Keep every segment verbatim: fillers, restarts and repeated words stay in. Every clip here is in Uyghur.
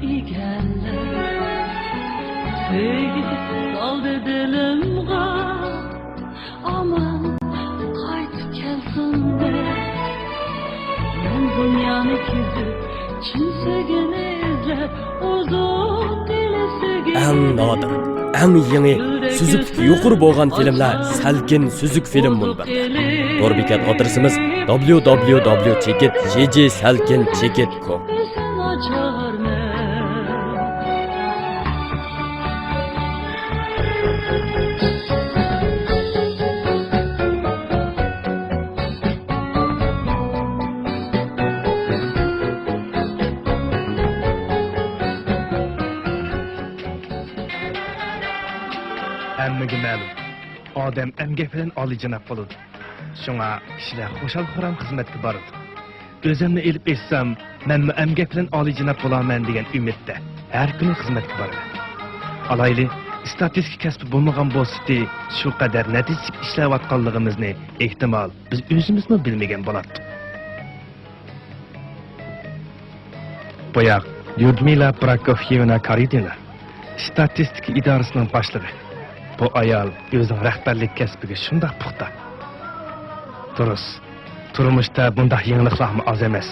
ئىگەللەپ سۆيگۈ سالدى دىلىمغا. ئامان قايتىپ كەلسۇن دەپ، مەن دۇنيانى كېزىپ، چىن سۆيگۈنى ئىزدەپ، ئۇزۇن يىل سۆيگۈ. ئەڭ نادىر، ئەڭ يېڭى، سۈزۈكلۈكى يۇقىرى بولغان فىلىملەر سەلكىن سۈزۈك فىلىم مۇنبىرىدە. تور بېكەت ئادرېسىمىز: دابليۇ دابليۇ دابليۇ چېكىت جى جى سەلكىن چېكىت كوم. ھەممىگە مەلۇم، ئادەم ئەمگەك بىلەن ئالىيجاناب بولىدۇ. شۇڭا كىشىلەر خۇشال-خۇرام خىزمەتكە بارىدۇ. ئۆزۈمنى ئېلىپ ئېيتسام، مەنمۇ ئەمگەك بىلەن ئالىيجاناب بولارمەن دېگەن ئۈمىدتە ھەر كۈنى خىزمەتكە بارىمەن. ئالايلى، ئىستاتىستىكا كەسپى بولمىغان بولسىتى، شۇ قەدەر نەتىجىلىك ئىشلەۋاتقانلىقىمىزنى، ئېھتىمال، بىز ئۆزىمىزمۇ بىلمىگەن بولاتتۇق. بۇياق ليۇدمىلا پروكوفيېۋنا كارىدىنا، ئىستاتىستىكا ئىدارىسىنىڭ باشلىقى. بۇ ئايال ئۆزىنىڭ رەھبەرلىك كەسپىگە شۇنداق پۇختا. دۇرۇس، تۇرمۇشتا بۇنداق يېڭىلىقلارمۇ ئاز ئەمەس.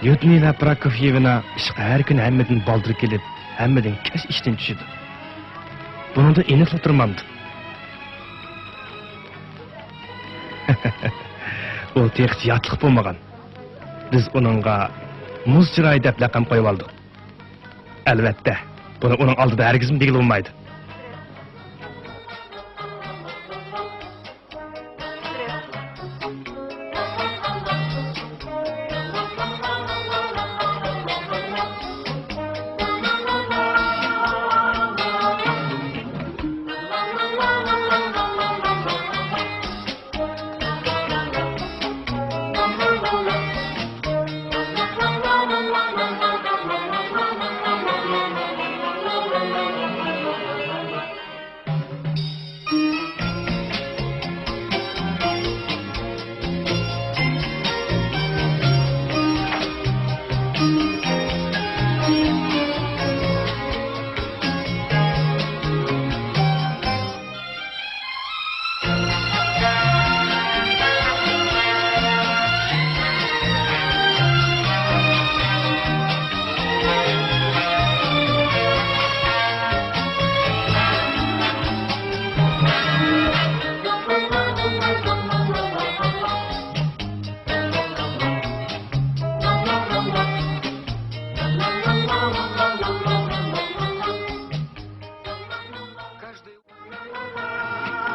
ليۇدمىلا پروكوفيېۋنا ئىشقا ھەر كۈنى ھەممىدىن بالدۇر كېلىپ، ھەممىدىن كەچ ئىشتىن چۈشىدۇ. بۇنىڭدىن ئېنىقلا تۇرمامدۇ. ئۇ تېخىچە ياتلىق بولمىغان. بىز ئۇنىڭغا مۇز چىرايى دەپ لەقەم قويۇۋالدۇق. ئەلۋەتتە، بۇنى ئۇنىڭ ئالدىدا ھەرگىزمۇ دېگىلى بولمايدۇ.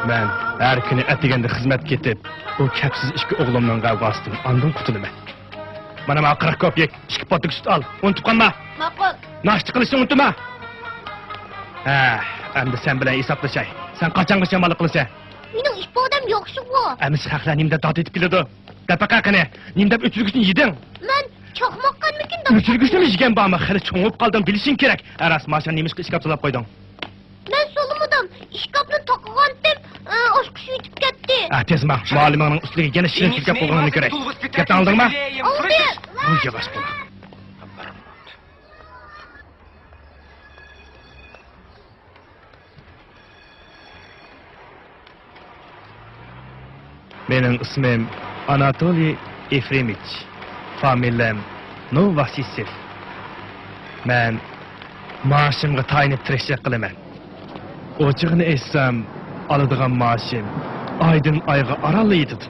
مەن ھەر كۈنى ئەتىگەندە خىزمەتكە كېتىپ، بۇ كەپسىز ئىككى ئوغلۇمنىڭ غەۋغاسىدىن ئاندىن قۇتۇلىمەن. مانا ماڭا قىرىق كوپېك، ئىككى پوتۇك سۈت ئال، ئۇنتۇپ قالما. ماقۇل. ناشتا قىلىشنى ئۇنتۇما. ھە، ئەمدى سەن بىلەن ھېسابلىشاي. سەن قاچانغىچە ئامانلىق قىلىسەن؟ مېنىڭ ئىپادەم ياخشىغۇ. ئەمىسە خەقلەر نېمە دەپ داد ئېتىپ كېلىدۇ؟ دەپ بېقە قېنى، نېمە دەپ ئۆچۈرگۈچنى يېدىڭ؟ مەن چاقماق قانمىكىن دەپ. ئۆچۈرگۈچنىمۇ يېگەن بارمۇ؟ خېلى چوڭىيىپ قالدىڭ، بىلىشىڭ كېرەك. ھە راست، ماشىنا نېمىشقا ئىشكاپ سولاپ قويدۇڭ؟ مەن سولىمىدىم، ئىشكاپنى تاقىغانتىم، ئاچقۇچ ئۆچۈپ كەتتى. ھە، تېز ماڭ، مۇئەللىمىڭنىڭ ئۈستىگە يەنە شىرنە سۈركەپ قويغىنىمنى كۆرەي. گەپنى ئاڭلىدىڭمۇ؟ ئاڭلىدىم. بۇ ياۋاش بول. مېنىڭ ئىسمىم ئاناتولىي ئېفرېمىچ، فامىلەم نوۋاسىسېف. مەن مائاشىمغا تايىنىپ تىرىكچىلىك قىلىمەن. ئوچۇقىنى ئېيتسام، ئالىدىغان مائاشىم ئايدىن ئايغا ئارانلا يېتىدۇ.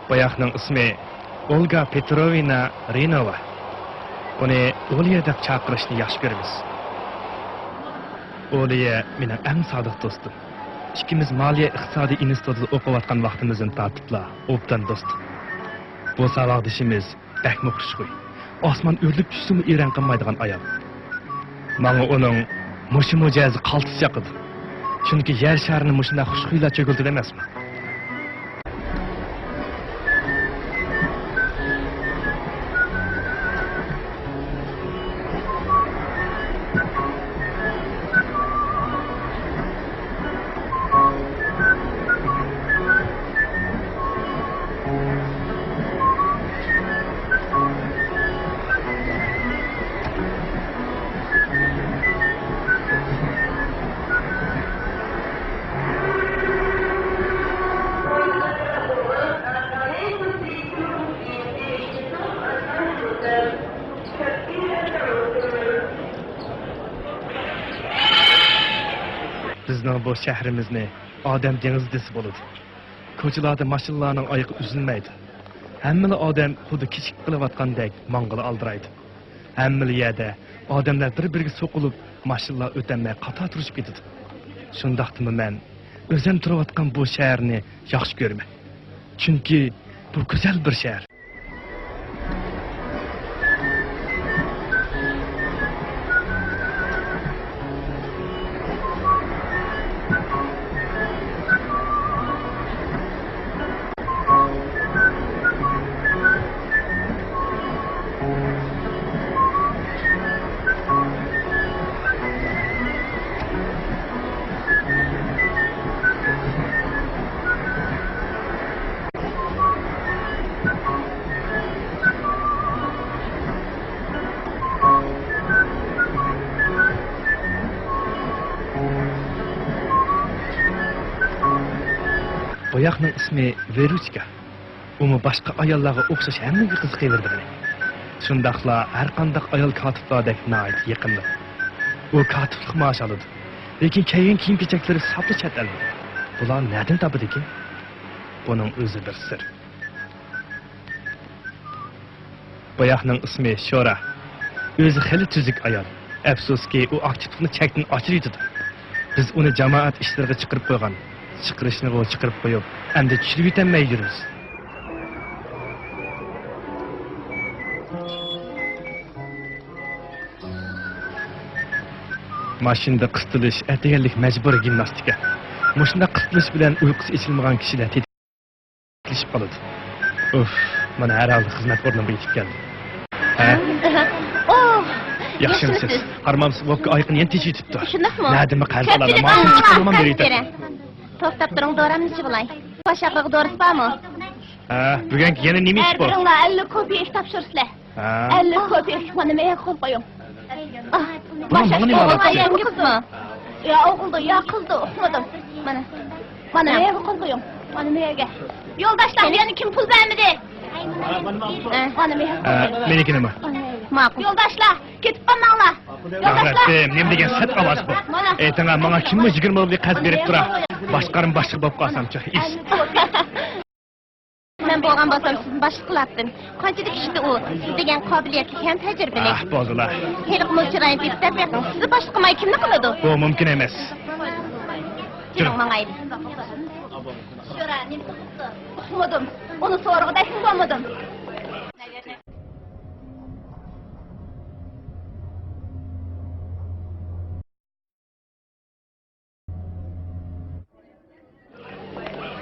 باياقنىڭ ئىسمى ئولگا پېتروۋنا رىنوۋا. ئۇنى ئولىيە دەپ چاقىرىشنى ياخشى كۆرىمىز. ئولىيە مېنىڭ ئەڭ سادىق دوستۇم. ئىككىمىز مالىيە ئىقتىسادىي ئىنستىتۇتىدا ئوقۇۋاتقان ۋاقتىمىزدىن تارتىپلا ئوبدان دوست. بۇ ساۋاقدىشىمىز بەكمۇ خۇشخۇي. ئاسمان ئۆرۈلۈپ چۈشسىمۇ ئېرەن قىلمايدىغان ئايال. ماڭا ئۇنىڭ مۇشۇ مىجەزى قالتىس ياقىدۇ. چۈنكى يەر شارىنى مۇشۇنداق خۇشخۇيلار چۆكۈلتىدۇ ئەمەسمۇ؟ بىزنىڭ بۇ شەھىرىمىزنى ئادەم دېڭىزى دېسە بولىدۇ. كوچىلاردا ماشىنىلارنىڭ ئايىقى ئۈزۈلمەيدۇ. ھەممىلا ئادەم خۇددى كېچىكىپ قېلىۋاتقاندەك ماڭغىلى ئالدىرايدۇ. ھەممىلا يەردە ئادەملەر بىر-بىرىگە سوقۇلۇپ، ماشىنىلار ئۆتەلمەي قاتار تۇرۇشۇپ كېتىدۇ. شۇنداقتىمۇ مەن ئۆزۈم تۇرۇۋاتقان بۇ شەھەرنى ياخشى كۆرىمەن. چۈنكى بۇ گۈزەل بىر شەھەر. بوياقنىڭ ئىسمى ۋېروچكا. ئۇمۇ باشقا ئاياللارغا ئوخشاش ھەممىگە قىزىقىۋېرىدىغىنى. شۇنداقلا ھەرقانداق ئايال كاتىپلاردەك ناھايىتى يېقىملىق. ئۇ كاتىپلىق مائاش ئالىدۇ. لېكىن كىيگەن كىيىم-كېچەكلىرى ساپلا چەت ئەللىك. بۇلارنى نەدىن تاپىدىكىن؟ بۇنىڭ ئۆزى بىر سىر. بوياقنىڭ ئىسمى شورا. ئۆزى خېلى تۈزۈك ئايال. ئەپسۇسكى، ئۇ ئاكتىپلىقنى چەكتىن ئاشۇرۇۋېتىدۇ. بىز ئۇنى جامائەت ئىشلىرىغا چىقىرىپ قويغان. چىقىرىشنىغۇ چىقىرىپ قويۇپ، ئەمدى چۈشۈرۈۋېتەلمەي يۈرىمىز. ماشىنىدا قىستىلىش ئەتىگەنلىك مەجبۇرىي گىمناستىكا. مۇشۇنداق قىستىلىش بىلەن ئۇيقۇسى ئېچىلمىغان كىشىلەر تېتىكلىشىپ قالىدۇ. ئۇف، مانا ھەر ھالدا خىزمەت ئورنۇمغا يېتىپ كەلدىم. ھە؟ ئوھ، ياخشىمۇسىز؟ ياخشىمۇسىز؟ قارىمامسىز، ۋوپكا ئايىقىنى يەنە تېشىۋېتىپتۇ. شۇنداقمۇ؟ نەدىمۇ قەرز ئالالماي، ماشىنا چىقىرىۋالمام بېرىۋېتىڭ. توختاپ تۇرۇڭ، دورامنى ئىچىۋالاي. باش ئاغرىقىغا دورىسى بارمۇ؟ ھە، بۈگۈنكى يەنە نېمە ئىش بۇ؟ ھەر بىرىڭلار ئەللىك كوپىيە ئىش تاپشۇرىسىلەر. ھە. ئەللىك كوپىيە، مانا مېيىگە قول قويۇڭ. بۇنىڭ ماڭا نېمە ئالاقىسى؟ يا ئوغۇلدۇ، يا قىزدۇ، ئۇقمىدىم. مانا. مانا مېيىگە قول قويۇڭ. مانا مېيىگە. يولداشلار، يەنە كىم پۇل بەرمىدى؟ مانا مېيىگە. ھە، مېنىڭكىنىمۇ؟ ماقۇل. يولداشلار، كېتىپ قالماڭلار. يولداشلار. يارەببىم، نېمە دېگەن سەت ئاۋاز بۇ؟ مانا. ئېيتىڭا، ماڭا كىممۇ يىگىرمە رۇبلى قەرز بەرىپ تۇرا؟ باشقارما باشلىقى بولۇپ قالسامچۇ؟ ئىش. مەن بولغان بولسام سىزنى باشلىق قىلاتتىم. قانچىلىك كىشىدە ئۇ، سىز دېگەن قابىلىيەتلىك ھەم تەجرىبىلىك. ئاھ، بولدىلا. ھېلىقى مۇل چىراينى تېپىپ بېقىڭ. سىزنى باشلىق قىلماي كىمنى قىلىدۇ؟ بۇ مۇمكىن ئەمەس. جۈرۈڭ، ماڭايلى. شورا نېمە قىلىپتۇ؟ ئۇقمىدىم. ئۇنى سورىغۇدەكمۇ بولمىدىم.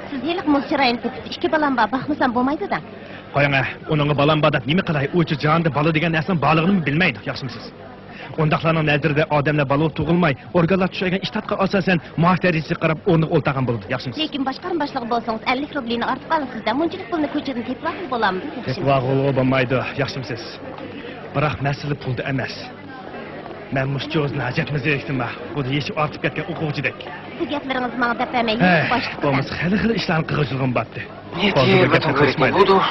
سىز ھېلىقى مۇل چىراينى تېپىپ، ئىككى بالام بار، باقمىسام بولمايدۇ-دە. قويۇڭ ھە، ئۇنىڭغا بالام بار دەپ نېمە قىلاي؟ ئۇچۇ جاھاندا بالا دېگەن نەرسىنىڭ بارلىقىنىمۇ بىلمەيدۇ، ياخشىمۇ سىز؟ ئۇنداقلارنىڭ نەزىرىدە ئادەملەر بالا تۇغۇلماي، ئورگانلار چۈشۈرگەن ئىش تارتقان ئاساسەن مائاش دەرىجىسىگە قاراپ ئورنىغا ئولتۇرغان بولىدۇ، ياخشىمۇ سىز؟ لېكىن باشقارما باشلىقى بولسىڭىز، ئەللىك رۇبلىنى ئارتۇق ئالىسىز-دە، مۇنچىلىك پۇلنى كوچىدىن تېپىۋالغىلى بولامدۇ، ياخشىمۇ سىز؟ تېپىۋالغىلى بولمايدۇ، ياخشىمۇ سىز؟ بىراق مەسىلە پۇلدا ئەمەس. مەن مۇشۇ چوزىنى ھاجەتمەن زېرىكتىمە، خۇددى يېشى ئارتىپ كەتكەن ئوقۇغۇچىدەك. بۇ گەپلىرىڭىزنى ماڭا دەپ بەرمەي، ھەي، باشلىق بولمىسا خېلى-خېلى ئىشلارنى قىلغۇچىلىقىم بارتتى. نېتى بىر گەپنى قىلىشمايدۇ.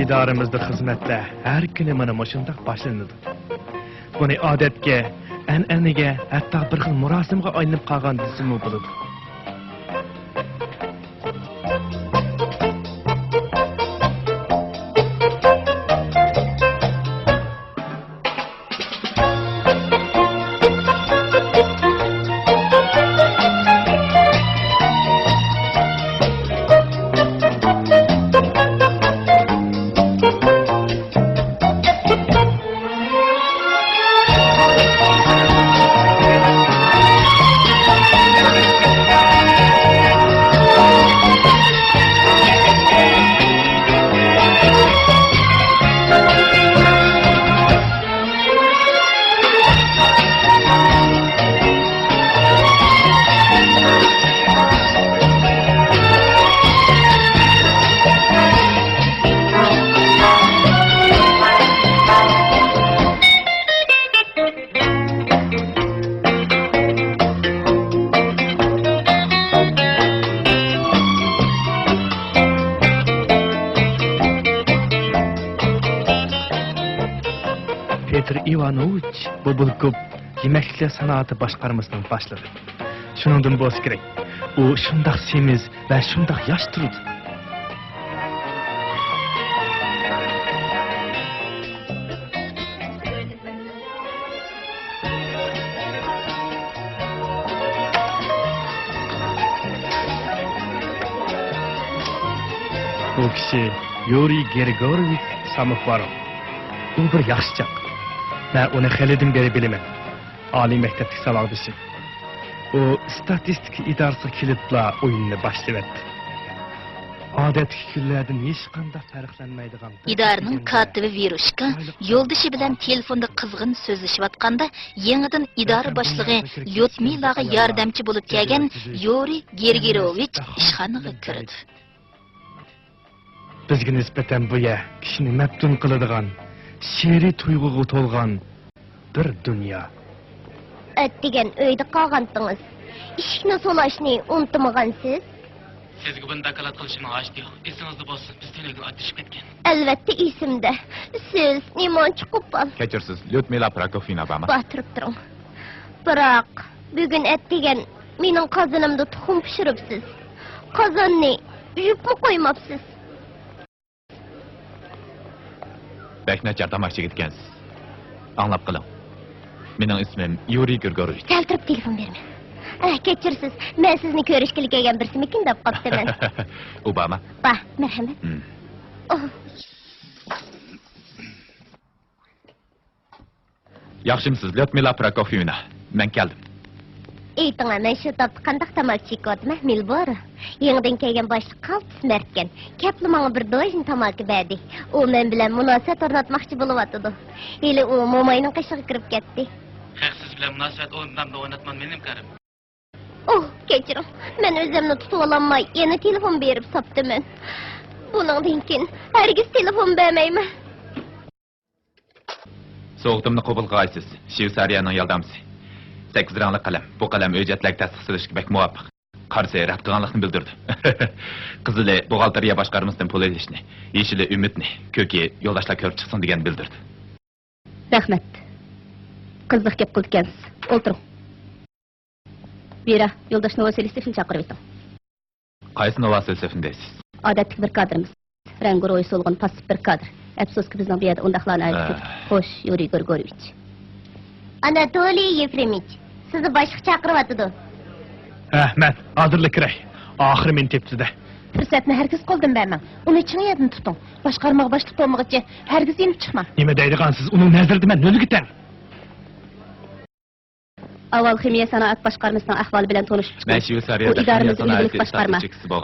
ئىدارىمىزدە خىزمەتلەر ھەر كۈنى مانا مۇشۇنداق باشلىنىدۇ. بۇنى ئادەتكە، ئەنئەنىگە، ھەتتا بىر خىل مۇراسىمغا ئايلىنىپ قالغان دېسىمۇ بولىدۇ. ئىۋانوۋىچ بوبۇلكوف يېمەكلىكلەر سانائىتى باشقارمىسىنىڭ باشلىقى. شۇنىڭدىن بولسا كېرەك، ئۇ شۇنداق سېمىز ۋە شۇنداق ياش تۇرىدۇ. بۇ كىشى يۇرىي گرىگورىۋىچ ساموفاروف. ئۇ بىر ياخشى چاق. مەن ئۇنى خېلىدىن بېرى بىلىمەن. ئالىي مەكتەپتىكى ساۋاقدىشىم. ئۇ ئىستاتىستىكا ئىدارىسىغا كېلىپلا ئويۇننى باشلىۋەتتى. ئادەتتىكى كۈنلەردىن ھېچقانداق پەرقلەنمەيدىغان بىر ئىدارىنىڭ كاتىپى ۋېروشكا يولدىشى بىلەن تېلېفوندا قىزغىن سۆزلىشىۋاتقاندا، يېڭىدىن ئىدارە باشلىقى ليۇدمىلاغا ياردەمچى بولۇپ كەلگەن يۇرىي گېرگىروۋىچ ئىشخانىغا كىرىدۇ. بىزگە نىسبەتەن بۇ يەر كىشىنى مەپتۇن قىلىدىغان، شېئىرىي تۇيغۇغا تولغان بىر دۇنيا. ئەتىگەن ئۆيدە قالغانتىڭىز. ئىشىكنى سولاشنى ئۇنتۇمىغانسىز؟ سىزگە بۇنى داكالات قىلىشىمنىڭ ھاجىتى يوق. ئېسىڭىزدە بولسۇن، بىز تۈنۈگۈن ئاددىشىپ كەتكەن. ئەلۋەتتە ئېسىمدە. سىز نېمانچە قوپال. كەچۈرسىز، ليۇدمىلا پروكوفيېۋنا بارمۇ؟ بار، تۇرۇپ تۇرۇڭ. بىراق، بۈگۈن ئەتىگەن مېنىڭ قازىنىمدا تۇخۇم پىشۇرۇپسىز. قازاننى يۇيۇپمۇ قويماپسىز. بەك ناچار تاماق ئىچىگەنسىز. ئاڭلاپ قېلىڭ. مېنىڭ ئىسمىم يۇرىي گرىگوروۋىچ. سەل تۇرۇپ تېلېفون بېرىمەن. ئە، كەچۈرسىز، مەن سىزنى كۆرۈشكىلى كەلگەن بىرسىمىكىن دەپ قاپتىمەن. ئۇ بارمۇ؟ بار، مەرھەمەت. مم. ئوھ. ياخشىمۇسىز، ليۇدمىلا پروكوفيېۋنا؟ مەن كەلدىم. ئېيتىڭە، مەن شۇ تاپتا قانداق تاماكا چېكىۋاتىمەن؟ مىلبور. يېڭىدىن كەلگەن باشلىق قالتىس مەردكەن. كەپلا ماڭا بىر دوژنا تاماكا بەردى. ئۇ مەن بىلەن مۇناسىۋەت ئورناتماقچى بولۇۋاتىدۇ. ھېلى ئۇ موماينىڭ قېشىغا كىرىپ كەتتى. خەق سىز بىلەن مۇناسىۋەت ئورنىتامدۇ ئورناتمامدۇ مېنىڭ كارىم. ئوھ، كەچۈرۈڭ. مەن ئۆزۈمنى تۇتۇۋالالماي، يەنە تېلېفون بېرىپ ساپتىمەن. بۇنىڭدىن كېيىن ھەرگىز تېلېفون بەرمەيمەن. سوۋغىتىمنى قوبۇل قىلغايسىز، شۋېتسارىيەنىڭ يالدامىسى. سەككىز رەڭلىك قەلەم. بۇ قەلەم ھۆججەتلەرگە تەستىق سېلىشقا بەك مۇۋاپىق. قارىسى رەت قىلغانلىقنى بىلدۈردى. قىزىلى بوغالتېرىيە باشقارمىسىدىن پۇل ئېلىشنى، يېشىلى ئۈمىدنى، كۆكى يولداشلار كۆرۈپ چىقسۇن دېگەننى بىلدۈردى. رەھمەت. قىزىق گەپ قىلىدىكەنسىز. ئولتۇرۇڭ. ۋېرا، يولداش نوۋاسىلىسېفنى چاقىرىۋېتىڭ. قايسى نوۋاسىلىسېفنى دەيسىز؟ ئادەتتىكى بىر كادىرىمىز. رەڭگى روھى سولغۇن، پاسسىپ بىر كادىر. ئەپسۇسكى، بىزنىڭ بۇ يەردە ئۇنداقلارنى ئايرىپ كۆردۇق. ئە. خوش، يۇرىي گرىگورىۋىچ. ئاناتولىي يېفرېمىچ، سىزنى باشلىق چاقىرىۋاتىدۇ. ھە، مەن ھازىرلا كىرەي. ئاخىرى مېنى تېپتى-دە. پۇرسەتنى ھەرگىز قولدىن بەرمەڭ. ئۇنى چىڭ يەردىن تۇتۇڭ. باشقارمىغا باشلىق بولمىغۇچە ھەرگىز يېنىپ چىقماڭ. نېمە دەيدىغانسىز؟ ئۇنىڭ نەزىرىدە مەن ئۆلۈگە تەڭ. ئاۋۋال خىمىيە سانائەت باشقارمىسىنىڭ ئەھۋالى بىلەن تونۇشۇپ چىقىڭ. مەن شۋېتسارىيەدە بۇ ئىدارىمىز ئىگىلىك باشقارما.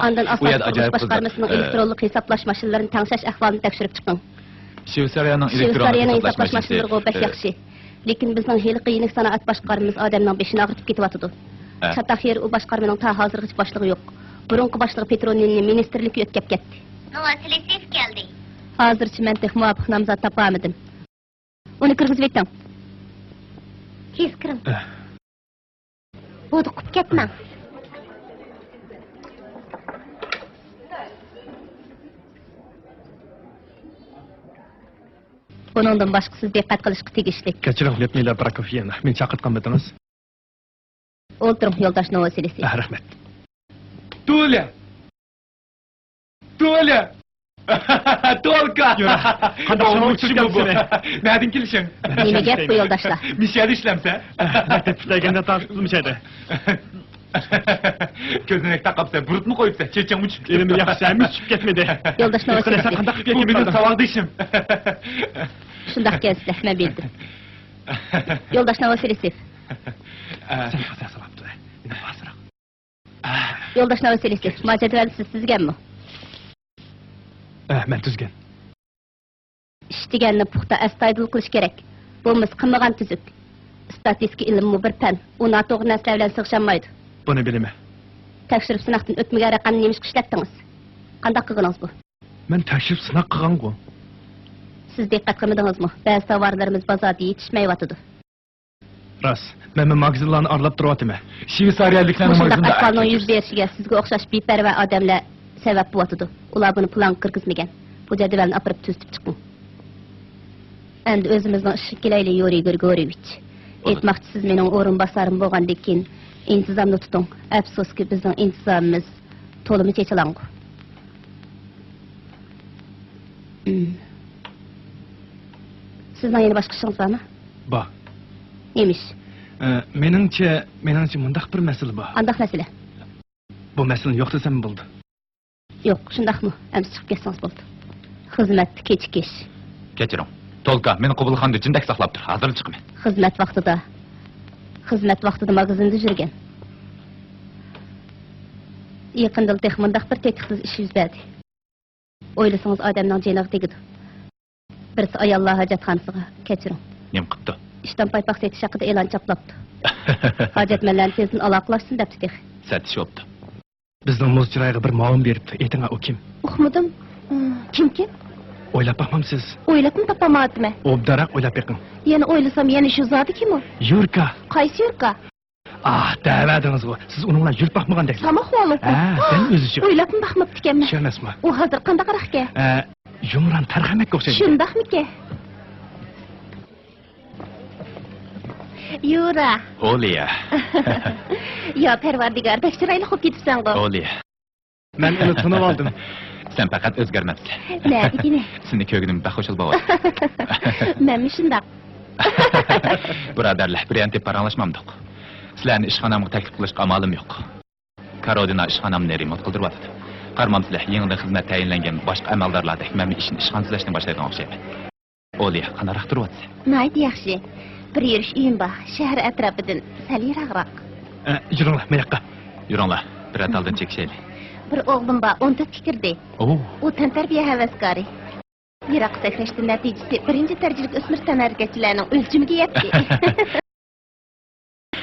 ئاندىن ئاساسلىق قۇرۇلۇش باشقارمىسىنىڭ ئېلېكترونلۇق ھېسابلاش ماشىنىلىرىنى تەڭشەش ئەھۋالىنى تەكشۈرۈپ چىقىڭ. شۋېتسارىيەنىڭ ئېلېكترونلۇق ھېسابلاش ماشىنىلىرىغۇ بەك ياخشى. لېكىن بىزنىڭ ھېلىقى يېنىك سانائەت باشقارمىمىز ئادەمنىڭ بېشىنى ئاغرىتىپ كېتىۋاتىدۇ. چاتاق يېرى ئۇ باشقارمىنىڭ تا ھازىرغىچە باشلىقى يوق. بۇرۇنقى باشلىقى پېترونىننى مىنىستىرلىككە يۆتكەپ كەتتى. نوۋاسىلىسېف كەلدى. ھازىرچە مەن تېخى مۇۋاپىق نامزات تاپالمىدىم. ئۇنى كىرگۈزۈۋېتىڭ. تېز كىرىڭ. ھودۇقۇپ كەتمەڭ. بۇنىڭدىن باشقا سىز دىققەت قىلىشقا تېگىشلىك. كەچۈرۈڭ، ليۇدمىلا پروكوفيېۋنا، مېنى چاقىرتقانمىدىڭىز؟ ئولتۇرۇڭ، يولداش نوۋاسىلىسېف. ئە، رەھمەت. تولە! تولە! تولكا! يورا، قانداق شۇملۇق چۈشۈممۇ بۇ؟ نەدىن كېلىشىڭ؟ نېمە گەپ بۇ، يولداشلار؟ مىشەدە ئىشلەمسە؟ مەكتەپكە پۈتتۈرگەندە تارتىپلا مىشەدە. كۆزنەك تاقاپسەن، بۇرۇتمۇ قويۇپسەن، چېچىڭمۇ چۈشۈپ كېتىپتۇ. ئېلىمنى ياخشى، ھەممىسى چۈشۈپ كەتمىدى. يولداش نوۋاسىلىسېف. قانداق قىلىپ يەتكىلى؟ بۇ مېنىڭ ساۋاقدىشىم. شۇنداق ئىكەنسىلەر، مەن بىلدىم. يولداش نوۋاسىلىسېف. سەن، سەن ساۋاقدىلا. يولداش نوۋاسىلىسېف، ما جەدۋەلنى سىز تۈزگەنمۇ؟ ئە، مەن تۈزگەن. ئىش دېگەننى پۇختا، ئەستايىدىل قىلىش كېرەك. بولمىسا قىلمىغان تۈزۈك. ئىستاتىستىكا ئىلمىمۇ بىر پەن. ئۇ ناتوغرا نەرسىلەر بىلەن سىغىشالمايدۇ. بۇنى بىلىمەن. تەكشۈرۈپ سىناقتىن ئۆتمىگەن رەقەمنى نېمىشقا ئىشلەتتىڭىز؟ قانداق قىلغىنىڭىز بۇ؟ مەن تەكشۈرۈپ سىناق قىلغانغۇ. سىز دىققەت قىلمىدىڭىزمۇ؟ بەزى تاۋارلىرىمىز بازاردا يېتىشمەيۋاتىدۇ. راست، مەنمۇ ماگىزىنلارنى ئارىلاپ تۇرۇۋاتىمەن. شۋېتسارىيەلىكلەرنىڭ مۇشۇنداق ئەھۋالنىڭ يۈز بېرىشىگە سىزگە ئوخشاش بىپەرۋا ئادەملەر سەۋەب بولۇۋاتىدۇ. ئۇلار بۇنى پىلانغا كىرگۈزمىگەن. بۇ جەدۋەلنى ئاپىرىپ تۈزىتىپ چىقىڭ. ئەمدى ئۆزىمىزنىڭ ئىشىغا كېلەيلى، يۇرىي گرىگوريېۋىچ. بولىدۇ. ئېيتماقچى، سىز مېنىڭ ئورۇنباسارىم بولغاندىن كېيىن ئىنتىزامنى تۇتۇڭ. ئەپسۇسكى، بىزنىڭ ئىنتىزامىمىز تولىمۇ چېچىلاڭغۇ. ئىم. سىزنىڭ يەنە باشقا ئىشىڭىز بارمۇ؟ بار. نېمە ئىش؟ ئە، مېنىڭچە، مېنىڭچە مۇنداق بىر مەسىلە بار. قانداق مەسىلە؟ بۇ مەسىلىنى يوق دېسەم بولىدۇ. يوق، شۇنداقمۇ؟ ئەمسە چىقىپ كەتسىڭىز بولدى. خىزمەتتە كېچىكىش. كەچۈرۈڭ. تولكا مېنى قوبۇلخانىدا جىندەك ساقلاپ تۇر. ھازىرلا چىقىمەن. خىزمەت ۋاقتىدا، خىزمەت ۋاقتىدا ماگىزىندا يۈرگەن. يېقىندىلا تېخى مۇنداق بىر تېتىقسىز ئىش يۈز بەردى. ئويلىسىڭىز ئادەمنىڭ جېنىغا تېگىدۇ. بىرسى ئاياللار ھاجەتخانىسىغا، كەچۈرۈڭ. نېمە قىپتۇ؟ ئىشتان پايپاق سېتىش ھەققىدە ئېلان چاپلاپتۇ. ھاجەتمەنلەرنى تېزدىن ئالاقىلاشسۇن دەپتۇ تېخى. سەتىش بوپتۇ. بىزنىڭ مۇز چىرايغا بىر مۇئاۋىن بېرىپتۇ. ئېيتىڭا، ئۇ كىم؟ ئۇ كىمكىن؟ ئويلاپ باقمامسىز؟ ئويلاپمۇ تاپالمايۋاتىمەن. ئوبدانراق ئويلاپ بېقىڭ. يەنە ئويلىسام، يەنە شۇ زادى كىم ئۇ؟ يۇركا. قايسى يۇركا؟ ئاھ، دەۋەردىڭىزغۇ. سىز ئۇنىڭ بىلەن يۈرۈپ باقمىغاندەك. سامان ئەھۋالىڭكۇ؟ ھە، دەل ئۆزى شۇ. ئويلاپمۇ باقماپتىكەنمەن. شۇ ئەمەسمۇ؟ ئۇ ھازىر قانداق ئەخكە؟ ئە، يۇمران تەرخەمەككە ئوخشايدۇ. شۇنداقمىكەن؟ يۇرا. ئولىيە. يا پەرۋەردىگار، بەك چىرايلىق بولۇپ كېتىپسەنغۇ. ئولىيە. مەن ئۇنى تونۇۋالدىم. سەن پەقەت ئۆزگەرمەپسەن. نەدىكىنى؟ سېنى كۆرگىنىم بەك خۇشال بولۇۋاتىمەن. مەنمۇ شۇنداق. بۇرادەرلەر، بىر يان تېپىپ پاراڭلاشمامدۇق؟ سىلەرنى ئىشخانامغا تەكلىپ قىلىشقا ئامالىم يوق. كارودىنا ئىشخانامنى رېمونت قىلدۇرۇۋاتىدۇ. قارىمامسىلەر، يېڭىدىن خىزمەت تەيىنلەنگەن باشقا ئەمەلدارلاردەك مەنمۇ ئىشنى ئىشخانا تۈزەشتىن باشلايدىغان ئوخشايمەن. ئولىيە، قانداقراق تۇرۇۋاتىسەن؟ ناھايىتى ياخشى. بىر يۈرۈش ئۆيۈم بار، شەھەر ئەتراپىدىن سەل يىراقراق. ئە، يۈرۈڭلار، ماياققا. يۈرۈڭلار، بىرەر تالدىن چېكىشەيلى. بىر ئوغلۇم بار، ئون تۆتكە كىردى. ئوۋ. ئۇ تەنتەربىيە ھەۋەسكارى. يىراققا سەكرەشتە نەتىجىسى بىرىنچى دەرىجىلىك ئۆسمۈر تەنھەرىكەتچىلەرنىڭ ئۆلچىمىگە يەتتى.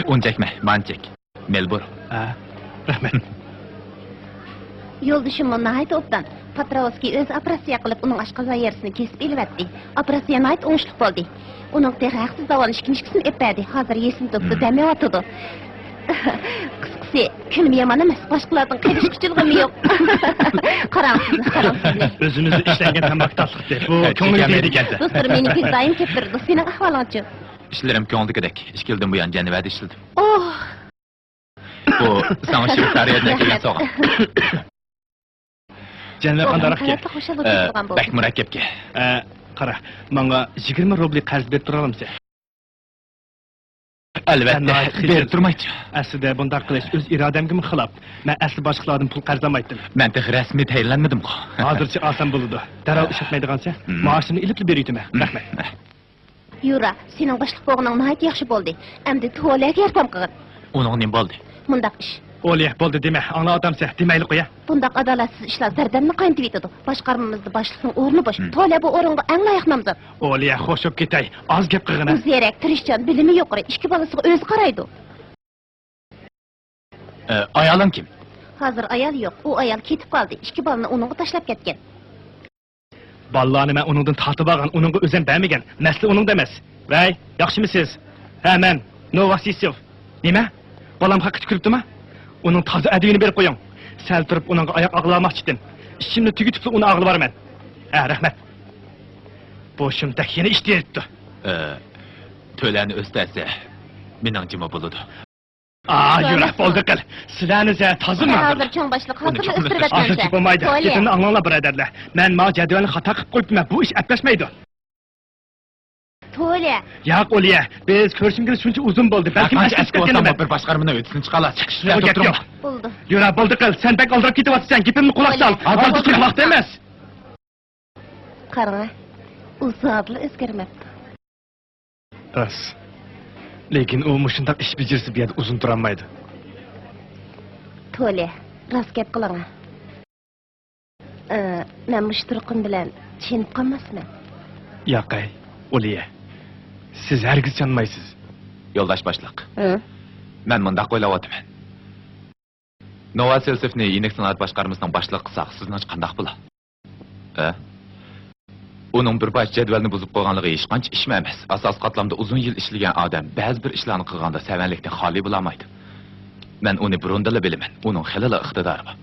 ئۇنى چەكمە، مانى چەك. مەجبۇر. ھە، رەھمەت. يولدىشىممۇ ناھايىتى ئوبدان. پاتراۋسكىي ئۆزى ئوپېراتسىيە قىلىپ، ئۇنىڭ ئاشقازان يارىسىنى كېسىپ ئېلىۋەتتى. ئوپېراتسىيە ناھايىتى ئوڭۇشلۇق بولدى. ئۇنىڭغا تېخى ھەقسىز داۋالىنىش كىنىشكىسىنى ئېلىپ بەردى. ھازىر يېسىنى توپىدا دەم ئېلىۋاتىدۇ. قىسقىسى، كۈنۈم يامان ئەمەس، باشقىلاردىن قېلىش قۇچۇلغىنى يوق. قاراڭ سىزنى، قاراڭ سىزنى. ئۆزىمىزدە ئىشلەنگەن تاماكا تاتلىقتى. بۇ كۆڭۈلگە تېگىدىكەن. دوستلىرىم مېنىڭكىگە دائىم كېلىپ بېرىدۇ. سېنىڭ ئەھۋالىڭچۇ؟ ئىشلىرىم كۆڭۈلدىكىدەك. ئىككى يىلدىن بۇيان جەنۋەدە ئىشلىدىم. ئوھ! بۇ ساڭا شىركەت خەرىدىدىن ئەكەلگەن سوۋغا. جەنۋە قانداقكەن؟ بەك مۇرەككەپكەن. ئە، قارا، ماڭا يىگىرمە روبلى قەرز بېرىپ تۇرالامسەن؟ ئەلۋەتتە، بېرىپ تۇرمايچۇ. ئەسلىدە بۇنداق قىلىش ئۆز ئىرادەمگىمۇ خىلاپ. مەن ئەسلى باشلىقلاردىن پۇل قەرزلىمەيتتىم. مەن تېخى رەسمىي تەيىنلەنمىدىمغۇ. ھازىرچە ئالسام بولىدۇ. دەررۇ ئىشلەتمەيدىغانسەن. مائاشىمنى ئېلىپلا بېرىۋېتىمەن. رەھمەت. يۇرا، سېنىڭ باشلىق بولغىنىڭ ناھايىتى ياخشى بولدى. ئەمدى تولەگە ياردەم قىلغىن. ئۇنىڭغا نېمە بولدى؟ مۇنداق ئىش. ئولىيە، بولدى دېمە، ئاڭلاۋاتامسەن، دېمەيلى قويە. بۇنداق ئادالەتسىز ئىشلار زەردەمنى قاينىتىۋېتىدۇ. باشقارمىمىزدا باشلىقنىڭ ئورنى بوش. تولە بۇ ئورۇنغا ئەڭ لايىق نامزات. ئولىيە، خوش بولۇپ كېتەي. ئاز گەپ قىلغىنە. ئۇ زېرەك، تىرىشچان، بىلىمى يۇقىرى، ئىككى بالىسىغا ئۆزى قارايدۇ. ئايالىڭ كىم؟ ھازىر ئايال يوق. ئۇ ئايال كېتىپ قالدى. ئىككى بالىنى ئۇنىڭغا تاشلاپ كەتكەن. بالىلارنى مەن ئۇنىڭدىن تارتىپ ئالغان، ئۇنىڭغا ئۆزۈم بەرمىگەن. مەسىلە ئۇنىڭدا ئەمەس. ۋەي، ياخشىمۇسىز؟ ھە، مەن نوۋاسىسوف. نېمە؟ بالام خەققە تۈكۈرۈپتىما؟ ئۇنىڭ تازا ئەدىپىنى بېرىپ قويۇڭ. سەل تۇرۇپ ئۇنىڭغا ئاياق ئاغلىۋالماقچىتىم. ئىشىمنى تۈگىتىپلا ئۇنى ئاغلىۋالىمەن. ھە، رەھمەت. بۇ شۇنداق يەنە ئىش تېرىپتۇ. ئە، تۆلەنى ئۆستەرسە، مېنىڭچىمۇ بولىدۇ. ئا، يۈرە، بولدى قىل. سىلەرنى زە تازىمۇ؟ ھازىر چوڭ باشلىق، ھازىرلا ئۆستۈرۈۋەتمەمسە. ئاشۇ گېپى بولمايدۇ. گېپىمنى ئاڭلاڭلار، بۇرادەرلەر. مەن ماۋۇ جەدۋەلنى خاتا قىلىپ قويۇپتىمەن. بۇ ئىش ئەپلەشمەيدۇ. تولە. ياق، ئولىيە. بىز كۆرۈشمىگىلى شۇنچە ئۇزۇن بولدى. بەلكىم ئەسلىسىپ كەتكەندىمەن. بىر باشقارمىنى ئۆتىسىنى چىقارلا. چىقىشقا گەپ يوق. بولدى. يۈرە، بولدى قىل. سەن بەك ئالدىراپ كېتىۋاتىسەن. گېپىمنى قۇلاق سال. ھازىر تۇرۇپ ۋاقىت ئەمەس. قاراڭە، ئۇ زادىلا ئۆزگەرمەپتۇ. راست. لېكىن ئۇ مۇشۇنداق ئىش بېجىرسە، بۇ يەردە ئۇزۇن تۇرالمايدۇ. تولى، راست گەپ قىلىڭە. ئى، مەن مۇشۇ تۇرقۇم بىلەن چېنىپ قالماسمەن. ياقەي، ئولىيە. سىز ھەرگىز چانمايسىز. يولداش باشلىق. ھە؟ مەن مۇنداق ئويلاۋاتىمەن. نوۋاسىلسېفنى يېنىك سانائەت باشقارمىسىنىڭ باشلىقى قىلساق، سىزنىڭچە قانداق بولا؟ ھە؟ ئۇنىڭ بىر پارچە جەدۋەلنى بۇزۇپ قويغانلىقى ھېچقانچە ئىشمۇ ئەمەس. ئاساسىي قاتلامدا ئۇزۇن يىل ئىشلىگەن ئادەم بەزى بىر ئىشلارنى قىلغاندا سەۋەنلىكتىن خالىي بولالمايدۇ. مەن ئۇنى بۇرۇندىنلا بىلىمەن. ئۇنىڭ خېلىلا ئىقتىدارى بار.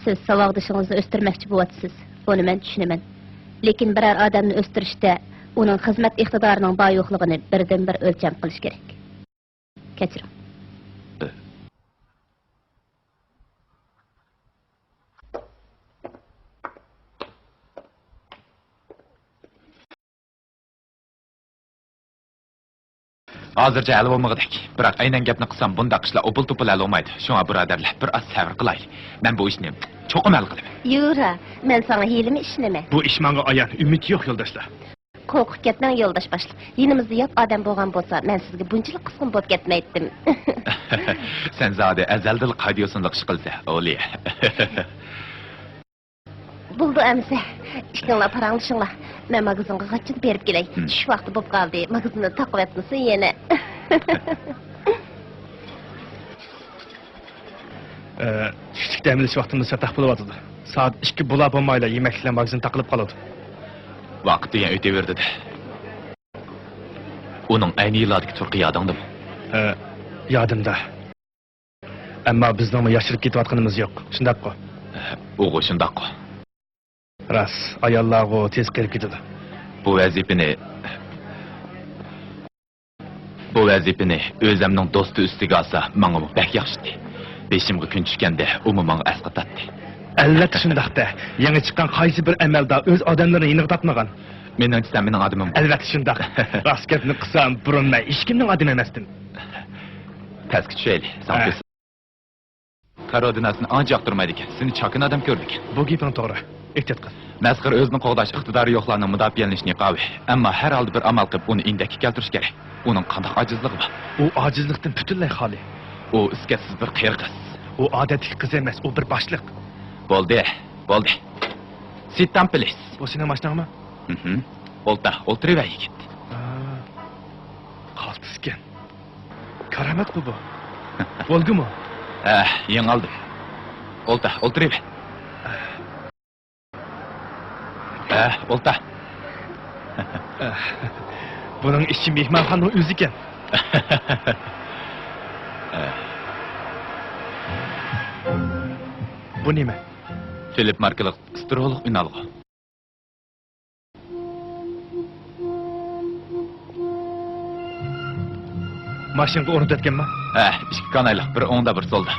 سىز ساۋاقدىشىڭىزنى ئۆستۈرمەكچى بولۇۋاتىسىز. بۇنى مەن چۈشىنىمەن. لېكىن بىرەر ئادەمنى ئۆستۈرۈشتە ئۇنىڭ خىزمەت ئىقتىدارىنىڭ بار-يوقلۇقىنى بىردىنبىر ئۆلچەم قىلىش كېرەك. كەچۈرۈڭ. ھازىرچە ھەل بولمىغۇدەك. بىراق ئەينەن گەپنى قىلسام، بۇنداق ئىشلار ئوپۇل-توپۇل ھەل بولمايدۇ. شۇڭا بۇرادەرلەر، بىر ئاز سەۋر قىلايلى. مەن بۇ ئىشنى چوقۇم ھەل قىلىمەن. يۈرە، مەن ساڭا ھىيلىمۇ ئىشىنىمەن. بۇ ئىش ماڭا ئايان، ئۈمىد يوق، يولداشلار. قورقۇپ كەتمەڭ، يولداش باشلىق. يېنىمىزدا يات ئادەم بولغان بولسا، مەن سىزگە بۇنچىلىك قىزغىن بولۇپ كەتمەيتتىم. سەن زادى ئەزەلدىلا قايدا يوسۇنلۇق ئىش قىلىسەن، ئولىيە. بولدى ئەمىسە، ئىككىڭلار پاراڭلىشىڭلار. مەن ماگىزىنغا غاچچىدا بېرىپ كېلەي. ھىم. چۈش ۋاقتى بوپ قالدى، ماگىزىننى تاقىۋەتمىسۇن يەنە. ئە، چۈشلۈك دەم ئېلىش ۋاقتىمىز چاتاق بولۇۋاتىدۇ. سائەت ئىككى بولا بولمايلا يېمەكلىكلەر ماگىزىنى تاقىلىپ قالىدۇ. ۋاقىت دېگەن ئۆتۈۋېرىدۇ-دە. ئۇنىڭ ئەينى يىللاردىكى تۇرقى يادىڭدىمۇ؟ ھە، يادىمدا. ئەمما بىزنىڭمۇ ياشىرىپ كېتىۋاتقىنىمىز يوق، شۇنداققۇ؟ ئۇغۇ شۇنداققۇ. راست، ئاياللارغۇ تېز قېرىپ كېتىدۇ. بۇ ۋەزىپىنى، بۇ ۋەزىپىنى ئۆزەمنىڭ دوستى ئۈستىگە ئالسا، ماڭىمۇ بەك ياخشىتى. بېشىمغا كۈن چۈشكەندە، ئۇمۇ ماڭا ئەسقاتاتتى. ئەلۋەتتە شۇنداقتە. يېڭى چىققان قايسى بىر ئەمەلدار ئۆز ئادەملىرىنى يېنىغا تارتمىغان؟ مېنىڭچە، سەن مېنىڭ ئادىمىمغۇ؟ ئەلۋەتتە شۇنداق. راست گەپنى قىلسام، بۇرۇن مەن ھېچكىمنىڭ ئادىمى ئەمەستىم. پەسكە چۈشەيلى، ساڭا ھە. كۆرسە. كارودىنا سېنى ئانچە ياقتۇرمايدىكەن. سېنى چاكىنا ئادەم كۆرىدىكەن. بۇ گېپىڭ توغرا. ئېھتىيات قىل. مەسخىرە ئۆزىنى قوغداش ئىقتىدارى يوقلارنىڭ مۇداپىئەلىنىش نىقابى. ئەمما ھەر ھالدا بىر ئامال قىلىپ ئۇنى ئىندەككە كەلتۈرۈش كېرەك. ئۇنىڭ قانداق ئاجىزلىقى بار؟ ئۇ ئاجىزلىقتىن پۈتۈنلەي خالىي. ئۇ ئىسكەتسىز بىر قېرى قىز. ئۇ ئادەتتىكى قىز ئەمەس، ئۇ بىر باشلىق. بولدى، بولدى. سىتتام پلىس. بۇ سېنىڭ ماشىناڭمۇ؟ ھىم. ئولتا، ئولتۇرۇۋەر يىگىت. ھا، قالتىسكەن. كارامەتقۇ بۇ. ۋولگىمۇ؟ ھە، يېڭى ئالدىم. ئولتا، ئولتۇرۇۋەر. ھە، ئولتا. بۇنىڭ ئىچى مېھمانخانىنىڭ ئۆزىكەن. بۇ نېمە؟ فىلىپ ماركىلىق سترولۇق ئۈنئالغۇ. ماشىنىغا ئورنىتىۋەتكەنما؟ ھە، ئىككى كانايلىق، بىر ئوڭدا، بىر سولدا.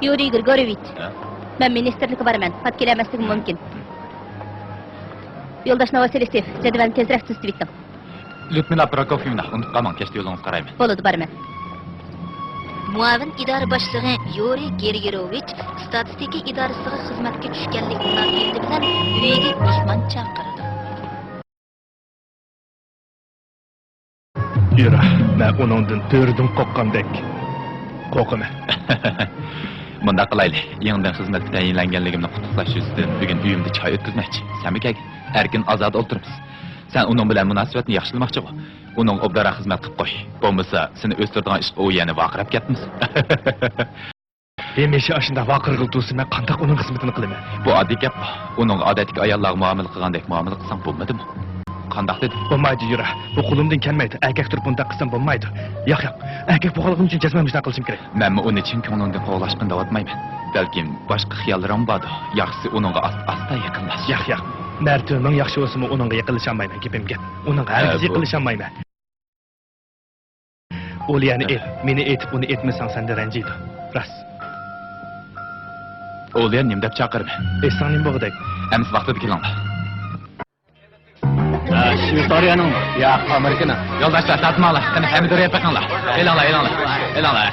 يۇرىي گرىگوريېۋىچ، ھە؟ مەن مىنىستىرلىككە بارىمەن، پات كېلەلمەسلىكىم مۇمكىن. يولداش نوۋوسېلېستيېف، جەدۋەلنى تېزرەك تۈزىتىۋېتىڭ. ليۇدمىلا پروكوفيېۋنا، ئۇنتۇپ قالماڭ، كەچتە يولىڭىزغا قارايمەن. بولىدۇ، بارىمەن. مۇئاۋىن ئىدارە باشلىقى يۇرىي گېرگېروۋىچ ستاتىستىكا ئىدارىسىغا خىزمەتكە چۈشكەنلىك مۇناسىۋىتى بىلەن ئۆيىگە مېھمان چاقىرىدۇ. يۈرە، مەن ئۇنىڭدىن بۆرىدىن قورققاندەك قورقىمەن. مۇنداق قىلايلى، يېڭىدىن خىزمەتكە تەيىنلەنگەنلىكىمنى قۇتلۇقلاش يۈزىسىدىن بۈگۈن ئۆيۈمدە چاي ئۆتكۈزمەكچى. سەنمۇ كەلگىن، ئەركىن ئازادە ئولتۇرىمىز. سەن ئۇنىڭ بىلەن مۇناسىۋەتنى ياخشىلىماقچىغۇ؟ ئۇنىڭغا ئوبدانراق خىزمەت قىلىپ قوي. بولمىسا، سېنى ئۆستۈرىدىغان ئىشقا ئۇ يەنە ۋارقىراپ كەتمىسۇن. ھەمىشە ئاشۇنداق ۋارقىرىغىلى تۇرسا، مەن قانداق ئۇنىڭ خىزمىتىنى قىلىمەن؟ بۇ ئاددىي گەپ. ئۇنىڭغا ئادەتتىكى ئاياللارغا مۇئامىلە قىلغاندەك مۇئامىلە قىلساڭ بولمىدىمۇ؟ قانداق دېدىم؟ بولمايدۇ، يۈرە. بۇ قولۇمدىن كەلمەيدۇ. ئەركەك تۇرۇپ بۇنداق قىلسام بولمايدۇ. ياق، ياق. ئەركەك بولغانلىقىم ئۈچۈن جەزمەن مۇشۇنداق قىلىشىم كېرەك. مەنمۇ ئۇنى چىن كۆڭلۈڭدىن قوغلاشقىن دەۋاتمايمەن. بەلكىم باشقا خىياللىرىڭمۇ باردۇ. ياخشىسى ئۇنىڭغا ئاستا-ئاستا يېقىنلاش. ياق، ياق. مەرتىۋە مىڭ ياخشى بولسىمۇ ئۇنىڭغا يېقىنلىشالمايمەن، گېپىم گەپ. ئۇنىڭغا ھەرگىز يېقىنلىشالمايمەن. ئولىيەنى ئېيت، مېنى ئېيتىپ ئۇنى ئېيتمىساڭ سەندىن رەنجىيدۇ. راست. ئولىيەنى نېمە دەپ چاقىرىمەن؟ ئېيتساڭ نېمە بولغۇدەك؟ ئەمىسە ۋاقتىدا كېلىڭلار. ھە، شۋېتسارىيەنىڭمۇ؟ ياق، ئامېرىكىنىڭ. يولداشلار، تارتماڭلار. قېنى، پەمىدۇر يەپ بېقىڭلار. ئېلىڭلار، ئېلىڭلار. ئېلىڭلار.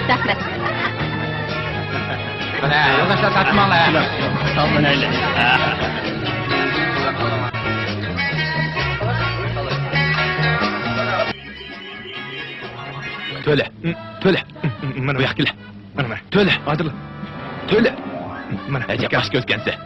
رەھمەت. قېنى، يولداشلار، تارتماڭلار. ساغلىنايلى. تۆلە، تۆلە. مانا. بۇ ياققا كېلە. مانا، مانا. تۆلە. ھازىرلا. تۆلە. مانا، ئەجەب ئاش كۆزكەنسەن.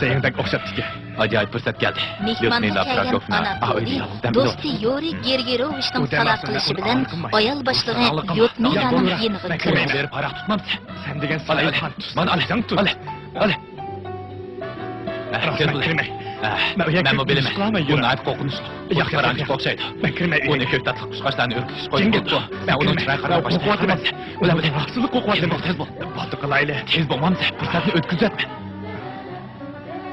سەينىڭدەك ئوخشاپتىكەن. ئاجايىپ پۇرسەت كەلدى. مېھمانغا كەلگەن ئاناتولىي دوستى يۇرىي گېرگېروۋىچنىڭ سالا قىلىشى بىلەن ئايال باشلىقى ليۇدمىلانىڭ يېنىغا كىردى. بېرىپ ھاراق تۇتمامسەن؟ سەن دېگەن سايىل خان تۇتسا، مانا ئال، ئال. ئال. راست، مەن كىرمەي. ئەھ، مەن ئۇ يەرگە مەنمۇ بىلىمەن. بۇ ناھايىتى قورقۇنچلۇق. بۇ ياق، ياق، قارانچۇق ئوخشايدۇ. مەن كىرمەي ئۇ يەرگە. ئۇنى كۆكتاتلىق قۇشقاچلارنى ئۈركۈتۈش قويۇپ بولىدۇ. مەن ئۇنىڭ چىرايىغا قاراپ باشلايمەن. بىلە، بىلە. تېز بول، تېز بول. بالدۇر قىلايلى. تېز بولمامسەن، پۇرسەتنى ئۆتكۈزۈۋەتمە.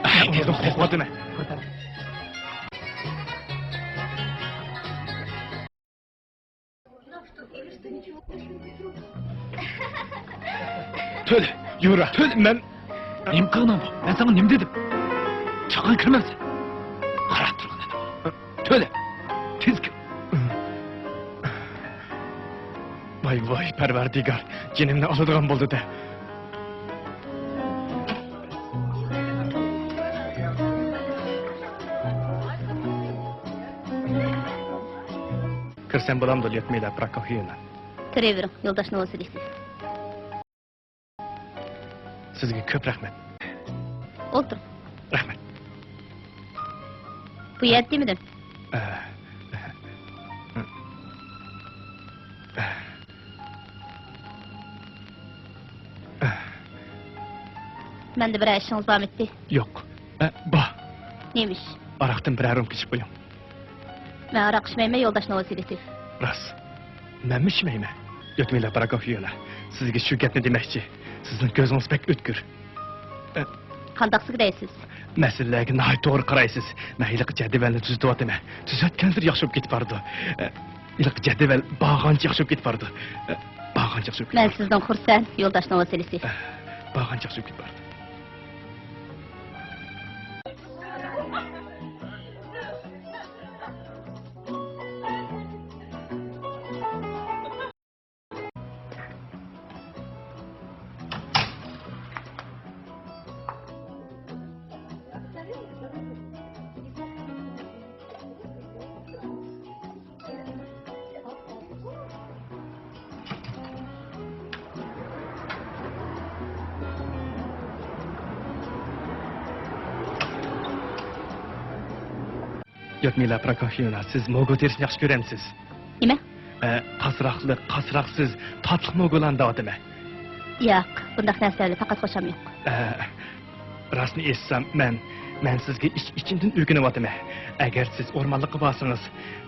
ئەھ، تېز بول، تېز بول. قورقۇۋاتىمەن. تۆلە، يۈرە، تۆلە، مەن. نېمە قىلغىنىڭ بۇ؟ مەن ساڭا نېمە دېدىم؟ چاققان كىرمەمسەن؟ قاراپ تۇرغىنىنى. تۆلە، تېز كىر. ۋاي، ۋاي، پەرۋەردىگار، جېنىمنى ئالىدىغان بولدى-دە. كىرسەم بولامدۇ، ليۇدمىلا پروكوفيېۋنا؟ كىرىۋېرىڭ، يولداش نوۋوسېلىسى. سىزگە كۆپ رەھمەت. ئولتۇرۇڭ. رەھمەت. بۇ يەردە دېمىدىم. ئە. مەندە بىرەر ئىشىڭىز بارمىدى؟ يوق. ئە، بار. نېمە ئىش؟ ئاراقتىن بىرەر رومكا ئىچىپ قويۇڭ. مەن ھاراق ئىچمەيمەن، يولداش نوۋوسېلىسى. راست. مەنمۇ ئىچمەيمەن. ليۇدمىلا پروكوفيېۋنا، سىزگە شۇ گەپنى دېمەكچى. سىزنىڭ كۆزىڭىز بەك ئۆتكۈر. ئە، قانداقسىغا دەيسىز؟ مەسىلىلەرگە ناھايىتى توغرا قارايسىز. مەن ھېلىقى جەدۋەلنى تۈزىتىۋاتىمەن. تۈزەتكەنسېرى ياخشى بولۇپ كېتىپ بارىدۇ. ئە، ھېلىقى جەدۋەل بارغانچە ياخشى بولۇپ كېتىپ بارىدۇ. ئە، بارغانچە ياخشى بولۇپ كېتىپ مەن بارىدۇ. سىزدىن خۇرسەن، يولداش نوۋوسېلىسى. ئە، بارغانچە ياخشى بولۇپ كېتىپ بارىدۇ. ليۇدمىلا پروكوفيېۋنا، سىز موگو تېرىسىنى ياخشى كۆرەمسىز؟ نېمە؟ ئە، قاسراقلىق، قاسراقسىز، تاتلىق موگولارنى دەۋاتىمەن. ياق، بۇنداق نەرسىلەر بىلەن پەقەت خۇشام يوق. ئە، راستىنى ئېيتسام، مەن، مەن سىزگە ئىچ-ئىچىمدىن ئۆكۈنۈۋاتىمەن. ئەگەر سىز ئورمانلىققا بارسىڭىز،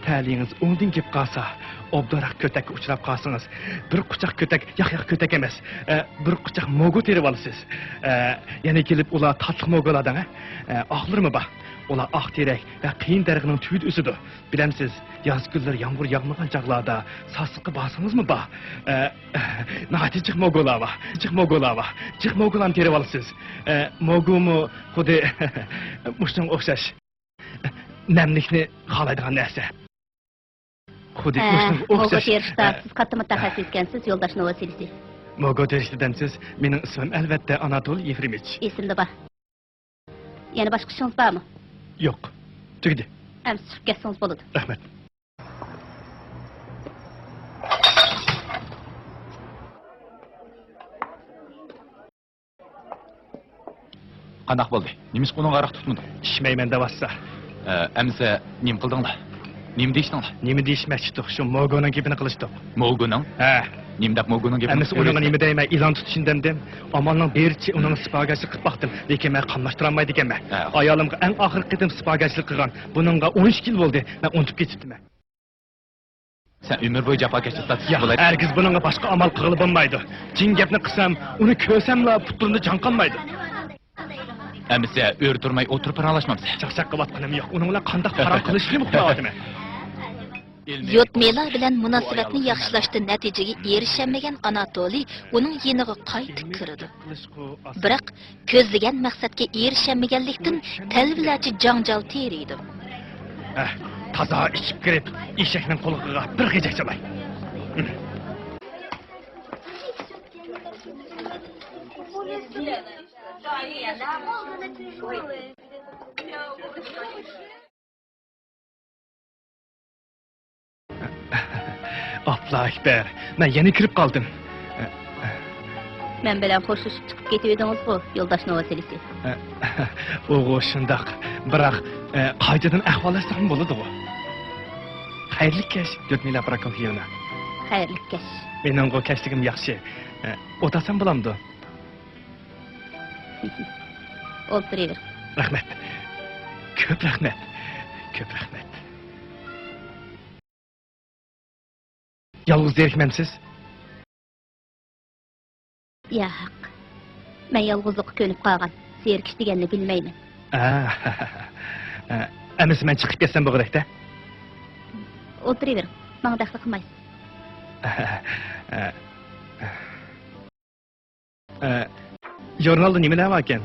تەلىيىڭىز ئوڭدىن كېلىپ قالسا، ئوبدانراق كۆتەككە ئۇچراپ قالسىڭىز، بىر قۇچاق كۆتەك، ياق، ياق، كۆتەك ئەمەس، ئە، بىر قۇچاق موگو تېرىۋالىسىز. ئە، يەنە كېلىپ ئۇلار تاتلىق موگولار دەڭ، ئە، ئاقلىرىمۇ بار. ئۇلار ئاق تېرەك ۋە قېيىن دەرىخىنىڭ تۈۋىدە ئۆسىدۇ. بىلەمسىز، ياز كۈنلىرى يامغۇر ياغمىغان چاغلاردا ساسلىققا بارسىڭىزمۇ بار. ئە، ناھايىتى جىق موگولار بار. جىق موگولار بار. جىق موگولارنى تېرىۋالىسىز. ئە، موگومۇ خۇددى مۇشۇنىڭغا ئوخشاش. نەملىكنى خالايدىغان نەرسە. خۇددى ھە، مۇشۇنىڭغا موگو ئوخشاش. تېرىشتا ئە، سىز قاتتىق مۇتەخەسسىس ئىكەنسىز، يولداش نوۋوسېلىسى. موگو تېرىشتا دەمسىز؟ مېنىڭ ئىسمىم ئەلۋەتتە ئاناتولىي يېفرېمىچ. ئېسىمدە بار. يەنە باشقا ئىشىڭىز بارمۇ؟ يوق. تۈگىدى. ئەمسە چىقىپ كەتسىڭىز بولىدۇ. رەھمەت. قانداق بولدى؟ نېمىشقا ئۇنىڭغا ھاراق تۇتمىدىڭ؟ ئىچمەيمەن دەۋاتسا. ئە، ئەمىسە نېمە قىلدىڭلار؟ نېمە دېيىشتىڭلار؟ نېمە دېيىشمەكچىدۇق؟ شۇ موگونىڭ گېپىنى قىلىشتۇق. موگونىڭ؟ ھە. نېمىدەپ موگونىڭ گېپىنى قىلىۋېرىسەن؟ ئەمىسە ئۇنىڭغا نېمە دەيمەن؟ ئىلان تۇتۇشنى دەمدىم. ئامالنىڭ بېرىچە ئۇنىڭغا سىپاگەرچىلىك قىلىپ باقتىم. لېكىن مەن قاملاشتۇرالمايدىكەنمەن. ھە. ئايالىمغا ئەڭ ئاخىرقى قېتىم سىپاگەرچىلىك قىلغان. بۇنىڭغا ئون ئىككى يىل بولدى. مەن ئۇنتۇپ كېتىپتىمەن. سەن ئۆمۈر بويى جاپاكەشلىك تارتىسەن ياق، بۇلاي. ھەرگىز بۇنىڭغا باشقا ئامال قىلغىلى بولمايدۇ. جىڭ گەپنى قىلسام، ئۇنى كۆرسەملا پۇتلىرىمدا جان قالمايدۇ. ئەمىسە ئۆرە تۇرماي ئولتۇرۇپ پاراڭلاشمامسەن؟ چاقچاق قىلىۋاتقىنىم يوق. ئۇنىڭ بىلەن قانداق پاراڭ قىلىشنىمۇ ئۇقمايۋاتىمەن. ليۇدمىلا بىلەن مۇناسىۋەتنى ياخشىلاشتا نەتىجىگە ئېرىشەلمىگەن ئاناتولىي ئۇنىڭ يېنىغا قايتا كىرىدۇ. بىراق كۆزلىگەن مەقسەتكە ئېرىشەلمىگەنلىكتىن، تەلۋىلەرچە جاڭجال تېرىيدۇ. ھە، تازا ئىچىپ كىرىپ، ئېشەكنىڭ قۇلىقىغا بىر غىجەك چالاي. ئاپلا ئەكبەر، مەن يەنە كىرىپ قالدىم. مەن بىلەن خوشلىشىپ چىقىپ كېتىۋىدىڭىزغۇ، يولداش نوۋوسېلىسى؟ ئۇغۇ شۇنداق، بىراق، قايتىدىن ئەھۋاللاشساقمۇ بولىدىغۇ. خەيرلىك كەچ، ليۇدمىلا پروكوفيېۋنا. خەيرلىك كەچ. مېنىڭغۇ كەچلىكىم ياخشى. ئولتۇرسام بولامدۇ؟ ئولتۇرۇۋېرىڭ. رەھمەت. كۆپ رەھمەت. كۆپ رەھمەت. يالغۇز زېرىكمەمسىز؟ ياق. مەن يالغۇزلۇققا كۆنۈپ قالغان. زېرىكىش دېگەننى بىلمەيمەن. ئە، ئە، ئەمىسە مەن چىقىپ كەتسەم بولغۇدەك-دە. ئولتۇرۇۋېرىڭ. ماڭا دەخلى قىلمايسىز. ئە، ئە. ئە، ژۇرنالدا نېمىلەر باركەن؟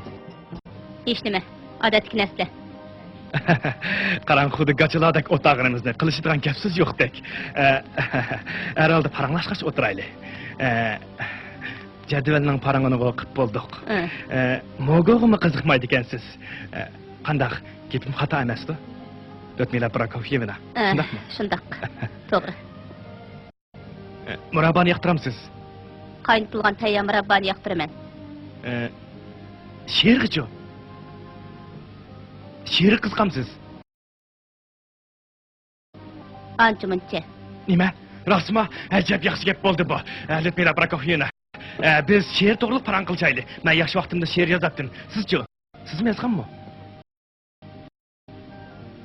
ھېچنېمە، ئادەتتىكى نەرسىلەر. قاراڭ، خۇددى گاچىلاردەك ئولتۇرغىنىمىزنى، قىلىشىدىغان گەپ سۆز يوقتەك. ئە، ھەرھالدا پاراڭلاشقاچ ئولتۇرايلى. ئە، جەدۋەلنىڭ پاراڭىنىغۇ قىپ بولدۇق. ئە. ئە، موگوغىمۇ قىزىقمايدىكەنسىز. ئە، قانداق، گېپىم خاتا ئەمەستۇ؟ ليۇدمىلا پروكوفيېۋنا، ئە، شۇنداقمۇ؟ شۇنداق. توغرا. ئە، مۇراببانى ياقتۇرامسىز؟ قاينىتىلغان تەييار مۇراببانى ياقتۇرىمەن. ئە، شېرىغىچۇ؟ شېرىغا قىزىقامسىز؟ ئانچە-مۇنچە. نېمە؟ راستمۇ؟ ئەجەب ياخشى گەپ بولدى بۇ. ئە، ليۇدمىلا پروكوفيېۋنا. ئە، بىز شېرى توغرىلىق پاراڭ قىلىشايلى. مەن ياخشى ۋاقتىمدا شېئىر يازاتتىم. سىزچۇ؟ سىزمۇ يازغانمۇ؟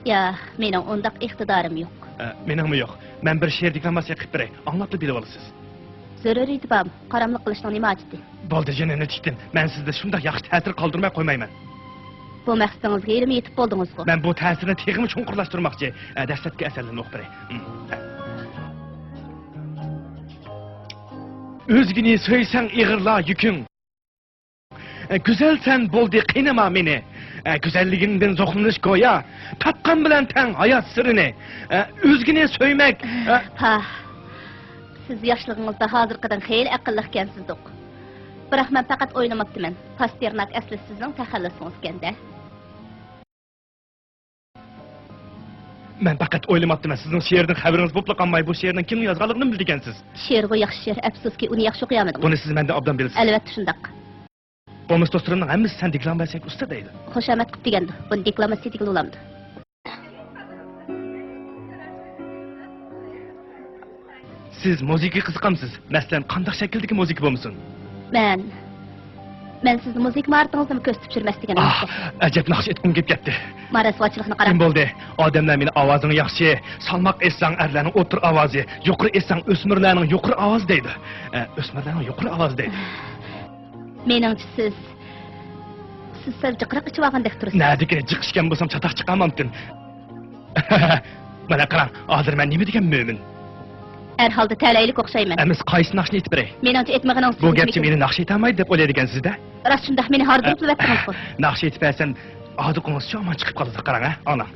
ياق، مېنىڭ ئۇنداق ئىقتىدارىم يوق. ئە، مېنىڭمۇ يوق. مەن بىر شېئىر دېكلاماتسىيە قىلىپ بېرەي. ئاڭلاپلا بىلىۋالىسىز. زۆرۈرىيىتى بارمۇ؟ قاراملىق قىلىشنىڭ نېمە ھاجىتى؟ بولدى، جېنىنى تىكتىن. مەن سىزدە شۇنداق ياخشى تەسىر قالدۇرماي قويمايمەن. بۇ مەقسىتىڭىزگە ھېلىمۇ يېتىپ بولدىڭىزغۇ؟ مەن بۇ تەسىرنى تېخىمۇ چوڭقۇرلاشتۇرماقچى. ئە، دەسلەپكى ئەسەرلەرنى ئوقۇپ بېرەي. ئۆزگىنى سۆيسەڭ ئېغىرلار يۈكۈڭ. ئە، گۈزەلسەن بولدى قىينىما مېنى. ئە، گۈزەللىكىڭدىن زوقلىنىش گويا، تاپقان بىلەن تەڭ ھايات سىرىنى. ئە، ئۆزگىنى سۆيمەك. ئە، پاھ، سىز ياشلىقىڭىزدا ھازىرقىدىن خېلى ئەقىللىقكەنسىز دوق. بىراق مەن پەقەت ئويلىماپتىمەن، پاستېرناك ئەسلى سىزنىڭ تەخەللۇسىڭىزكەن-دە. مەن پەقەت ئويلىماپتىمەن، سىزنىڭ شېئىردىن خەۋىرىڭىز بوپلا قالماي، بۇ شېئىرنىڭ كىمنىڭ يازغانلىقىنىمۇ بىلىدىكەنسىز. شېئىرغۇ ياخشى شېئىر، ئەپسۇسكى، ئۇنى ياخشى ئوقۇيالمىدىم. بۇنى سىز مەندىن ئوبدان بىلىسىز. ئەلۋەتتە شۇنداق. قومۇس دوستلىرىمنىڭ ھەممىسى سەن دېكلاماتسىيەگە ئۇستا دەيدۇ. خۇشامەت قىپتۇ دېگەندۇ، بۇنى دېكلاماتسىيە دېگىلى بولامدۇ؟ سىز مۇزىكىغا قىزىقامسىز؟ مەسىلەن، قانداق شەكىلدىكى مۇزىكا بولمىسۇن؟ مەن، مەن سىزنى مۇزىكا ماھارىتىڭىزنىمۇ كۆرسىتىپ يۈرمەس دېگەن ئاھ، ئەمەسكەن. ئەجەب ناخشا ئېيتقۇم كېلىپ كەتتى. ما رەسۋاچىلىقنى قاراڭ. نېمە بولدى؟ ئادەملەر مېنى ئاۋازىڭ ياخشى، سالماق ئېيتساڭ ئەرلەرنىڭ ئوتتۇرا ئاۋازى، يۇقىرى ئېيتساڭ ئۆسمۈرلەرنىڭ يۇقىرى ئاۋازى دەيدۇ. ئە، ئۆسمۈرلەرنىڭ يۇقىرى ئاۋازى دەيدۇ. مېنىڭچە سىز، سىز سەل جىقراق ئىچىۋالغاندەك تۇرىسىز. نەدىكى جىق ئىچكەن بولسام چاتاق چىقارمامتىم. مانا قاراڭ، ھازىر مەن نېمە دېگەن مۆمىن. ھەر ھالدا تەلەيلىك ئوخشايمەن. ئەمىسە قايسى ناخشىنى ئېيتىپ بېرەي؟ مېنىڭچە ئېيتمىغىنىڭىز بۇ گەپچە مېنى ناخشا ئېيتالمايدۇ دەپ ئويلايدىكەنسىز-دە. راست شۇنداق، مېنى ھاردۇرۇپلا ئەۋەتتىڭىزغۇ. ناخشا ئېيتىپ بەرسەم، ھاردۇقىڭىزچۇ ئامان چىقىپ قالىدۇ، قاراڭ ھە، ئاڭلاڭ.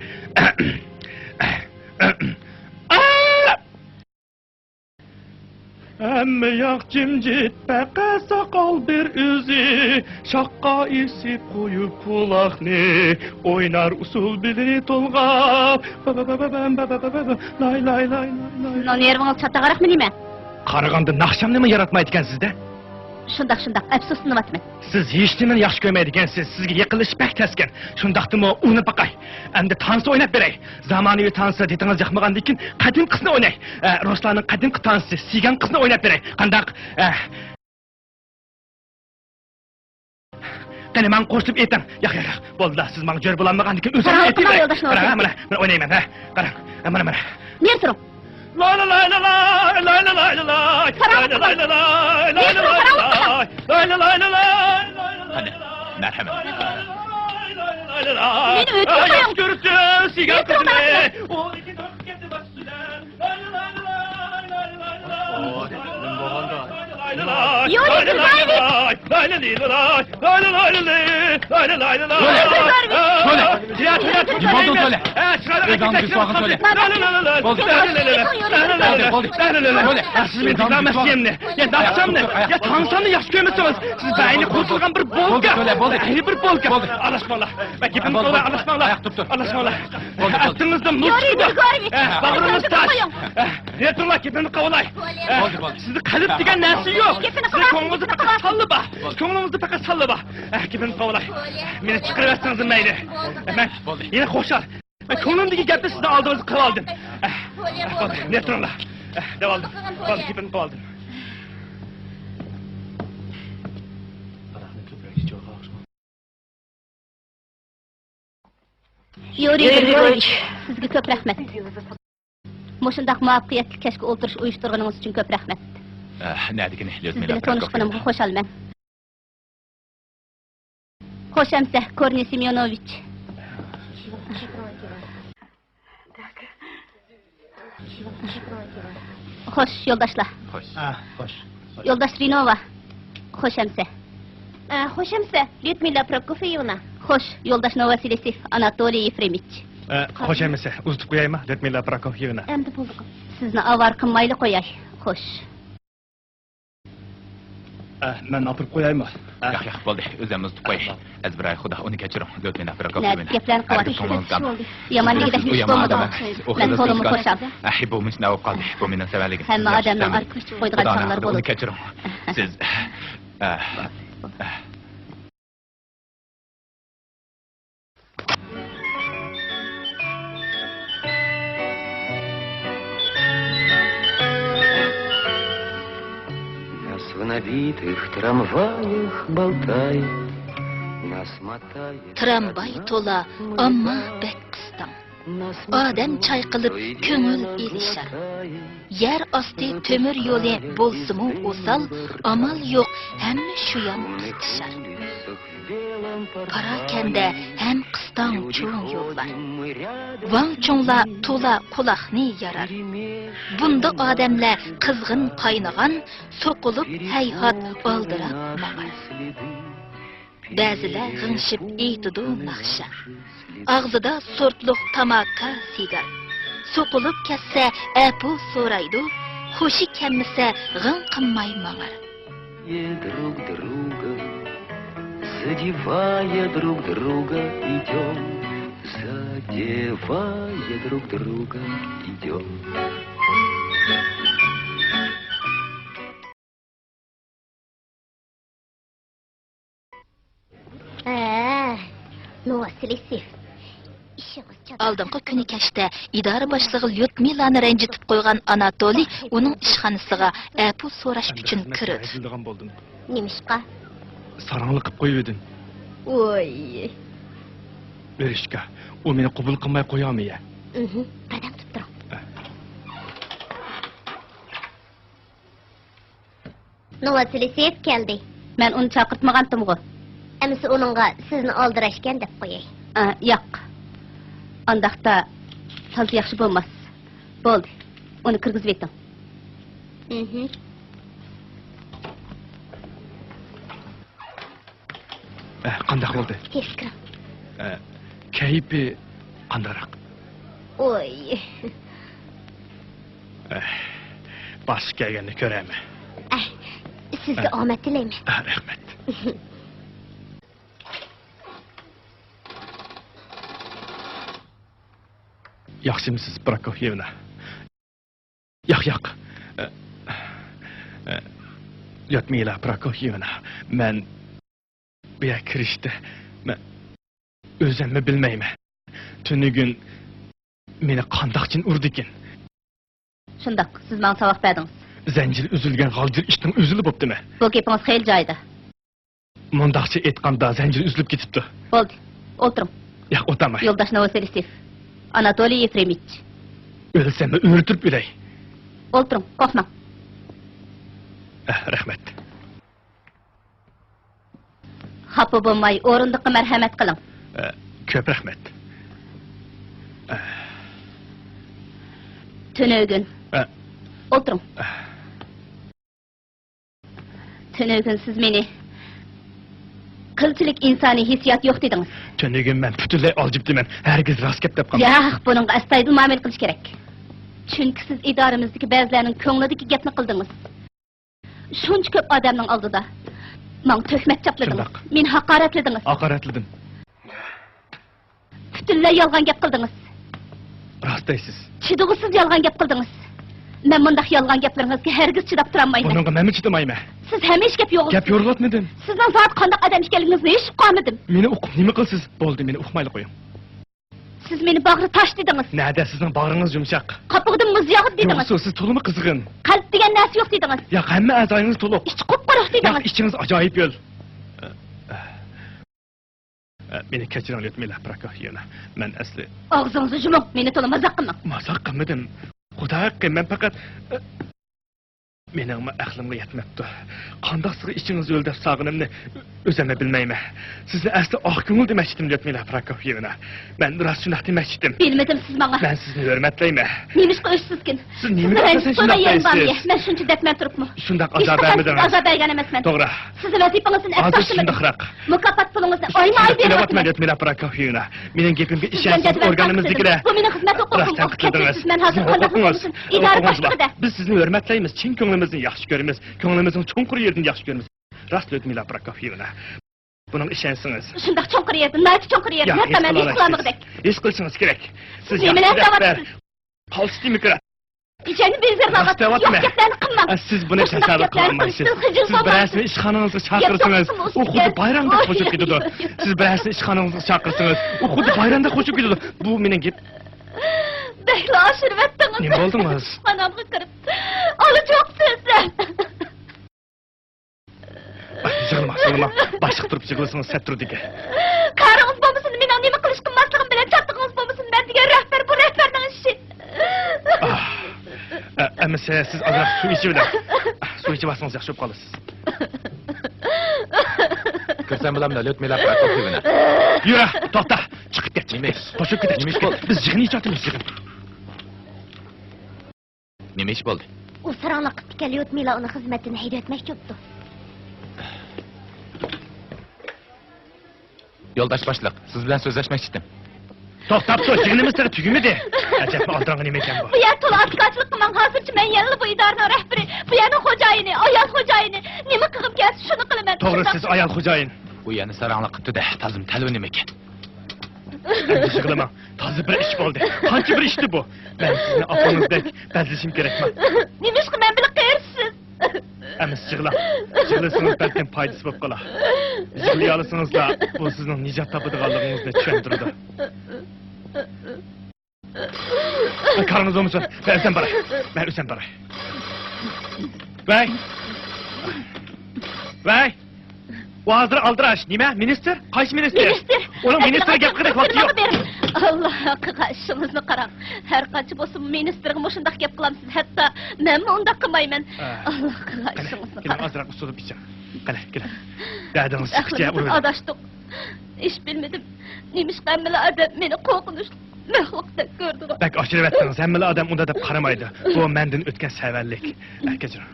ھەممە ياق جىمجىت، پەقەت ساقال بىر ئۆزى. شاققا ئېسىپ قويۇپ قۇلاقنى، ئوينار ئۇسسۇل بېلىنى تولغاپ. لاي، لاي، لاي، لاي، لاي. سىزنىڭ نېرۋىڭىز چاتاقراقمۇ نېمە؟ قارىغاندا ناخشامنىمۇ ياراتمايدىكەنسىز-دە. شۇنداق، شۇنداق، ئەپسۇسلىنىۋاتىمەن. سىز ھېچنېمىنى ياخشى كۆرمەيدىكەنسىز، سىزگە يېقىنلىشىش بەك تەسكەن. شۇنداقتىمۇ ئۇنى باقاي. ئەمدى تانسا ئويناپ بېرەي. زامانىۋى تانسا دىتىڭىز ياقمىغاندىكىن قەدىمكىسىنى ئويناي. ئە، رۇسلارنىڭ قەدىمكى تانسىسى سىگانكىسىنى ئويناپ بېرەي. قانداق؟ ئە. قېنى، ماڭا قوشۇلۇپ ئېيتىڭ. ياق، ياق، ياق. بولدى، سىز ماڭا جۆر بولالمىغاندىكىن ئۆزۈڭ قاراڭ، ئېيتىۋېرىڭ. قاراڭ، يولداش نۇرۇدىن. قاراڭ، مانا، مانا ئوينايمەن، ھە. قاراڭ، مانا، مانا. نېرى تۇرۇڭ. لاي، لاي، لاي، لاي، لاي. قاراڭ، قاراڭ. نېرى تۇرۇڭ، قاراڭ. قېنى، مەرھەمەت. مېنى ئۆتۈپ قويۇڭ. ياخشى كۆرۈپتۇ، سىگار قىزىنى. يورى، بولدى، بولدى. بولدى. سىز مېنى دىكلاماتسىيەمنى، يا ناخشامنى، يا تانسامنى ياخشى كۆرمىسىڭىز، سىز بەينى قۇرۇتۇلغان بىر بولكا. بولدى، بولدى. بەينى بىر بولكا. بولدى. ئارىلاشماڭلار. بولدى. ئارىلاشماڭلار. ئارىلاشماڭلار. بولدى، بولدى. ئاستىڭىزدا مۇز چىقىدۇ. باغرىڭىز تاش. يېتىڭلار، گېپىمنى قىلىۋالاي. بولدى، بولدى. سىزدە قەلب دېگەن نەرسە يوق. سىزنىڭ كۆڭلىڭىزدە پەقەت ساللا بار. كۆڭلىڭىزدە پەقەت ساللا بار. گېپىمنى قىلىۋالاي. مېنى چىقىرىۋەتسىڭىز مەيلى. مەن يەنە خۇشال. مەن كۆڭلۈمدىكى گەپنى سىزنىڭ ئالدىڭىزغا قىلىۋالدىم. بولدى، نېرى تۇرۇڭلار. دەۋالدىم. بولدى، گېپىمنى قىلىۋالدىم. يۇرىي گرىگوريېۋىچ، سىزگە كۆپ رەھمەت. مۇشۇنداق مۇۋەپپەقىيەتلىك كەچكە ئولتۇرۇش ئۇيۇشتۇرغىنىڭىز ئۈچۈن كۆپ رەھمەت. ئە، نەدىكىنى، سىز ليۇدمىلا بىلەن تونۇشقىنىمغا پروكوفيېۋنا؟ خۇشالمەن. خوش ئەمىسە، كورنېي سېميونوۋىچ. خوش، يولداشلار. خوش. ئا، خوش. خوش. يولداش رىنوۋا. خوش ئەمىسە. ئا، خوش ئەمىسە، ليۇدمىلا پروكوفيېۋنا. خوش، يولداش نوۋوسېلىسېف، ئاناتولىي يېفرېمىچ. ئا، خوش ئەمىسە، ئۇزىتىپ قويايمۇ، ليۇدمىلا پروكوفيېۋنا؟ ئەمدى بولدى. سىزنى ئاۋارە قىلمايلا قوياي. خوش. ئە، مەن ئاپىرىپ قويايمۇ؟ ئە. ياق، ياق، بولدى. ئۆزۈم ئۇزىتىپ قوياي. ئەزبىراي خۇدا، ئۇنى كەچۈرۈڭ، ليۇدمىلا پروكوفيېۋنا. نەدىكى گەپلەرنى قىلىۋاتىسىز؟ ھەرگىز كۆڭلىڭىزگە ئالماڭ. يامان دېگۈدەك ئىش بولمىدىمۇ؟ مەن تولىمۇ خۇشال. بۇ مېنىڭ سەۋەنلىكىم. ھەممە ئادەمنىڭ ئارتۇق ئىش قويىدىغان چاغلىرى بولىدۇ. كەچۈرۈڭ. سىز، ئە، ئە. Нас в набитых трамваях болтает, нас мотает. ترامۋاي تولا، ئامما بەك قىستاڭ. ئادەم چايقىلىپ كۆڭۈل ئېلىشار. يەر ئاستى تۆمۈر يولى بولسىمۇ ئوسال، ئامال يوق، ھەممە شۇيان قىستىشار. پاراكەندە ھەم قىستاڭ چوڭ يوللار. ۋاڭ چۇڭلار تولا قۇلاقنى يارار. بۇنداق ئادەملەر قىزغىن قاينىغان، سوقۇلۇپ ھەيھات ئالدىراپ ماڭار. بەزىلەر غىڭشىپ ئېيتىدۇ ناخشا. ئاغزىدا سورتلۇق تاماكا سىگار. سوقۇلۇپ كەتسە ئەپۇ سورايدۇ، خۇشى كەلمىسە غىڭ قىلماي ماڭار. Задевая друг друга, задевая друг друга идём, задевая друг друга идём. ھە، نوۋوسېلىسېف، ئىشىڭىز چاتاق. ئالدىنقى كۈنى كەچتە ئىدارە باشلىقى ليۇدمىلانى رەنجىتىپ قويغان ئاناتولىي ئۇنىڭ ئىشخانىسىغا ئەپۇ سوراش ئۈچۈن كىرىدۇ. نېمىشقا؟ ساراڭلىق قىلىپ قويۇۋىدىم. ۋوي. ۋېرىشكا، ئۇ مېنى قوبۇل قىلماي قويامۇ يە؟ ئىھى، بىردەم تۇرۇپ تۇرۇڭ. ئە. نوۋوسېلىسېف كەلدى. مەن ئۇنى چاقىرتمىغانتىمغۇ؟ ئەمىسە ئۇنىڭغا سىزنى ئالدىراشكەن دەپ قوياي. ئا، ياق. ئانداقتا تازا ياخشى بولماس. بولدى، ئۇنى كىرگۈزۈۋېتىڭ. ئە، قانداق بولدى؟ تېز كىرىڭ. ئە، كەيپى قانداقراق؟ ۋوي. ئە، باشقا كەلگەندە كۆرەرمەن. ئە، سىزگە ئامەت تىلەيمەن. ئە، رەھمەت. ياخشىمۇسىز، پروكوفيېۋنا؟ ياق، ياق. ئە، ئە، ليۇدمىلا پروكوفيېۋنا، مەن بۇ يەرگە كىرىشتە، مەن ئۆزۈممۇ بىلمەيمەن. تۈنۈگۈن مېنى قانداقچىن ئۇردىكىن؟ شۇنداق، سىز ماڭا ساۋاق بەردىڭىز. زەنجىرى ئۈزۈلگەن غالجىر ئىتنىڭ ئۆزىلا بوپتىمەن. بۇ گېپىڭىز خېلى جايىدا. مۇنداقچە ئېيتقاندا، زەنجىرى ئۈزۈلۈپ كېتىپتۇ. بولدى، ئولتۇرۇڭ. ياق، ئولتۇرماي. يولداش نوۋوسېلىسېف، ئاناتولىي يېفرېمىچ. ئۆلسەممۇ ئۆلتۈرۈپ ئۆلەي. ئولتۇرۇڭ، قورقماڭ. ئە، رەھمەت. خاپا بولماي، ئورۇندۇققا مەرھەمەت قىلىڭ. ئە، كۆپ رەھمەت. ئە. تۈنۈگۈن. ئە. ئولتۇرۇڭ. ئە. تۈنۈگۈن سىز مېنى قىلچىلىك ئىنسانىي ھېسسىيات يوق دېدىڭىز. تۈنۈگۈن مەن پۈتۈنلەي ئالجىپتىمەن. ھەرگىز راست گەپ دەپ قالماڭ. ياق، بۇنىڭغا ئەستايىدىل مۇئامىلە قىلىش كېرەك. چۈنكى سىز ئىدارىمىزدىكى بەزىلەرنىڭ كۆڭلىدىكى گەپنى قىلدىڭىز. شۇنچە كۆپ ئادەمنىڭ ئالدىدا ماڭا تۆھمەت چاپلىدىڭىز. شۇنداق. مېنى ھاقارەتلىدىڭىز. ھاقارەتلىدىم. پۈتۈنلەي يالغان گەپ قىلدىڭىز. راست دەيسىز. چىدىغۇسىز يالغان گەپ قىلدىڭىز. مەن مۇنداق يالغان گەپلىرىڭىزگە ھەرگىز چىداپ تۇرالمايمەن. بۇنىڭغا مەنمۇ چىدىمايمەن. سىز ھەمىشە گەپ يورغىلىسىز. گەپ يورغىلاتمىدىم. سىزنىڭ زادى قانداق ئادەم ئىكەنلىكىڭىزنى ھېس قىلالمىدىم. مېنى ئۇقۇپ نېمە قىلىسىز؟ بولدى، مېنى ئۇقمايلا قويۇڭ. سىز مېنى باغرى تاش دېدىڭىز. نەدە سىزنىڭ باغرىڭىز يۇمشاق؟ قاپىقىدىن مۇز ياغدى دېدىڭىز. يوقسۇ، سىز تولىمۇ قىزغىن. قەلب دېگەن نەرسە يوق دېدىڭىز. ياق، ھەممە ئەزايىڭىز تولۇق. ئىچى قۇپقۇرۇق دېدىڭىز. ياق، ئىچىڭىز ئاجايىپ ھۆل. ئە، مېنى كەچۈرۈڭ، ليۇدمىلا پروكوفيېۋنا. مەن ئەسلى... ئاغزىڭىزنى يۇمۇڭ، مېنى تولا مازاق قىلماڭ. مازاق قىلمىدىم. خۇدا ھەققى، مەن پەقەت، ئە، مېنىڭمۇ ئەقلىمغا يەتمەپتۇ. قانداقسىغا ئىچىڭىز ھۆل دەپ سالغىنىمنى ئۆزۈممۇ بىلمەيمەن. سىزنى ئەسلى ئاق كۆڭۈل دېمەكچىدىم، ليۇدمىلا پروكوفيېۋنا. مەن راست شۇنداق دېمەكچىدىم. بىلمىدىم سىز ماڭا. مەن سىزنى ھۆرمەتلەيمەن. نېمىشقا ئۆچسىزكىن؟ سىز نېمىگە ئاساسەن شۇنداق دەيسىز؟ مەن شۇنچە دەردمەن تۇرۇپمۇ؟ شۇنداق ئازار بەرمىدىڭىز. ئازار بەرگەن ئەمەسمەن. توغرا. سىزنى ۋەزىپىڭىزدىن ئەپ تاشلىمىدىم. ھازىر شۇنداقراق. مۇكاپات پۇلىڭىزنى ئايمۇ-ئاي بېرىڭ. ليۇدمىلا پروكوفيېۋنا، مېنىڭ گېپىمگە ئىشەنسىڭىز، ئورگانىمىزدىكىلەر... بۇ مېنىڭ خىزمەت ھوقۇقۇم. راست تەنقىد قىلدىڭىز. كەچۈرسىز، مەن ھازىر قانداق بولۇشۇم؟ ئىدارە باشلىقى دە. بىز سىزنى ھۆرمەتلەيمىز، چىن كۆڭلىمىزدىن ياخشى كۆرىمىز. كۆڭلىمىزنىڭ چوڭقۇر يېرىدىن ياخشى كۆرىمىز. راست، ليۇدمىلا پروكوفيېۋنا. بۇنىڭغا ئىشەنسىڭىز. شۇنداق چوڭقۇر يەردىن ناھايىتى چوڭقۇر يەردىن ھەتتا مەن ھېس قىلالمىغۇدەك. ھېس قىلىشىڭىز كېرەك. سىز ياخشى رەھبەر، قالتىس دېموكرات. راست دەۋاتىمەن. يوق گەپلەرنى قىلماڭ. سىز بۇنى تەسەۋۋۇر قىلالمايسىز. سىز بىرەرسىنى ئىشخانىڭىزغا چاقىرسىڭىز، ئۇ خۇددى بايرامدەك قوشۇپ كېتىدۇ. سىز بىرەرسىنى ئىشخانىڭىزغا چاقىرسىڭىز، ئۇ خۇددى بايرامدەك قوشۇپ كېتىدۇ. بۇ مېنىڭ گېپ... بەكلا ئاشۇرۇۋەتتىڭىز. نېمە بولدىڭىز؟ ئىشخانامغا كىرىپ ئالا چوق سۆزلەپ. يىغلىماڭ، يىغلىماڭ. باشلىق تۇرۇپ يىغلىسىڭىز سەت تۇرىدىكەن. كارىڭىز بولمىسۇن، مېنىڭ نېمە قىلىش قىلماسلىقىم بىلەن چاتىقىڭىز بولمىسۇن، مەن دېگەن رەھبەر، بۇ رەھبەرنىڭ ئىشى. ئا، ئە، ئەمىسە سىز ئازراق سۇ ئىچىۋېلىڭ. ئا، سۇ ئىچىۋالسىڭىز ياخشى بولۇپ قالىسىز. كىرسەم بولامدۇ، ليۇدمىلا پروكوفيېۋنا؟ يۈر، توختا، چىقىپ كەت. نېمە ئىش؟ قوشۇپ كېتە، نېمە ئىش بولدى؟ بىز يىغىن ئېچىۋاتىمىز، يىغىن. نېمە ئىش بولدى؟ ئۇ ساراڭلىق قىپتىكەن، ليۇدمىلا ئۇنى خىزمەتتىن ھەيدىۋەتمەكچى بوپتۇ. يولداش باشلىق، سىز بىلەن سۆزلەشمەكچىدىم. توختاپ تۇر، يىغىنىمىز تېخى تۈگىمىدى. ئەجەبمۇ ئالدىراڭغۇ نېمە ئىكەن بۇ؟ بۇ يەر تولا ئاتىكارچىلىق قىلماڭ، ھازىرچە مەن يەنىلا بۇ ئىدارىنىڭ رەھبىرى، بۇ يەرنىڭ خوجايىنى، ئايال خوجايىنى. نېمە قىلغۇم كەلسە شۇنى قىلىمەن. توغرا، سىز ئايال خوجايىن. ئۇ يەنە ساراڭلىق قىپتۇ-دە، تازىمۇ تەلۋە نېمىكەن. ئەمدى يىغلىماڭ. تازا بىر ئىش بولدى. قانچە بىر ئىشتى بۇ؟ مەن سىزنى ئاپىڭىزدەك بەزلىشىم كېرەكمۇ؟ نېمىشقا مەن بىلەن قېرىشىسىز؟ ئەمىسە يىغلاڭ. يىغلىسىڭىز بەلكىم پايدىسى بولۇپ قالار. يىغلىيالىسىڭىزلا، بۇ سىزنىڭ نىجات تاپىدىغانلىقىڭىزنى چۈشەندۈرىدۇ. كارىڭىز بولمىسۇن. مەن ئۆزۈم باراي. مەن ئۆزۈم باراي. ۋەي. ۋەي. ئۇ ھازىر ئالدىراش. نېمە؟ مىنىستىر؟ قايسى مىنىستىر؟ مىنىستىر. ئۇنىڭ مىنىستىرگە گەپ قىلىدىغان ۋاقتى يوق. ئاللاھ قىلغان ئىشىڭىزنى قاراڭ. ھەر قانچە بولسىمۇ مىنىستىرغىمۇ شۇنداق گەپ قىلامسىز. ھەتتا مەنمۇ ئۇنداق قىلمايمەن. ئاللاھ قىلغان ئىشىڭىزنى قاراڭ. ئازراق ئۇسسۇلۇپ ئىچىڭ. قېنى، كېلىڭ. دەردىڭىزنى چىققىچە ئۇرۇۋېرىڭ. ئاداشتۇق. ئىش بىلمىدىم. نېمىشقا ھەممىلا ئادەم مېنى قورقۇنچلۇق مەخلۇقتەك كۆرىدىغان؟ بەك ئاشۇرۇۋەتتىڭىز. ھەممىلا ئادەم ئۇنداق دەپ قارىمايدۇ. بۇ مەندىن ئۆتكەن سەۋەنلىك. ئە، كەچۈرۈڭ.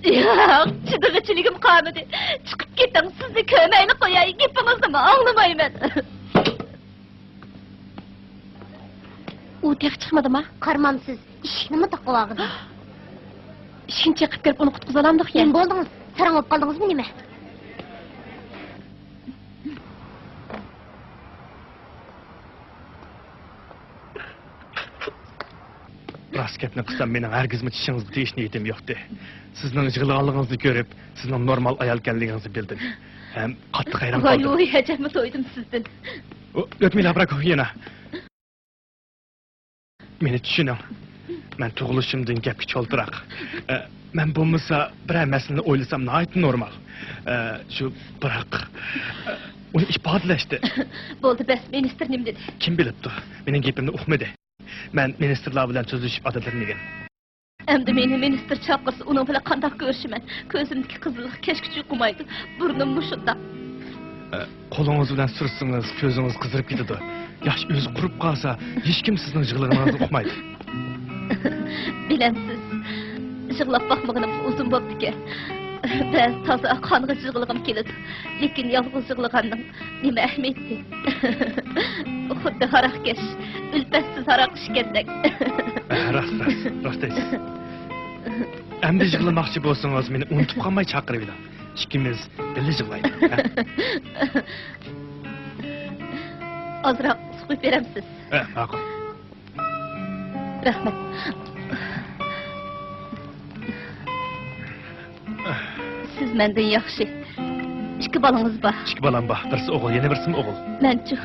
ياق، چىدىغۇچىلىكىم قالمىدى. چىقىپ كېتىڭ، سىزنى كۆرمەيلا قوياي، گېپىڭىزنىمۇ ئاڭلىمايمەن. ئۇ تېخى چىقمىدىما؟ قارىمامسىز، ئىشىكنىمۇ تاقىۋالغىنى. ئىشىكنى چېقىپ كىرىپ ئۇنى قۇتقۇزالامدۇق يا؟ نېمە بولدىڭىز؟ ساراڭ بولۇپ قالدىڭىزمۇ نېمە؟ راست گەپنى قىلسام، مېنىڭ ھەرگىزمۇ چىشىڭىزغا تېگىش نىيىتىم يوقتى. سىزنىڭ يىغلىغانلىقىڭىزنى كۆرۈپ، سىزنىڭ نورمال ئايال ئىكەنلىكىڭىزنى بىلدىم. ھەم قاتتىق ھەيران قالدىم. ۋاي، ۋاي، ئەجەبمۇ تويدۇم سىزدىن. ئۆتمىلا بىراك يەنە. مېنى چۈشىنىڭ. مەن تۇغۇلۇشۇمدىن گەپكە چولتىراق. ئە، مەن بولمىسا بىرەر مەسىلىنى ئويلىسام ناھايىتى نورمال. ئە، شۇ بىراق، ئە، ئۇنى ئىپادىلەشتە. بولدى، بەس، مىنىستىر نېمە دېدى؟ كىم بىلىپتۇ؟ مېنىڭ گېپىمنى ئۇقمىدى. مەن مىنىستىرلار بىلەن سۆزلىشىپ ئادەتلىنىگەن. ئەمدى مېنى مىنىستىر چاقىرسا، ئۇنىڭ بىلەن قانداق كۆرۈشىمەن؟ كۆزۈمدىكى قىزىللىق كەچكىچە يوقىمايدۇ. بۇرنۇم مۇشۇنداق. ئە، قولىڭىز بىلەن سۈرتسىڭىز، كۆزىڭىز قىزىرىپ كېتىدۇ. ياش ئۆزى قۇرۇپ قالسا، ھېچكىم سىزنىڭ يىغلىغىنىڭىزنى ئۇقمايدۇ. بىلەمسىز، يىغلاپ باقمىغىنىمغا ئۇزۇن بوپتىكەن. بەزى تازا قانغا يىغلىغۇم كېلىدۇ. لېكىن يالغۇز يىغلىغاننىڭ نېمە ئەھمىيىتى؟ خۇددى ھاراقكەش، ئۈلپەتسىز ھاراق ئىچكەندەك. راست، راست، راست دەيسىز. ئەمدى يىغلىماقچى بولسىڭىز، مېنى ئۇنتۇپ قالماي چاقىرىۋېلىڭ. ئىككىمىز بىللە يىغلايلى، ھە؟ ئازراق سۇ قۇيۇپ بېرەمسىز؟ ھە، ماقۇل. رەھمەت. سىز مەندىن ياخشى. ئىككى بالىڭىز بار. ئىككى بالام بار. بىرسى ئوغۇل، يەنە بىرسىمۇ ئوغۇل. مەنچۇ؟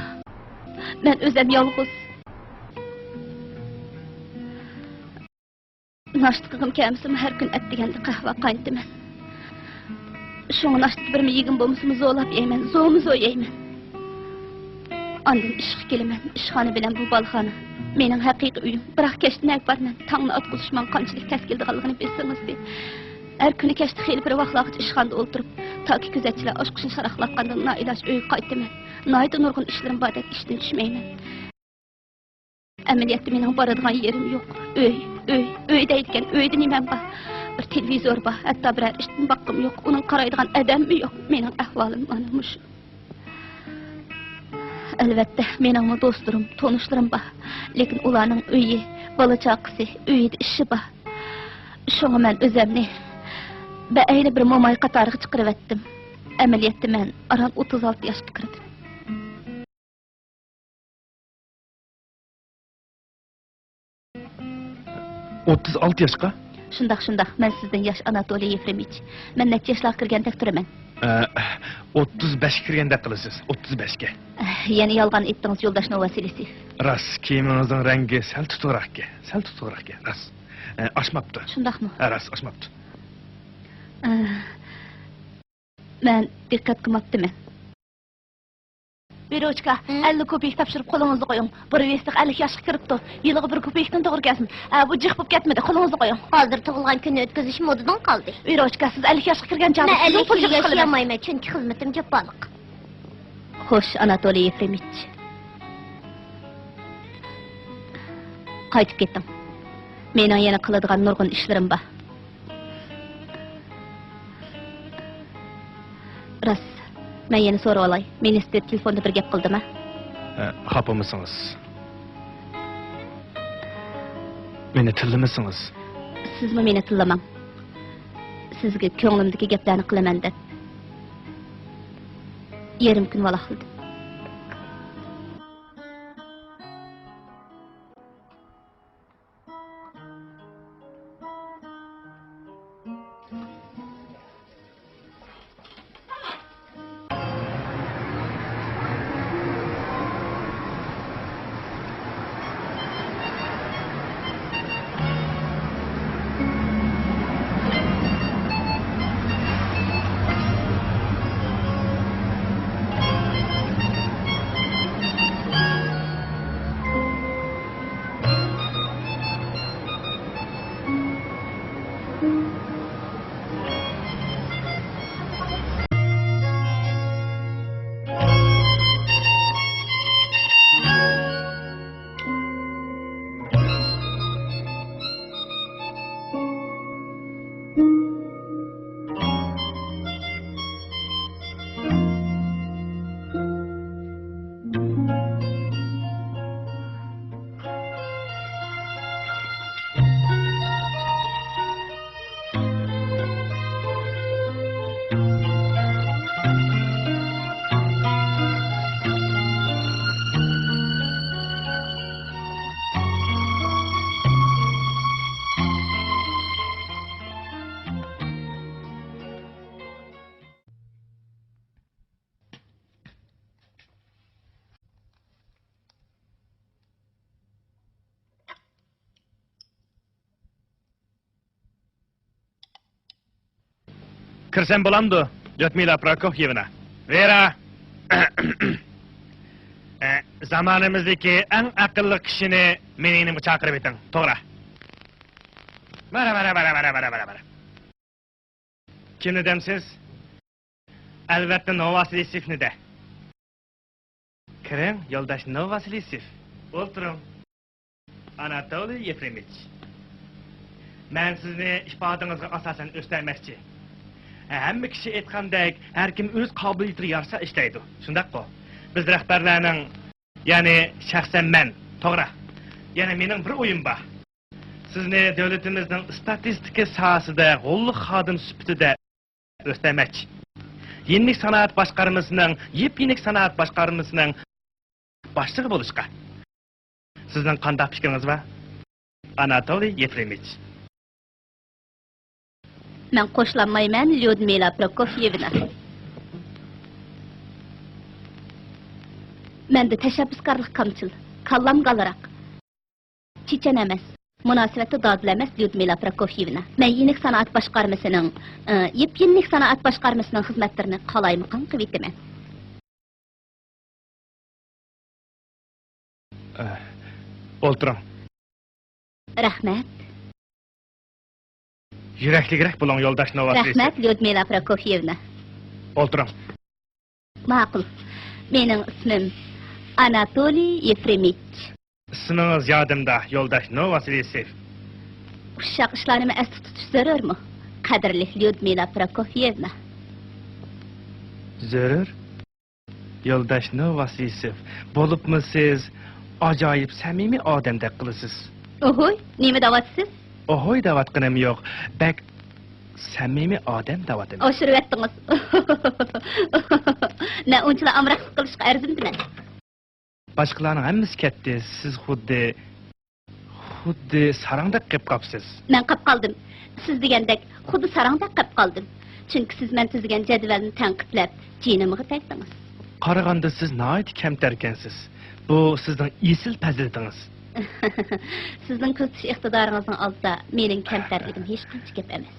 مەن ئۆزەم يالغۇز. ناشتا قىلغۇم كەلمىسىمۇ، ھەر كۈنى ئەتىگەندە قەھۋە قاينىتىمەن. شۇڭا ناشتا بىرمۇ يېگۈم بولمىسىمۇ زورلاپ يەيمەن، زورمۇ زور يەيمەن. ئاندىن ئىشقا كېلىمەن، ئىشخانا بىلەن بۇ بالىخانا مېنىڭ ھەقىقىي ئۆيۈم. بىراق كەچتە نەگە بارىمەن، تاڭنى ئاتقۇزۇشۇم قانچىلىك تەس كېلىدىغانلىقىنى بىلسىڭىزدى. ھەر كۈنى كەچتە خېلى بىر ۋاقىتلارغىچە ئىشخانىدا ئولتۇرۇپ، تاكى كۆزەتچىلەر ئاچقۇچنى شاراقلاتقاندىن نائىلاج ئۆيگە قايتىمەن. ناھايىتى نۇرغۇن ئىشلىرىم باردەك، ئىشتىن چۈشمەيمەن. ئەمەلىيەتتە مېنىڭ بارىدىغان يېرىم يوق. ئۆي، ئۆي، ئۆي دەيدىكەن، ئۆيدە نېمەم بار؟ بىر تېلېۋىزور بار، ھەتتا بىرەر ئىشتىن باققۇم يوق. ئۇنىڭ قارايدىغان ئادەممۇ يوق. مېنىڭ ئەھۋالىم مانا مۇشۇ. ئەلۋەتتە، مېنىڭمۇ دوستلىرىم، تونۇشلىرىم بار. لېكىن ئۇلارنىڭ ئۆيى، بالا-چاقىسى، ئۆيىدە ئىشى بار. شۇڭا مەن ئۆزەمنى بەئەينى بىر موماي قاتارىغا چىقىرىۋەتتىم. ئەمەلىيەتتە مەن ئاران ئوتتۇز ئالتە ياشقا كىردىم. ئوتتۇز ئالتە ياشقا؟ شۇنداق، شۇنداق. مەن سىزدىن ياش، ئاناتولىي يېفرېمىچ. مەن نەچچە ياشلارغا كىرگەندەك تۇرىمەن؟ ئە، ئوتتۇز بەشكە كىرگەندەك قىلىسىز. ئوتتۇز بەشكە. ئە، يەنە يالغان ئېيتتىڭىز، يولداش نوۋاسىلىسېف. راست، كىيىمىڭىزنىڭ رەڭگى سەل تۇتۇقراقكەن. سەل تۇتۇقراقكەن، راست. ئە، ئاشماپتۇ. شۇنداقمۇ؟ ھە، راست، ئاشماپتۇ. ئە، مەن دىققەت قىلماپتىمەن. ۋېروچكا، ھە؟ ئەللىك كوپېك تاپشۇرۇپ قولىڭىزدا قويۇڭ. بىر ۋېستىق ئەللىك ياشقا كىرىپتۇ. يىلىغا بىر كوپېكتىن توغرا كەلسۇن. ھە، بۇ جىق بولۇپ كەتمىدى. قولىڭىزدا قويۇڭ. ھازىر تۇغۇلغان كۈننى ئۆتكۈزۈش مودىدىن قالدى. ۋېروچكا، سىز ئەللىك ياشقا كىرگەن چاغدا مەن سىزنىڭ ئەللىك پۇلىڭىزغا يىل ياشىيالمايمەن، چۈنكى خىزمىتىم جاپالىق. خوش، ئاناتولىي يېفرېمىچ. قايتىپ كېتىڭ. مېنىڭ يەنە قىلىدىغان نۇرغۇن ئىشلىرىم بار. راست، مەن يەنە سورىۋالاي، مىنىستىر تېلېفوندا بىر گەپ قىلدىما؟ ئە، خاپىمۇسىڭىز؟ مېنى تىللىمىسىڭىز؟ سىزمۇ مېنى تىللىماڭ. سىزگە كۆڭلۈمدىكى گەپلەرنى قىلىمەن دەپ يېرىم كۈن ۋالاقلىدىم. كىرسەم بولامدۇ، ليۇدمىلا پروكوفيېۋنا؟ ۋېرا! ئە، زامانىمىزدىكى ئەڭ ئەقىللىق كىشىنى مېنىڭ يېنىمغا چاقىرىۋېتىڭ. توغرا. مانا، مانا، مانا. كىمنى دەمسىز؟ ئەلۋەتتە، نوۋاسىلىسېفنى دە. كىرىڭ، يولداش نوۋاسىلىسېف. ئولتۇرۇڭ. ئاناتولىي يېفرېمىچ، مەن سىزنى ئىپادىڭىزگە ئاساسەن ئۆستەمەكچى. ھەممە كىشى ئېيتقاندەك، ھەركىم ئۆز قابىلىيىتىگە يارىشا ئىشلەيدۇ. شۇنداققۇ؟ بىز رەھبەرلەرنىڭ، يەنى شەخسەن مەن، توغرا. يەنە مېنىڭ بىر ئويۇم بار. سىزنى دۆلىتىمىزنىڭ ئىستاتىستىكا ساھەسىدە غوللۇق خادىم سۈپىتىدە ئۆستەمەكچى. يېنىك سانائەت باشقارمىسىنىڭ، يېپيېنىك سانائەت باشقارمىسىنىڭ باشلىقى بولۇشقا سىزنىڭ قانداق پىكرىڭىز بار، ئاناتولىي يېفرېمىچ؟ مەن قوشۇلالمايمەن، ليۇدمىلا پروكوفيېۋنا. مەندە تەشەببۇسكارلىق كامچىل، كاللام گالىراق. چېچەن ئەمەس. مۇناسىۋەتتە دادىل ئەمەس، ليۇدمىلا پروكوفيېۋنا. مەن يېنىك سانائەت باشقارمىسىنىڭ، ئى، يېپ-، يېنىك سانائەت باشقارمىسىنىڭ خىزمەتلىرىنى قالايمىقان قىلىۋېتىمەن. ئە، ئولتۇرۇڭ. رەھمەت. يۈرەكلىكرەك بولۇڭ، يولداش نوۋاسىلىسېف. رەھمەت، ليۇدمىلا پروكوفيېۋنا. ئولتۇرۇڭ. ماقۇل. مېنىڭ ئىسمىم ئاناتولىي يېفرېمىچ. ئىسمىڭىز يادىمدا، يولداش نوۋاسىلىسېف. ئۇششاق ئىشلارنىمۇ ئەستە تۇتۇش زۆرۈرمۇ، قەدىرلىك ليۇدمىلا پروكوفيېۋنا؟ زۆرۈر. يولداش نوۋاسىلىسېف، بولۇپمۇ سىز ئاجايىپ سەمىمىي ئادەمدەك قىلىسىز. ئوھوي، نېمە دەۋاتىسىز؟ ئوھوي دەۋاتقىنىم يوق، بەك سەمىمىي ئادەم دەۋاتىمەن. ئاشۇرۇۋەتتىڭىز. مەن ئۇنچىلا ئامراقلىق قىلىشقا ئەرزىمدىمەن. باشقىلارنىڭ ھەممىسى كەتتى، سىز خۇددى، خۇددى ساراڭدەك قېپ قاپسىز. مەن قاپ قالدىم. سىز دېگەندەك خۇددى ساراڭدەك قېپ قالدىم. چۈنكى سىز مەن تۈزگەن جەدۋەلنى تەنقىدلەپ، جېنىمغا تەگدىڭىز. قارىغاندا سىز ناھايىتى كەمتەركەنسىز. بۇ سىزنىڭ ئېسىل پەزىلىتىڭىز. سىزنىڭ كۆزىتىش ئىقتىدارىڭىزنىڭ ئالدىدا مېنىڭ كەمتەرلىكىم ھېچقانچە گەپ ئەمەس.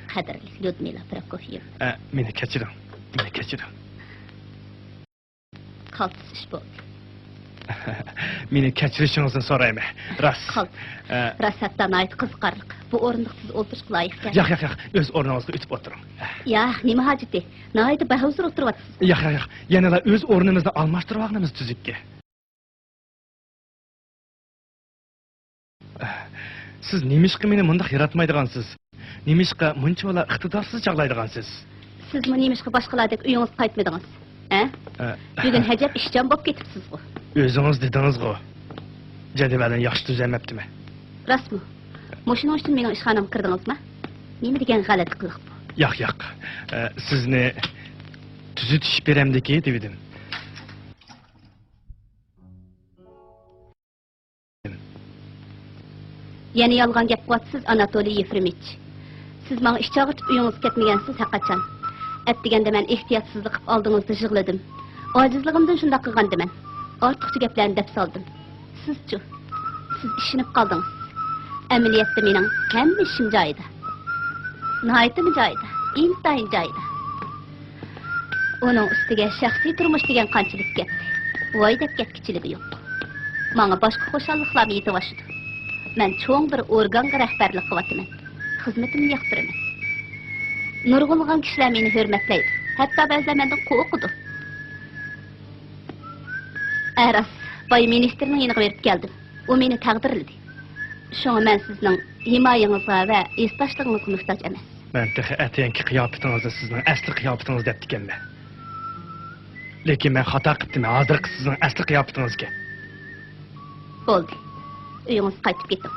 قەدىرلىك ليۇدمىلا پروكوفيېۋنا. ئە، مېنى كەچۈرۈڭ. مېنى كەچۈرۈڭ. قالتىس ئىش بولدى. مېنى كەچۈرۈشىڭىزنى سورايمەن. راست. قالتىس. ئە. راست، ھەتتا ناھايىتى قىزىقارلىق. بۇ ئورۇندۇق سىز ئولتۇرۇشقا لايىق ئىكەن. ياق، ياق، ياق. ئۆز ئورنىڭىزغا ئۆتۈپ ئولتۇرۇڭ. ياق، نېمە ھاجىتى؟ ناھايىتى بەھۇزۇر ئولتۇرۇۋاتىسىز. ياق، ياق، ياق. يەنىلا ئۆز ئورنىمىزنى ئالماشتۇرۇۋالغىنىمىز تۈزۈككەن. سىز نېمىشقا مېنى مۇنداق ياراتمايدىغانسىز؟ نېمىشقا مۇنچىۋالا ئىقتىدارسىز چاغلايدىغانسىز؟ سىزمۇ نېمىشقا باشقىلاردەك ئۆيىڭىزگە قايتمىدىڭىز؟ ھە؟ ئە. بۈگۈن ھەجەپ ئىشچان بولۇپ كېتىپسىزغۇ؟ ئۆزىڭىز دېدىڭىزغۇ، جەدۋەلنى ياخشى تۈزەلمەپتىمەن. راستمۇ؟ مۇشۇنىڭ ئۈچۈن مېنىڭ ئىشخانامغا كىردىڭىزمۇ؟ نېمە دېگەن غەلەت قىلىق بۇ؟ ياق، ياق. ئە، سىزنى تۈزىتىش بېرەمدىكى دېۋىدىم. يەنە يالغان گەپ قىلىۋاتىسىز، ئاناتولىي يېفرېمىچ. سىز ماڭا ئىچ ئاغرىتىپ ئۆيىڭىزگە كەتمىگەنسىز ھەرقاچان. ئەتىگەندە مەن ئېھتىياتسىزلىق قىلىپ ئالدىڭىزدا يىغلىدىم. ئاجىزلىقىمدىن شۇنداق قىلغانىدىمەن. ئارتۇقچە گەپلەرنى دەپ سالدىم. سىزچۇ؟ سىز ئىشىنىپ قالدىڭىز. ئەمەلىيەتتە مېنىڭ ھەممە ئىشىم جايىدا. ناھايىتىمۇ جايىدا. ئىنتايىن جايىدا. ئۇنىڭ ئۈستىگە شەخسىي تۇرمۇش دېگەن قانچىلىك گەپ. ۋاي دەپ گەپكە چىلىمى يوق. ماڭا باشقا خۇشاللىقلارمۇ يېتىۋاشىدۇ. مەن چوڭ بىر ئورگانغا رەھبەرلىك قىلىۋاتىمەن. خىزمىتىمنى ياقتۇرىمەن. نۇرغۇنلىغان كىشىلەر مېنى ھۆرمەتلەيدۇ. ھەتتا بەزىلەر مەندىن قورقىدۇ. ئە، راست، بايا مىنىستىرنىڭ يېنىغا بېرىپ كەلدىم. ئۇ مېنى تەقدىرلىدى. شۇڭا مەن سىزنىڭ ھىمايىڭىزغا ۋە ھېسداشلىقىڭىزغا موھتاج ئەمەس. مەن تېخى ئەتىگەنكى قىياپىتىڭىزنى سىزنىڭ ئەسلى قىياپىتىڭىز دەپتىكەنمەن. لېكىن مەن خاتا قىپتىمەن، ھازىرقى سىزنىڭ ئەسلى قىياپىتىڭىزكەن. بولدى. ئۆيىڭىزگە قايتىپ كېتىڭ.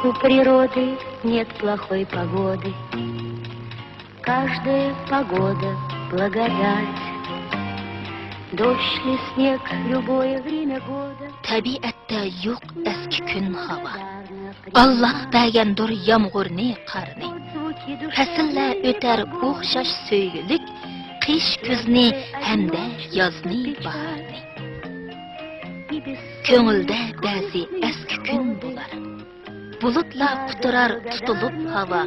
У природы нет плохой погоды. Каждая погода благодать. Дождь ли снег, любое время года. تەبىئەتتە يوق ئەسكى كۈن ھاۋا. ئاللا بەرگەندۇر يامغۇرنى، قارنى. پەسىللەر ئۆتەر ئوخشاش سۆيگۈلۈك، قىش، كۈزنى ھەمدە يازنى، باھارنى. كۆڭۈلدە بەزى ئەسكى كۈن بولار. بۇلۇتلار قۇترار تۇتۇلۇپ ھاۋا.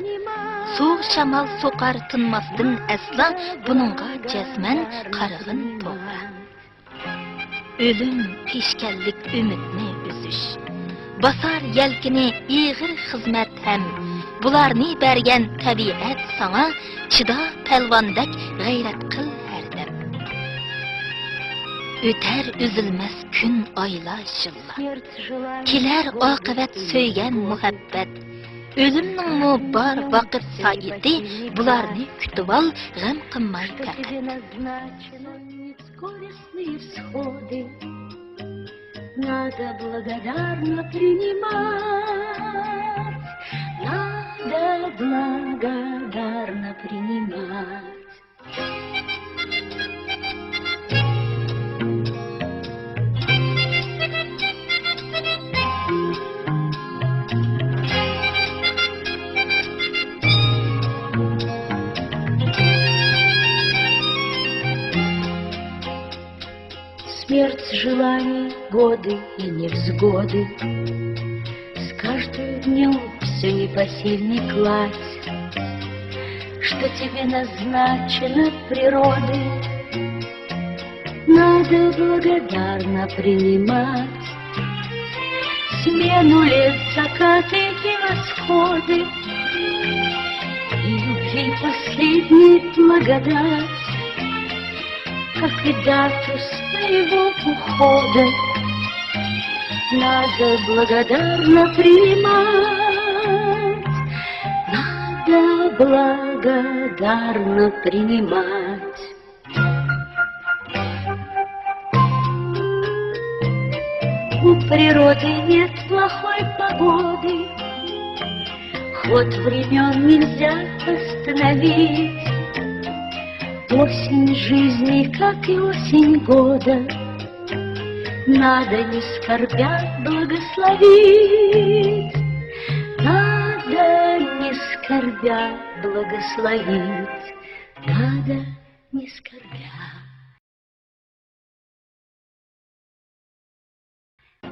سوغۇق شامال سوقار تىنماستىن ئەسلا، بۇنىڭغا جەزمەن قارىغىن توغرا. ئۆلۈم، پېشكەللىك، ئۈمىدنى ئۈزۈش. باسار يەلكىنى ئېغىر خىزمەت ھەم، بۇلارنى بەرگەن تەبىئەت ساڭا، چىدا پەلۋاندەك غەيرەت قىل ھەردەم. ئۆتەر ئۈزۈلمەس كۈن، ئايلار، يىللار. كېلەر ئاقىۋەت، سۆيگەن مۇھەببەت. ئۆلۈمنىڭمۇ بار ۋاقىت سائىتى، بۇلارنى كۈتۈۋال، غەم قىلماي پەقەت. Надо благодарно принимать, надо благодарно принимать. Желания годы и невзгоды, с каждым днём всё непосильней кладь, что тебе назначено природой, надо благодарно принимать. Смену лет, закаты и восходы, и любви последней благодать, как и дату своего ухода, надо благодарно принимать, надо благодарно принимать. У природы нет плохой погоды, ход времён нельзя остановить. Осень жизни, как и осень года, надо, не скорбя, благословить. Надо, не скорбя, благословить. Надо, не скорбя.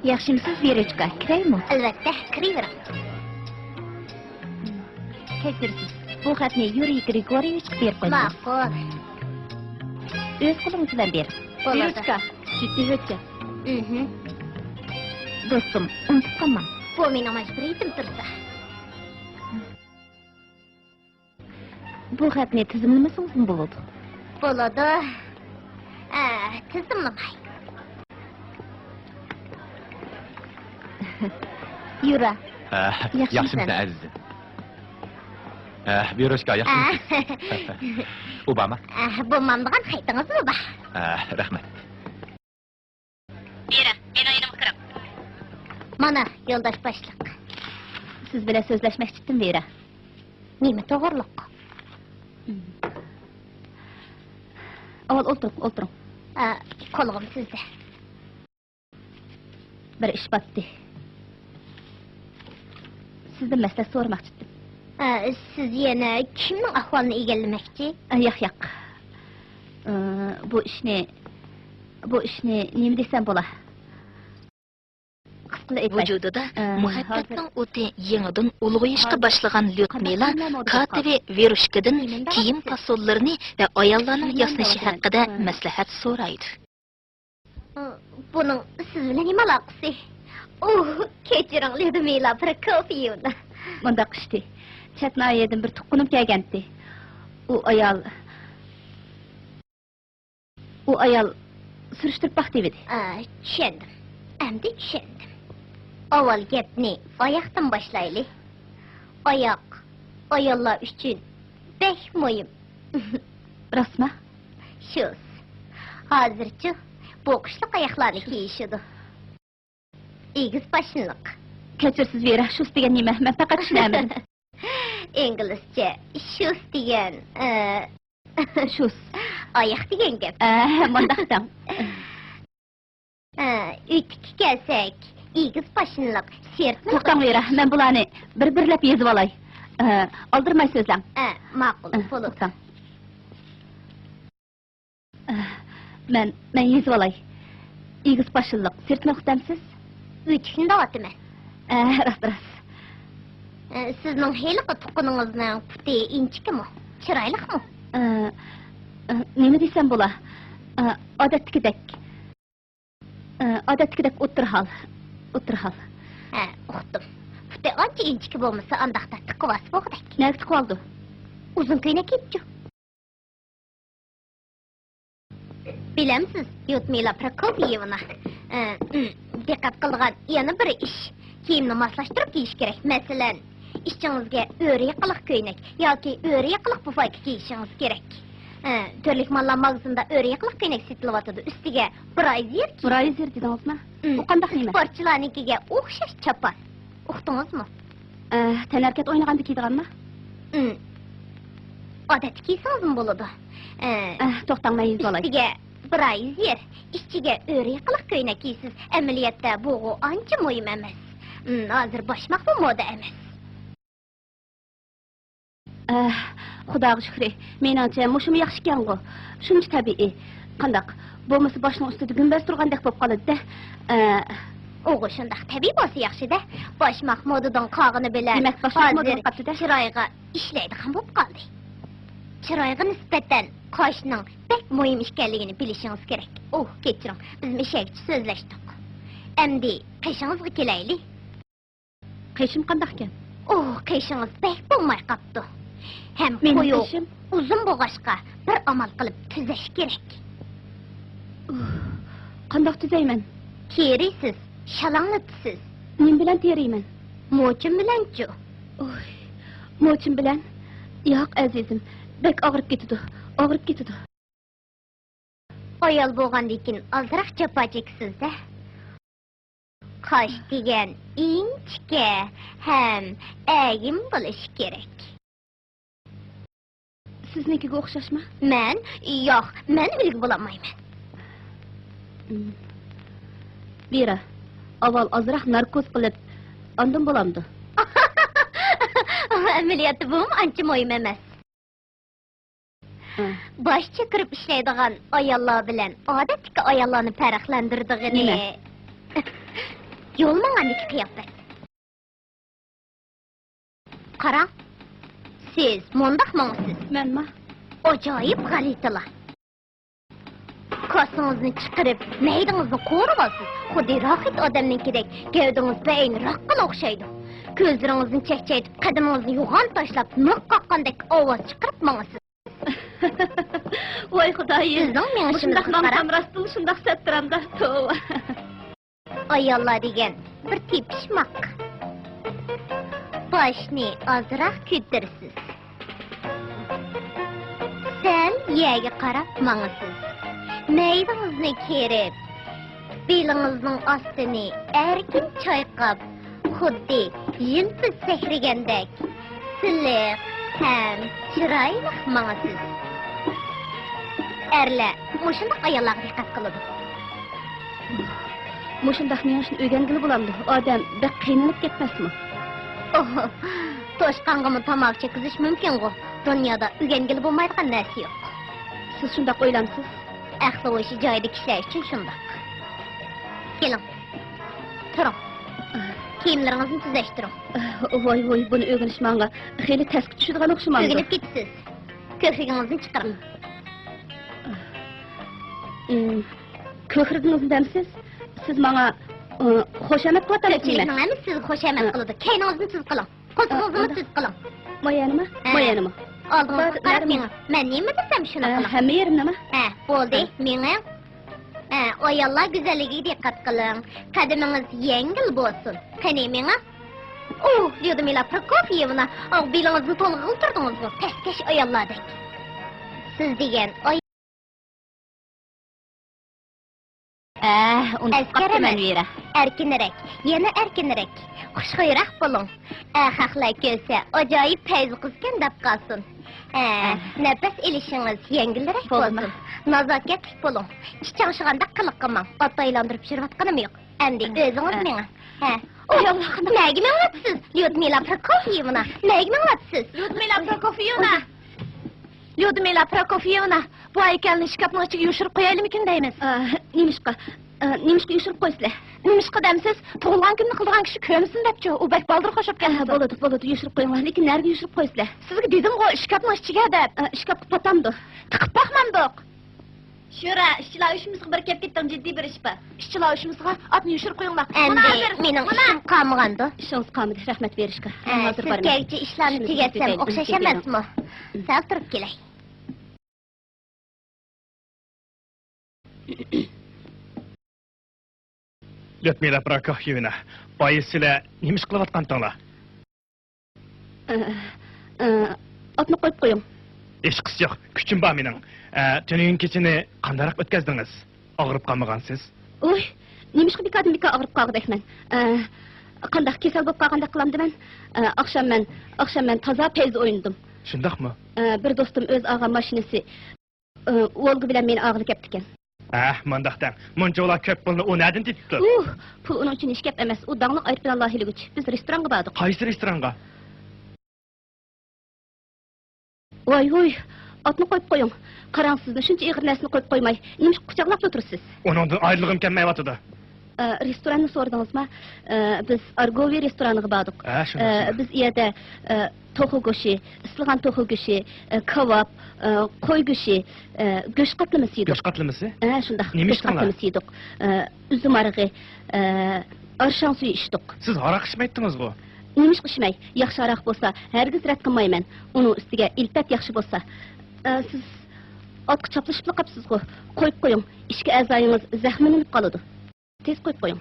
ياخشىمسىز، ۋېروچكا؟ كىرەيمۇ؟ ئەلۋەتتە، كىرىۋېرىڭ. كەچۈرىسىز، بۇ خەتنى يۇرىي گرىگوريېۋىچقا بېرىپ قويۇڭ. ماقۇل. ئۆز قولىڭىز بىلەن بېرىڭ. بولىدۇ. ۋېروچكا، جىددىي ھۆججەت. ئىھم. دوستۇم، ئۇنتۇپ قالماڭ. بۇ مېنىڭ مەجبۇرىيىتىم تۇرسا. بۇ خەتنى تىزىملىمىسىڭىزمۇ بولىدۇ. بولىدۇ. ئە، تىزىملىماي. يۇرا. ئە، ياخشىمۇسەن؟ ياخشىمىسەن، ئەزىزىم؟ ئە، ۋېروچكا، ياخشىمۇسىز؟ ئە. ئۇ بارمۇ؟ ئە، بولمامدىغان خېتىڭىزمۇ بار. ئە، رەھمەت. ۋېرا، مېنىڭ يېنىمغا كىرىڭ. مانا، يولداش باشلىق. سىز بىلەن سۆزلەشمەكچىدىم، ۋېرا. نېمە توغرۇلۇق؟ ئاۋۋال ئولتۇرۇڭ، ئولتۇرۇڭ. ئا، قولىقىم سىزدە. بىر ئىش باتتى. سىزدىن مەسلىھەت سورىماقچىدىم. ئە، سىز يەنە كىمنىڭ ئەھۋالىنى ئىگىلىمەكچى؟ ئە، ياق، ياق. ئە، بۇ ئىشنى، بۇ ئىشنى نېمە دېسەم بولا؟ قىسقىلا ئېيتاي. ۋۇجۇدىدا ئە، مۇھەببەتنىڭ ھازىر ئوتى يېڭىدىن ئۇلغىيىشقا ھازىر باشلىغان ليۇدمىلا قانداق قىلماي مودېل كاتېۋى قىلسام؟ ۋېروشكىدىن كىيىم پاسونلىرىنى ۋە ئاياللارنىڭ ياسىنىشى ھەققىدە مەسلىھەت سورايدۇ. بۇنىڭ سىز بىلەن نېمە ئالاقىسى؟ ئۇھ، كەچۈرۈڭ، ليۇدمىلا پروكوفيېۋنا. مۇنداق ئىشتى. چەت ناھىيەدىن بىر تۇغقىنىم كەلگەنتى. ئۇ ئايال، ئۇ ئايال سۈرۈشتۈرۈپ باق دېۋىدى. ئا، چۈشەندىم. ئەمدى چۈشەندىم. ئاۋۋال گەپنى ئاياقتىن باشلايلى. ئاياق ئاياللار ئۈچۈن بەك مۇھىم. راستما؟ شۇس. ھازىرچۇ بوغۇشلۇق ئاياقلارنى كىيىشىدۇ. ئېگىز پاشنىلىق. كەچۈرسىز، ۋېرا، شۇس دېگەن نېمە؟ مەن پەقەت چۈشىنەلمىدىم. ئىنگلىزچە شۇس دېگەن، ئە، شۇس. ئاياق دېگەن گەپ. ئە، مۇنداق دەڭ. ئە، ئۆتۈككە كەلسەك، ئېگىز پاشنىلىق، سىرتنى توختاڭ، ۋېرا، مەن بۇلارنى بىر-بىرلەپ يېزىۋالاي. ئە، ئالدىرىماي سۆزلەڭ. ئە، ماقۇل، ئە، بولىدۇ. توختاڭ. ئە، مەن، مەن يېزىۋالاي. ئېگىز پاشنىلىق، سىرتنى ئۇقتەمسىز؟ ئۆتۈكنى دەۋاتىمەن. ئە، راست، راست. ئە، سىزنىڭ ھېلىقى تۇغقىنىڭىزنىڭ پۇتى ئىنچىكىمۇ؟ چىرايلىقمۇ؟ ئە، ئە، نېمە دېسەم بولا؟ ئە، ئادەتتىكىدەك. ئە، ئادەتتىكىدەك ئوتتۇرا ھال. ئوتتۇرا ھال. ھە، ئۇقتۇم. پۇتى ئانچە ئىنچىكە بولمىسا، ئانداقتا تىقىۋالسا بولغۇدەك. نەگە تىقىۋالىدۇ؟ ئۇزۇن كۆينەك كىيىپچۇ. بىلەمسىز، ليۇدمىلا پروكوفيېۋنا، ئە، ئىم، دىققەت قىلىدىغان يەنە بىر ئىش، كىيىمنى ماسلاشتۇرۇپ كىيىش كېرەك. مەسىلەن، ئىچىڭىزگە ئۆرە ياقىلىق كۆينەك ياكى ئۆرە ياقىلىق پۇفايكا كىيىشىڭىز كېرەك. ئە، تۈرلۈك ماللار ماگىزىندا ئۆرە ياقىلىق كۆينەك سېتىلىۋاتىدۇ، ئۈستىگە برايزېر كىيىدۇ. برايزېر دېدىڭىزمۇ؟ ئىم، ئۇ قانداق نېمە؟ ئىسپورتچىلارنىڭكىگە ئوخشاش چاپان. ئۇقتىڭىزمۇ؟ ئە، تەنھەرىكەت ئوينىغاندا كىيىدىغانمۇ؟ ئىم. ئادەتتە كىيسىڭىزمۇ بولىدۇ. ئە، ئە، توختاڭ، مەن يېزىۋالاي. ئۈستىگە برايزېر، ئىچىگە ئۆرە ياقىلىق كۆينەك كىيسىز. ئەمەلىيەتتە بۇغۇ ئانچە مۇھىم ئەمەس. ئىم، ھازىر باشماقمۇ مودا ئەمەس. ئە، خۇداغا شۈكرى، مېنىڭچە مۇشۇمۇ ياخشىكەنغۇ. شۇنچە تەبىئىي. قانداق؟ بولمىسا باشنىڭ ئۈستىدە گۈمبەز تۇرغاندەك بولۇپ قالىدۇ-دە. ئە، ئۇغۇ شۇنداق تەبىئىي بولسا ياخشى-دە. باشماق مودىدىن قالغىنى بىلەن دېمەك، باشماق مودىدىن ھازىر قاپتۇ-دە. چىرايغا ئىشلەيدىغان بولۇپ قالدى. چىرايغا نىسبەتەن قاشنىڭ بەك مۇھىم ئىكەنلىكىنى بىلىشىڭىز كېرەك. ئوھ، كەچۈرۈڭ، بىز مۇشۇ يەرگىچە سۆزلەشتۇق. ئەمدى قېشىڭىزغا كېلەيلى. قېشىم قانداقكەن؟ ئوھ، قېشىڭىز بەك بولماي قاپتۇ. ھەم مېنىڭ قويۇق، قېشىم؟ ئۇزۇن بولغاچقا، بىر ئامال قىلىپ تۈزەش كېرەك. ئۇھ، قانداق تۈزەيمەن؟ تېرىيسىز، شالاڭلىتىسىز. نېمە بىلەن تېرىيمەن؟ موچىن بىلەنچۇ؟ ئوي، موچىن بىلەن؟ ياق، ئەزىزىم، بەك ئاغرىپ كېتىدۇ، ئاغرىپ كېتىدۇ. ئايال بولغاندىكىن ئازراق جاپا چېكىسىز-دە. قاش دېگەن ئىنچىكە ھەم ئەگىم بولۇشى كېرەك. سىزنىڭكىگە ئوخشاشمۇ؟ مەن؟ ياق، مەن ئۈلگە بولالمايمەن. ۋېرا، ئاۋۋال ئازراق ناركوز قىلىپ، ئاندىن بولامدۇ؟ ئەمەلىيەتتە بۇمۇ ئانچە مۇھىم ئەمەس. ھە. باش چۆكۈرۈپ ئىشلەيدىغان ئاياللار بىلەن ئادەتتىكى ئاياللارنى پەرقلەندۈرىدىغىنى نېمە؟ يول ماڭغاندىكى قىياپەت. قاراڭ، سىز مۇنداق ماڭىسىز. مەنمۇ؟ ئاجايىپ غەلىتىلەر. كاسىڭىزنى چىقىرىپ، مەيدىڭىزنى قورۇۋالسىز. خۇددى راخىت ئادەمنىڭكىدەك گەۋدىڭىز بەئەينى راققىلا ئوخشايدۇ. كۆزلىرىڭىزنى چەكچەيتىپ، قەدىمىڭىزنى يوغان تاشلاپ، مىخ قاققاندەك ئاۋاز چىقىرىپ ماڭىسىز. ۋاي خۇدايىم! بىزنىڭ مېڭىشىمىزغا قاراڭ. مۇشۇنداق ماڭسام راستتىنلا شۇنداق سەتتىرامدا، توۋا. ئاياللار دېگەن بىر تېپىشماق. باشنى ئازراق كۆتۈرىسىز. سەل يەرگە قاراپ ماڭىسىز. مەيدىڭىزنى كېرىپ، بېلىڭىزنىڭ ئاستىنى ئەركىن چايقاپ، خۇددى يىلپىز سەكرىگەندەك سىلىق ھەم چىرايلىق ماڭىسىز. ئەرلەر مۇشۇنداق ئاياللارغا دىققەت قىلىدۇ. مۇشۇنداق مېڭىشنى ئۆگەنگىلى بولامدۇ؟ ئادەم بەك قىينىلىپ كەتمەسمۇ؟ ئوھ، توشقانغىمۇ تاماكا چەككۈزۈش مۇمكىنغۇ. دۇنيادا ئۆگەنگىلى بولمايدىغان نەرسە يوق. سىز شۇنداق ئويلامسىز؟ ئەقلى ھوشى جايىدا كىشىلەر ئۈچۈن شۇنداق. كېلىڭ، تۇرۇڭ. كىيىملىرىڭىزنى تۈزەشتۈرۈڭ. ۋاي، ۋاي، بۇنى ئۆگىنىش ماڭا خېلى تەسكە چۈشىدىغان ئوخشىمامدۇ؟ ئۆگىنىپ كېتىسىز. كۆكرىكىڭىزنى چىقىرىڭ. ئىم، كۆكرىكىڭىزنى دەمسىز؟ سىز ماڭا، ئى، خۇشامەت قىلىۋاتامسىز؟ كۆپچىلىكنىڭ ھەممىسى سىزگە خۇشامەت قىلىدۇ. كەينىڭىزنى تۈز قىلىڭ. قولتۇقىڭىزنىمۇ تۈز قىلىڭ. مايانىمۇ؟ ھە. مايانىمۇ؟ ئالدىڭىزغا قاراپ مېڭىڭ. مەن نېمە دېسەم، شۇنى قىلىڭ. ھەممە يېرىمنىمۇ؟ ھە، بولدى، مېڭىڭ. ھە، ئاياللار گۈزەللىكىگە دىققەت قىلىڭ. قەدىمىڭىز يەڭگىل بولسۇن. قېنى، مېڭىڭ. ئۇھ، ليۇدمىلا پروكوفيېۋنا، ئاۋۇ بېلىڭىزنى تولغىغىلى تۇردىڭىزغۇ، پەسكەش ئاياللاردەك. سىز دېگەن ئاي- ئە، ئۇنتۇپ قاپتىمەن، ۋېرا. ئەركىنرەك، يەنە ئەركىنرەك، خۇشخۇيراق بولۇڭ. ئەخەقلەر كۆرسە، ئاجايىپ پەيزى قىزكەن دەپ قالسۇن. ئە، ئە. نەپەس ئېلىشىڭىز يەڭگىلرەك بولسۇن. نازاكەتلىك بولۇڭ. چىچاڭشىغاندەك قىلىق قىلماڭ. ئات ئايلاندۇرۇپ يۈرۈۋاتقىنىم يوق. ئەمدى ئە. ئۆزىڭىز ئە. مېڭىڭ. ھە. ئۇھ، نەگە مېڭىۋاتىسىز؟ ليۇدمىلا پروكوفيېۋنا، نەگە مېڭىۋاتىسىز؟ ليۇدمىلا پروكوفيېۋنا! ليۇدمىلا پروكوفيېۋنا، بۇ ھەيكەلنى ئىشكاپنىڭ ئىچىگە يوشۇرۇپ قويايلىمىكىن دەيمىز. ئا، نېمىشقا؟ ئا، نېمىشقا يوشۇرۇپ قويىسىلەر؟ نېمىشقا دەمسىز؟ تۇغۇلغان كۈنىنى قىلىدىغان كىشى كۆرمىسۇن دەپچۇ، ئۇ بەك بالدۇر خۇش بولۇپ ئا، كەتمىسۇن. بولىدۇ، بولىدۇ، يوشۇرۇپ قويۇڭلار. لېكىن نەگە يوشۇرۇپ قويىسىلەر؟ سىزگە دېدىمغۇ، ئىشكاپنىڭ ئىچىگە دەپ. ئا، ئىشكاپقا پاتامدۇ؟ تىقىپ باقمامدۇق. شۇرا، ئىشچىلار ئۇيۇشمىسىغا بىر كەپ كەتتىڭ، جىددىي بىر ئىش بار. ئىشچىلار ئۇيۇشمىسىغا ئاتنى يوشۇرۇپ قويۇڭلار. ئەمدى مېنىڭ ئىشىم قالمىغاندۇ؟ ئىشىڭىز قالمىدى، رەھمەت بېرىشكە. ھە، سىز كەلگۈچە ئىشلارنى تۈگەتسەم ئوخشاش ئەمەسمۇ؟ سەل تۇرۇپ كېلەي. ليۇدمىلا پروكوفيېۋنا، بايا سىلەر نېمە ئىش قىلىۋاتقانتىڭلار؟ ئە، ئە، ئاتنى قويۇپ قويۇڭ. ھېچقىسى يوق، كۈچۈم بار مېنىڭ. ئە، تۈنۈگۈن كېچىنى قانداقراق ئۆتكەزدىڭىز؟ ئاغرىپ قالمىغانسىز؟ ئۇي، نېمىشقا بىكاردىن بىكار ئاغرىپ قالغۇدەكمەن؟ ئە، قانداق كېسەل بولۇپ قالغاندەك قىلامدىمەن؟ ئە، ئاخشام مەن، ئاخشام مەن تازا پەيزى ئوينىدىم. شۇنداقمۇ؟ ئە، بىر دوستۇم ئۆزى ئالغان ماشىنىسى، ئى، ۋولگا بىلەن مېنى ئالغىلى كەپتىكەن. ھە، مانداق دەڭ. مۇنچىۋالا كۆپ پۇلنى ئۇ نەدىن تېپىپتۇ؟ ئۇھ، پۇل ئۇنىڭ ئۈچۈن ھېچ گەپ ئەمەس. ئۇ داڭلىق ئايروپىلانلار ھېلىگۈچ. بىز رېستورانغا باردۇق. قايسى رېستورانغا؟ ۋاي ھۇي، ئاتنى قويۇپ قويۇڭ. قاراڭ، سىزنى شۇنچە ئېغىر نەرسىنى قويۇپ قويماي، نېمىشقا قۇچاقلاپلا تۇرىسىز؟ ئۇنىڭدىن ئايرىلغۇم كەلمەيۋاتىدۇ. ئە، رېستوراننى سورىدىڭىزما؟ ئە، بىز ئارگوۋى رېستورانىغا باردۇق. ھە، شۇنداق، ئە، شۇنداق. بىز ئۇ يەردە، ئە، توخۇ گۆشى، ئىسلىغان توخۇ گۆشى، ئە، كاۋاپ، ئە، قوي گۆشى، ئە، گۆش قاتلىمىسى يېدۇق. گۆش قاتلىمىسى؟ ھە، شۇنداق. نېمە گۆش ئىچتىڭلار؟ قاتلىمىسى يېدۇق. ئە، ئۈزۈم ھارىقى، ئە، ئارشاڭ سۈيى ئىچتۇق. سىز ھاراق ئىچمەيتتىڭىزغۇ؟ نېمىشقا ئىچمەي؟ ياخشى ھاراق بولسا، ھەرگىز رەت قىلمايمەن. ئۇنىڭ ئۈستىگە ئىلپەت ياخشى بولسا. ئە، سىز ئاتقا چاپلىشىپلا قاپسىزغۇ. قويۇپ قويۇڭ. ئىچكى ئەزايىڭىز زەخىملىنىپ قالىدۇ. تېز قويۇپ قويۇڭ.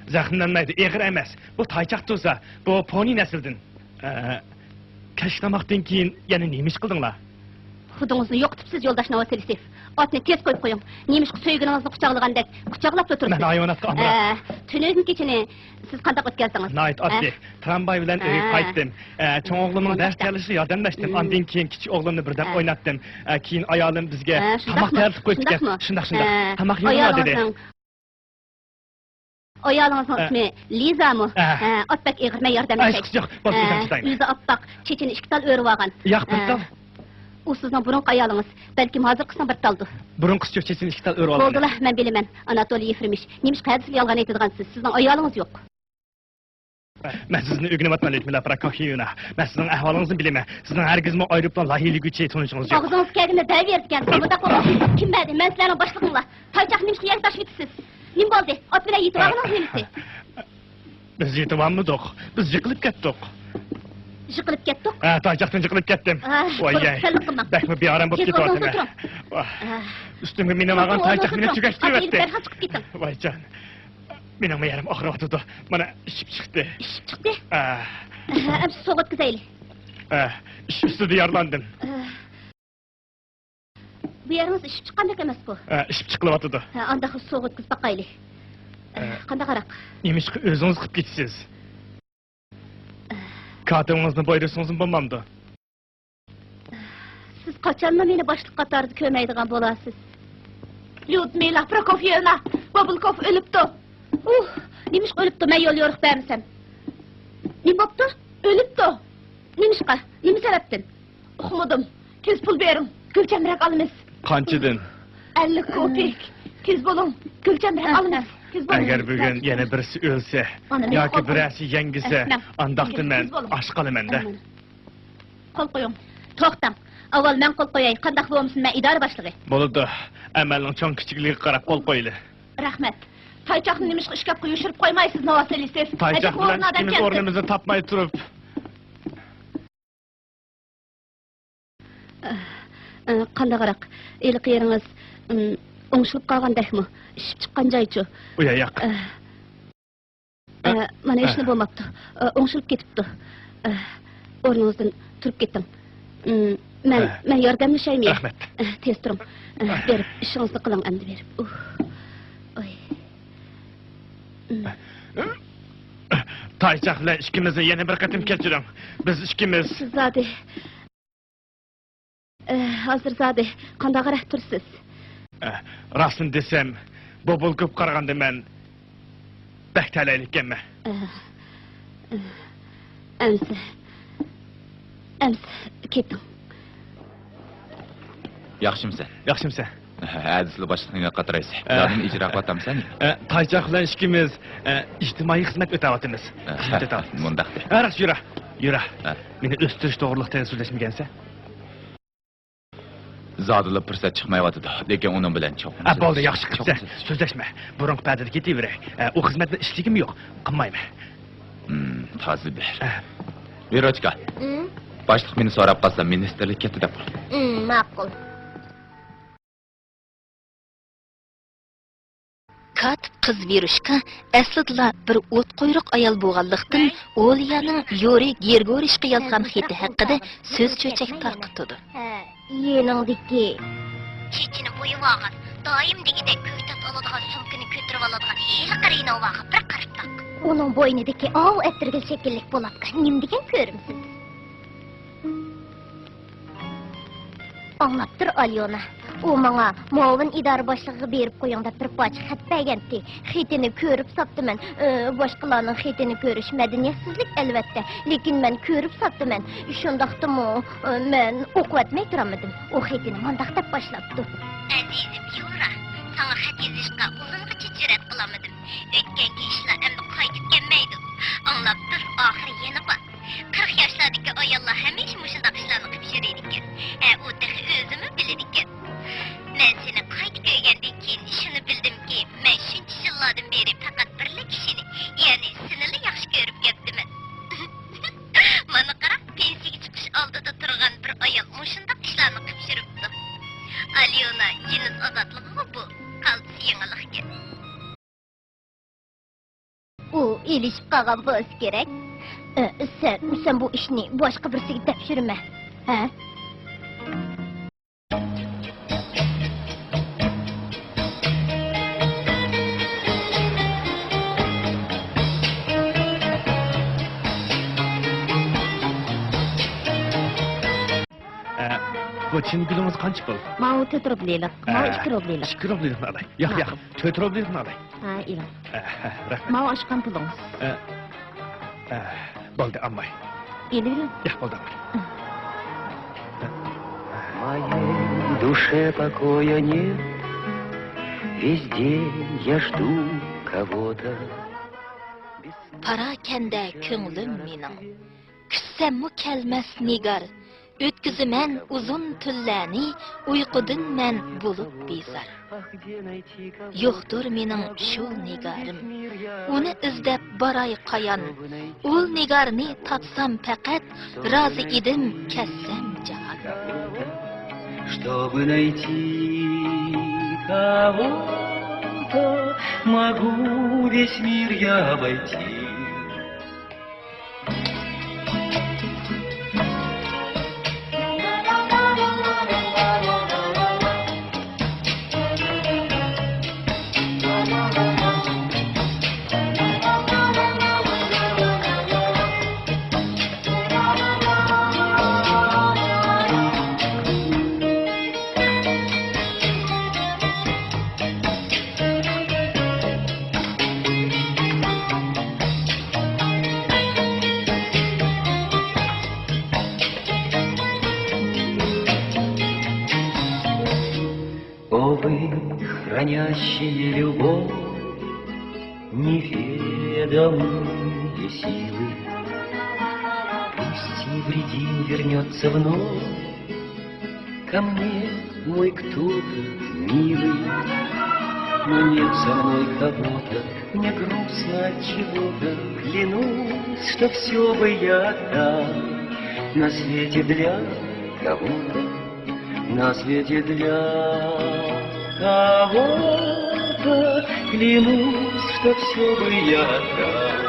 زەخىملەنمەيدۇ، ئېغىر ئەمەس. بۇ تايچاق تۇزا، بۇ پونى نەسلىدىن. ئە، كەچلىك تاماقتىن كېيىن يەنە نېمە ئىش قىلدىڭلار؟ خۇدىڭىزنى يوقىتىپسىز، يولداش ناۋاسىلىسېف. ئاتنى تېز قويۇپ قويۇڭ. نېمىشقا سۆيگىنىڭىزنى قۇچاقلىغاندەك قۇچاقلاپلا تۇرىسىز؟ مەن ھايۋاناتقا ئامراق. ئە، تۈنۈگۈن كېچىنى سىز قانداق ئۆتكۈزدىڭىز؟ ناھايىتى ئە؟ ئاددىي. ترامۋاي بىلەن ئۆيگە ئە. قايتتىم. ئە، چوڭ ئوغلۇمنىڭ ئە، دەرس مۇنداق. تەييارلىشىغا ياردەملەشتىم. مم. ئاندىن كېيىن كىچىك ئوغلۇمنى بىردەم ئە. ئويناتتىم. ئە، كېيىن ئايالىم بىزگە ئە، تاماق شۇنداقمۇ؟ تەييارلىتىپ قويۇپتىكەن. شۇنداقمۇ؟ شۇنداق، شۇنداق. ئە، تاماق يېگىنلا دېدى. ئايالىڭىزنىڭ ئايالىڭىزنىڭ ئە. ئىسمى لىزامۇ؟ ئە. ئە، ئات بەك ئېغىر، مەن ياردەملىشەي. ئە، ھېچقىسى يوق. بولدى، ئە، ئۆزۈم چىدايمەن. ئۆزى ئاپئاق، چېچىنى ئىككى تال ئۆرۈۋالغان. ياق، بىر ئە. تال. ئۇ سىزنىڭ بۇرۇنقى ئايالىڭىز. بەلكىم ھازىرقىسىنىڭ بىر تالدۇ. بۇرۇنقىسى چېچىنى ئىككى تال ئۆرۈۋالغان. بولدىلا، مەن بىلىمەن، ئاناتولىي يېفرېمىچ. نېمىشقا ھەدىسىلا يالغان ئېيتىدىغانسىز؟ سىزنىڭ ئايالىڭىز يوق. مەن سىزنى ئۆگىنىۋاتىمەن، ليۇدمىلا پروكوفيېۋنا. مەن سىزنىڭ ئەھۋالىڭىزنى بىلىمەن. سىزنىڭ ھەرگىزمۇ ئايروپىلان لايىھىلىگۈچى تونۇشىڭىز يوق. ئاغزىڭىز كەلگىنىنى دەۋېرىدىكەنسىز، مۇنداق بولماس. كىم بەردى؟ مەن سىلەرنىڭ باشلىقىڭلار. تايچاقنى نېمىشقا يەرگە تاشلىۋېتىسىز؟ نېمە بولدى؟ ئات بىلەن يېتىۋالغىنىڭىز نېمىسى؟ بىز يېتىۋالمىدۇق. بىز يىقىلىپ كەتتۇق. يىقىلىپ كەتتۇق؟ ھە، تايچاقتىن يىقىلىپ كەتتىم. ۋاي، بەكمۇ بىئارام بولۇپ كېتىۋاتىمەن. ئۈستۈمگە مىنىۋالغان تايچاق مېنى تۈگەشتۈرۈۋەتتى. دەرھال چىقىپ كېتىڭ. ۋايجان. مېنىڭمۇ يېرىم ئاغرىۋاتىدۇ. مانا، ئىششىپ چىقتى. ئىششىپ چىقتى؟ ئە. ئەمسە سوغا ئۆتكۈزەيلى. ئە، ئىش ئۈستىدە يارىلاندىم. ئە. بۇ يېرىڭىز ئىششىپ چىققاندەك ئەمەسقۇ؟ ئە، ئىششىپ چىقىلىۋاتىدۇ. ھە، ئانداق سوغا ئۆتكۈزۈپ باقايلى. ئە، ئە. قانداق ھاراق؟ نېمىشقا ئۆزىڭىز قىلىپ كېتىسىز؟ ئە. كاتىۋىڭىزنى بۇيرۇسىڭىزمۇ بولمامدۇ؟ سىز قاچانمۇ مېنى باشلىق قاتارىدا كۆرمەيدىغان بولارسىز. ليۇدمىلا پروكوفيېۋنا، بوبۇلكوف ئۆلۈپتۇ. ئۇھ، نېمىشقا ئۆلۈپتۇ، مەن يول يورۇق بەرمىسەم؟ نېمە بوپتۇ؟ ئۆلۈپتۇ. نېمىشقا؟ نېمە سەۋەبتىن؟ ئۇقمىدىم. تېز پۇل بېرىڭ، گۈلچەمبىرەك ئالىمىز. قانچىدىن؟ ئەللىك كوپېك. تېز بولۇڭ، گۈلچەمبىرەك ئالىمىز. تېز بولۇڭ. ئەگەر بۈگۈن يەنە بىرسى ئۆلسە ياكى بىرەرسى يەڭگىسە، ئانداقتا مەن ئاچ قالىمەن-دە. قول قويۇڭ. توختاڭ. ئاۋۋال مەن قول قوياي. قانداق بولمىسۇن، مەن ئىدارە باشلىقى. بولىدۇ. ئەمەلنىڭ چوڭ-كىچىكلىكىگە قاراپ قول قويىلى. رەھمەت. تايچاقنى نېمىشقا ئىشكاپقا يوشۇرۇپ قويمايسىز، ناۋاسىلىسېف؟ تايچاق بىلەن ئىككىمىز ئورنىمىزنى تاپماي تۇرۇپ. قانداقراق؟ ھېلىقى يېرىڭىز، ئىم، ئوڭشىلىپ قالغاندەكمۇ؟ ئىششىپ چىققان جايچۇ؟ ئۇ يا ياق. ئە، مانا ھېچنېمە بولماپتۇ. ئە، ئوڭشىلىپ كېتىپتۇ. ئە، ئورنىڭىزدىن تۇرۇپ كېتىڭ. ئىم، مەن، ئە. مەن ياردەملىشەيمۇ؟ رەھمەت. ئە، تېز تۇرۇڭ. ئە، بېرىپ، ئىشىڭىزنى قىلىڭ ئەمدى بېرىپ. ئۇھ. ئوي. ئىم. تايچاق بىلەن ئىككىمىزنى يەنە بىر قېتىم كەچۈرۈڭ. بىز ئىككىمىز. سىز زادى. ئە، ھازىر زادى قانداقراق تۇرىسىز؟ ئە، راستىنى دېسەم، بوبۇلكوفقا قارىغاندا مەن بەك تەلەيلىككەنمەن. ئە، ئە، ئەمسە، ئەمسە كېتىڭ. ياخشىمسەن؟ ياخشىمسەن؟ ھە، ھە، دېسىلا باشلىقنى قاترايسەن. ئە. زادىمۇ ئىجرا قىلىۋاتامسەن؟ ئە، تايچاق بىلەن ئىككىمىز، ئە، ئىجتىمائىي خىزمەت ئۆتەۋاتىمىز. ئە، خىزمەت ئۆتەۋاتىمىز. مۇنداق دە. ئە، راست، يۈرە، يۈرە. ئە. مېنى ئۆستۈرۈش توغرىلىق تېخى سۆزلەشمىگەنسەن. زادىلا پۇرسەت چىقمايۋاتىدۇ، لېكىن ئۇنىڭ بىلەن چوقۇم ھە، بولدى، سۆزلىشىمىز. ياخشى قىپسەن. چوقۇم سۆزلىشىمىز. سۆزلەشمە. بۇرۇنقى پەدىدە كېتىۋېرەي. ئە، ئۇ خىزمەتنى ئىشلىگۈم يوق. قىلمايمەن. ھىم، تازا بىر. ئە. ۋېروچكا. ھىم؟ باشلىق مېنى سوراپ قالسا، مىنىستىرلىك كەتتى دەپ قوي. ھىم، ماقۇل. كاتىپ قىز ۋېروشكا ئەسلىدىلا بىر ئوتقۇيرۇق ئايال بولغانلىقتىن، ئوليانىڭ يۇرىي گېرگورىچقا يازغان خېتى ھەققىدە سۆز-چۆچەك تارقىتىدۇ. ھە، يېنىڭدىكى. چېچىنى بويىۋالغان، دائىم دېگۈدەك كۆكتات ئالىدىغان سومكىنى كۆتۈرۈۋالىدىغان ھېلىقى رېنوۋاغا بىر قاراپ باق. ئۇنىڭ بوينىدىكى ئاۋۇ ئەتىرگۈل شەكىللىك بولاتقان نېمە دېگەن كۆرۈمسىز. ئاڭلاپ تۇر، ئاليونا. ئۇ ماڭا مۇئاۋىن ئىدارە باشلىقىغا بېرىپ قويۇڭ دەپ بىر پارچە خەت بەرگەنتى. خېتىنى كۆرۈپ ساپتىمەن. ئى، باشقىلارنىڭ خېتىنى كۆرۈش مەدەنىيەتسىزلىك، ئەلۋەتتە. لېكىن مەن كۆرۈپ ساپتىمەن. شۇنداقتىمۇ، ئى، مەن ئوقۇۋەتمەي تۇرالمىدىم. ئۇ خېتىنى مانداق دەپ باشلاپتۇ. ئەزىزىم يۇرا، ساڭا خەت يېزىشقا ئۇزۇنغىچە جۈرئەت قىلالمىدىم. ئۆتكەن كېچىلەر ئەمدى قايتىپ كەلمەيدۇ. ئاڭلاپ تۇر، ئاخىرى يەنە بار. قىرىق ياشلاردىكى ئاياللار ھەمىشە مۇشۇنداق ئىشلارنى قىلىپ يۈرىدىكەن. ھە، ئۇ تېخى ئۆزىمۇ بىلىدىكەن. مەن سېنى قايتا كۆرگەندىن كېيىن شۇنى بىلدىمكى، مەن شۇنچە يىللاردىن بېرى پەقەت بىرلا كىشىنى، يەنى سېنىلا ياخشى كۆرۈپ كەپتىمەن. مانا قارا، پېنسىيەگە چىقىش ئالدىدا تۇرغان بىر ئايال مۇشۇنداق ئىشلارنى قىلىپ يۈرۈپتۇ. ئاليونا جىنس ئازادلىقىغۇ بۇ، قالتىس يېڭىلىقكەن. ئۇ ئېلىشىپ قالغان بولسا كېرەك. ئە، سەن، سەن بۇ ئىشنى باشقا بىرسىگە تەپشۈرمە. ھە؟ ئە، بۇ چىن گۈلىڭىز قانچە پۇل؟ ماۋۇ تۆت روبلىلىق، ماۋۇ ئە، ئىككى روبلىلىق. ئىككى روبلىلىقنى ئالاي. ياق، ھە. ياق، تۆت روبلىلىقنى ئالاي. ھە، ئېلىڭ. ئە، ھە، رەھمەت. ماۋۇ ئاچقان پۇلىڭىز. ئە، ئە، بولدى، ئامماي. ئېلىۋېرىڭ. ياق، بولدى، ئامماي. ئە. В моей душе покоя нет, весь день я жду кого-то. پاراكەندە كۆڭلۈم مېنىڭ، كۈتسەممۇ كەلمەس نىگار، ئۆتكۈزىمەن ئۇزۇن تۈنلەرنى، ئۇيقۇدىن مەن بولۇپ بىزار. يوقتۇر مېنىڭ شۇ نىگارىم، ئۇنى ئىزدەپ باراي قايان؟ ئۇ نىگارنى تاپسام پەقەت، رازى ئىدىم كەتسەم جاھان. Чтобы найти кого-то, могу весь мир я обойти. Овы, хранящие любовь, неведомые силы, пусть невредим вернется вновь ко мне мой кто-то милый, но нет со мной кого-то, мне грустно от чего-то. Клянусь, что все бы я отдал на свете для кого-то, на свете для кого-то. Клянусь, что все бы я отдал.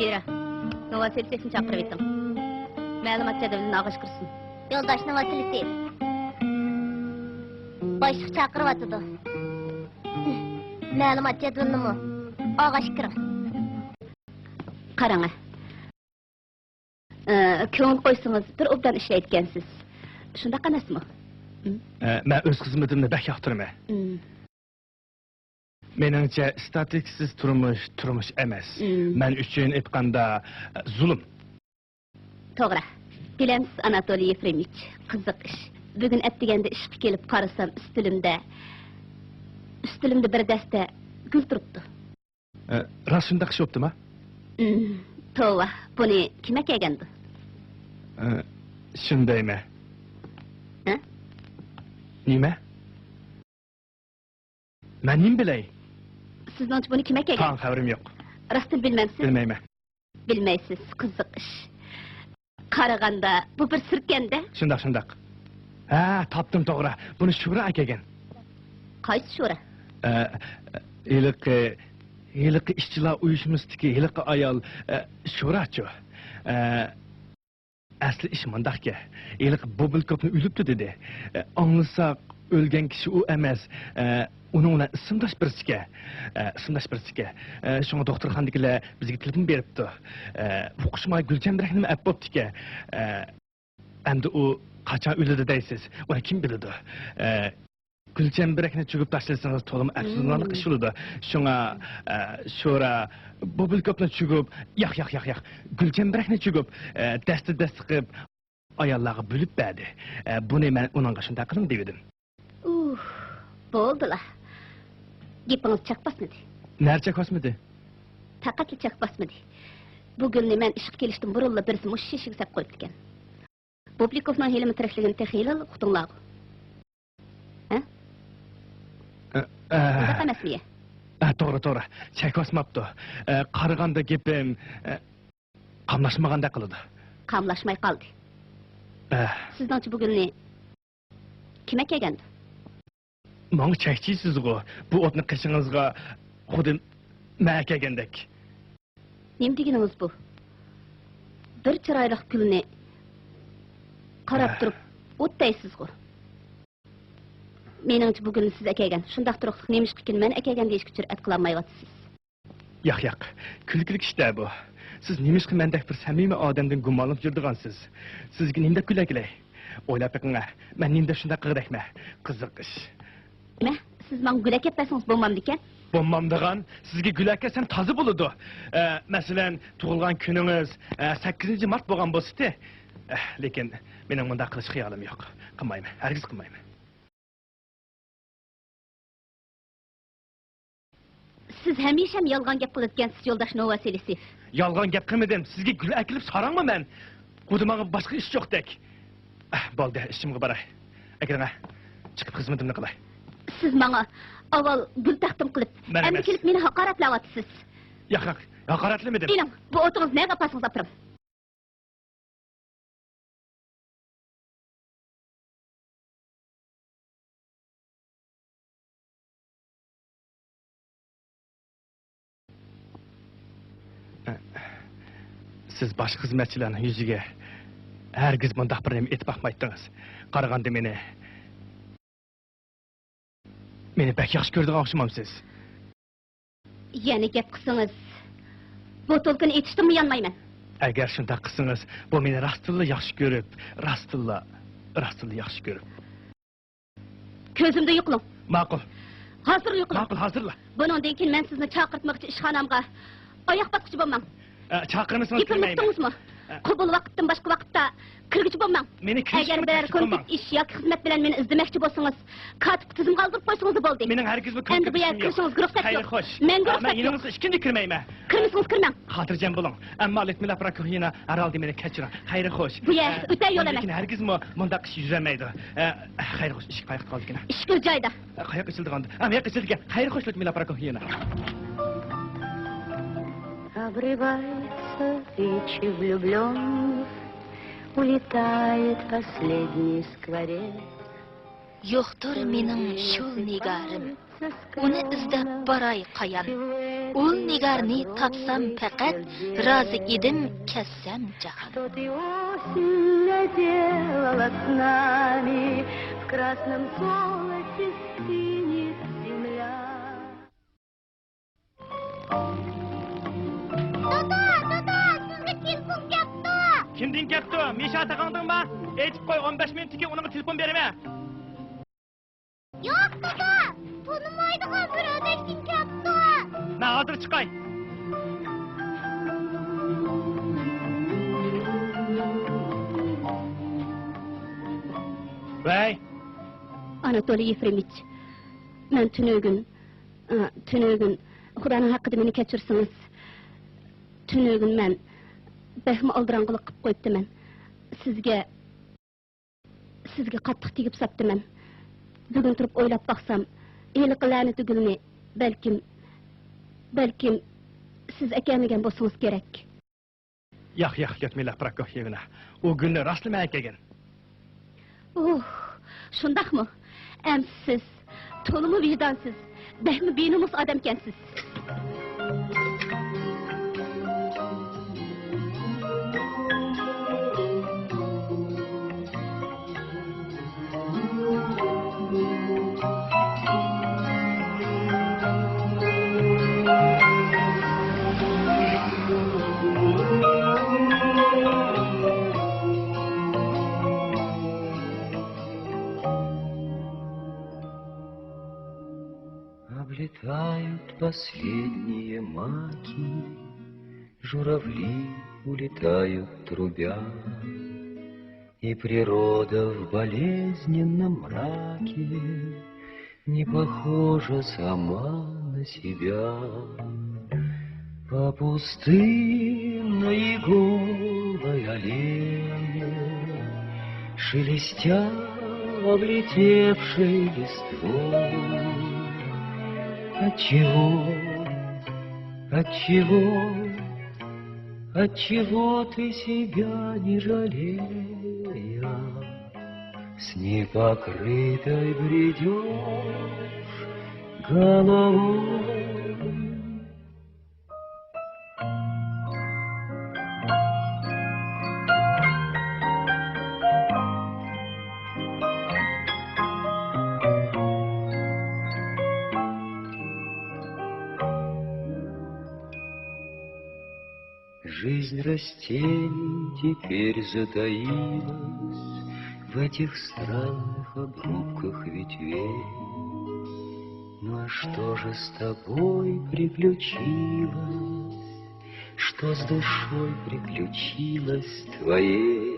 ۋېرا، نوۋاسىلىسېفنى چاقىرىۋېتىڭ. مەلۇمات جەدۋىلىنى ئاغاش كىرسۇن. يولداش نوۋاسىلىسېف، باشلىق چاقىرىۋاتىدۇ. مەلۇمات جەدۋىلىنىمۇ ئاغاش كىرىڭ. قاراڭ. ئە، كۆڭۈل قويسىڭىز، بىر ئوبدان ئىشلەيدىكەنسىز. شۇنداق ئەمەسمۇ؟ ئە، مەن ئۆز خىزمىتىمنى بەك ياقتۇرىمەن. مېنىڭچە، ئىستاتىكىسىز تۇرمۇش، تۇرمۇش ئەمەس. مەن ئۈچۈن ئېيتقاندا، ئە، زۇلۇم. توغرا. بىلەمسىز، ئاناتولىي يېفرېمىچ، قىزىق ئىش. بۈگۈن ئەتىگەندە ئىشقا كېلىپ قارىسام، ئۈستىلىمدە، ئۈستىلىمدە بىر دەستە گۈل تۇرۇپتۇ. ئە، راست شۇنداق ئىش بوپتىما؟ ئىم، توۋا، بۇنى كىم ئەكەلگەندۇ؟ ئە، شۇندايمەن. ھە؟ نېمە؟ مەن نېمە بىلەي؟ سىزنىڭچە بۇنى كىم ئەكەلگەن؟ تاڭ خەۋىرىم يوق. راستتىن بىلمەمسىز؟ بىلمەيمەن. بىلمەيسىز، قىزىق ئىش. قارىغاندا، بۇ بىر سىركەندە. شۇنداق، شۇنداق. ھە، تاپتىم، توغرا. بۇنى شۇرا ئەكەلگەن. قايسى شۇرا؟ ئە، ھېلىقى، ھېلىقى ئىشچىلار ئۇيۇشمىسىدىكى ھېلىقى ئايال، ئە، شۇراچۇ. ئە، ئەسلى ئىش مۇنداقكەن. ھېلىقى بوبىلكوفنى ئۆلۈپتۇ دېدى. ئە، ئاڭلىساق، ئۆلگەن كىشى ئۇ ئەمەس. ئە، ئۇنىڭ بىلەن ئىسىمداش بىرسىكەن. ئە، ئىسىمداش بىرسىكەن. ئە، شۇڭا دوختۇرخانىدىكىلەر بىزگە تېلېفون بېرىپتۇ. ئە، ئۇقۇشماي گۈلچەمبىرەكنىمۇ ئەپ بوپتىكەن. ئە، ئەمدى ئۇ قاچان ئۆلىدۇ دەيسىز؟ ئۇنى كىم بىلىدۇ؟ ئە، گۈلچەمبىرەكنى چۈگۈپ تاشلىسىڭىز تولىمۇ ئەپسۇسلىنارلىق ئىش بولىدۇ. شۇڭا، ئە، شورا بوبىلكوپنى چۈگۈپ، ياق، ياق، ياق، ياق، گۈلچەمبىرەكنى چۈگۈپ، ئە، دەستە-دەستە قىلىپ ئاياللارغا بۆلۈپ بەردى. ئە، بۇنى مەن ئۇنىڭغا شۇنداق قىلىڭ دېۋىدىم. ئۇھ، بولدىلا. گېپىڭىز چەك باسمىدى. نەرە چەك باسمىدى؟ پەقەتلا چەك باسمىدى. بۇ گۈلنى مەن ئىشقا كېلىشتىن بۇرۇنلا بىرسى مۇشۇ شېشىگە سەپ قويۇپتىكەن. بوبلىكوفنىڭ ھېلىمۇ تىرىكلىكىنى تېخى ھېلىلا ئۇقتۇڭلارغۇ. ھە؟ ئە، ئە. شۇنداق ئەمەسمۇ يە؟ ئە، توغرا، توغرا. چەك باسماپتۇ. ئە، قارىغاندا گېپىم، ئە، قاملاشمىغاندەك قىلىدۇ. قاملاشماي قالدى. ئە. سىزنىڭچە بۇ گۈلنى كىم ئەكەلگەندۇ؟ ماڭا چەكچىيسىزغۇ، بۇ ئوتنى قېشىڭىزغا خۇددى مەن ئەكەلگەندەك. نېمە دېگىنىڭىز بۇ؟ بىر چىرايلىق گۈلنى قاراپ تۇرۇپ ئوت دەيسىزغۇ. مېنىڭچە بۇ گۈلنى سىز ئەكەلگەن. شۇنداق تۇرۇقلۇق نېمىشقىكىن مەن ئەكەلگەن دېيىشكە جۈرئەت قىلالمايۋاتىسىز؟ ياق، ياق. كۈلكىلىك ئىشتە بۇ. سىز نېمىشقا مەندەك بىر سەمىمىي ئادەمدىن گۇمانلىنىپ يۈرىدىغانسىز؟ سىزگە نېمە دەپ گۈل ئەكىلەي؟ ئويلاپ بېقىڭە، مەن نېمە دەپ شۇنداق قىلغۇدەكمەن؟ قىزىق ئىش. نېمە؟ سىز ماڭا گۈل ئەكەپ بەرسىڭىز بولمامدىكەن؟ بولمامدىغان؟ سىزگە گۈل ئەكەلسەم تازا بولىدۇ. ئە، مەسىلەن، تۇغۇلغان كۈنىڭىز، ئە، سەككىزىنچى مارت بولغان بولسىتى. ئە، لېكىن مېنىڭ مۇنداق قىلىش خىيالىم يوق. قىلمايمەن، ھەرگىز قىلمايمەن. سىز ھەمىشەم يالغان گەپ قىلىدىكەنسىز، يولداش نوۋاسىلىسېف. يالغان گەپ قىلمىدىم. سىزگە گۈل ئەكېلىپ ساراڭمۇ مەن؟ بۇدا ماڭا باشقا ئىش يوقتەك. ئەھ، بولدى، ئىشىمغا باراي. ئەكىرىڭە، چىقىپ خىزمىتىمنى قىلاي. سىز ماڭا ئاۋۋال گۈل تەقدىم قىلىپ، مەن ئەمدى ئەمەس. كېلىپ مېنى ھاقارەتلەۋاتىسىز. ياق، ياق، ھاقارەتلىمىدىم. ئېلىڭ، بۇ ئوتىڭىزنى نەگە ئاپارسىڭىز ئاپىرىڭ. سىز باشقا خىزمەتچىلەرنىڭ يۈزىگە ھەرگىز مۇنداق بىر نېمە ئېيتىپ باقمايتتىڭىز. قارىغاندا مېنى مېنى بەك ياخشى كۆرىدىغان ئوخشىمامسىز؟ يەنە گەپ قىلسىڭىز، بوتۇلكىنى ئېتىشتىنمۇ يانمايمەن. ئەگەر شۇنداق قىلسىڭىز، بۇ مېنى راستتىنلا ياخشى كۆرۈپ، راستتىنلا، راستتىنلا ياخشى كۆرۈپ. كۆزۈمدىن يوقىلىڭ. ماقۇل. ھازىرلا يوقىلىڭ. ماقۇل، ھازىرلا. بۇنىڭدىن كېيىن مەن سىزنى چاقىرتمىغۇچە ئىشخانامغا ئاياق باسقۇچە بولماڭ. ئە، چاقىرمىسىڭىز گېپىمنى كىرمەيمەن. ئۇقتىڭىزمۇ؟ ئە. قوبۇل ۋاقىتتىن باشقا ۋاقىتتا كىرگۈچى بولماڭ. مېنى كىرىشكىمۇ ئەگەر بىر تەكلىپ قىلماڭ. كونكرېت ئىش ياكى خىزمەت بىلەن مېنى ئىزدىمەكچى بولسىڭىز، كاتىپ تىزىمغا ئالدۇرۇپ قويسىڭىزلا بولدى. مېنىڭ ھەرگىزمۇ ئەمدى بۇ يەرگە كونكرېت ئىشىم يوق. كىرىشىڭىزگە رۇخسەت يوق. خەير، خوش. مەڭگۈ ئە، رۇخسەت يوق. مەن يېنىڭىزغا ئىككىنچى كىرمەيمەن. كىرمىسىڭىز كىرمەڭ. خاتىرجەم بولۇڭ. ئەمما ليۇدمىلا پروكوفيېۋنا، ھەر ھالدا مېنى كەچۈرۈڭ. خەير، خوش. بۇ يەر ئە، ئۆتەر يول ئەمەس. لېكىن ھەرگىزمۇ مۇنداق ئىش يۈز بەرمەيدۇ. ئە، خەير، خوش، ئىشىك قاياقتا قالدىكىن؟ ئىشىك ئۆز جايىدا. ئە، قاياق ئېچىلىدىغان؟ ئە، مۇياق ئېچىلىدىكەن. خەير، خوش، ليۇدمىلا پروكوفيېۋنا. Обрывается речь влюблённых, улетает последний скворец. يوقتۇر مېنىڭ شۇل نىگارىم، ئۇنى ئىزدەپ باراي قايان؟ ئۇل نىگارنى تاپسام پەقەت، رازى ئىدىم كەتسەم جاھان. Что ты, осень, наделала с нами, в красном золоте стынет земля. دادا، دادا، سىزگە تېلېفون كەپتۇ. كىمدىن كەپتۇ؟ مىشا تاغاڭدىنما؟ ئېيتىپ قوي، ئون بەش مىنۇتتىن كېيىن ئۇنىڭغا تېلېفون بېرىمەن. ياق، دادا، تونۇمايدىغان بىر ئادەمدىن كەپتۇ. مەن ھازىر چىقاي. ۋەي. ئاناتولىي يېفرېمىچ، مەن تۈنۈگۈن، ئا، تۈنۈگۈن، خۇدانىڭ ھەققىدە مېنى كەچۈرسىڭىز، تۈنۈگۈن مەن بەكمۇ ئالدىراڭغۇلۇق قىلىپ قويۇپتىمەن. سىزگە، سىزگە قاتتىق تېگىپ ساپتىمەن. بۈگۈن تۇرۇپ ئويلاپ باقسام، ھېلىقى لەنىتى گۈلنى بەلكىم، بەلكىم سىز ئەكەلمىگەن بولسىڭىز كېرەك. ياق، ياق، ليۇدمىلا پروكوفيېۋنا، ئۇ گۈلنى راستلا مەن ئەكەلگەن. ئۇھ، شۇنداقمۇ؟ ئەمسە سىز تولىمۇ ۋىجدانسىز، بەكمۇ بىنومۇس ئادەمكەنسىز. Облетают последние маки, журавли улетают, трубя. И природа в болезненном мраке не похожа сама на себя. По пустынной и голой аллее, шелестя облетевшей листвой, отчего, отчего, отчего ты, себя не жалея, с непокрытой бредёшь головой? Жизнь растений теперь затаилась в этих странных обрубках ветвей. Ну а что же с тобой приключилось? Что с душой приключилось твоей?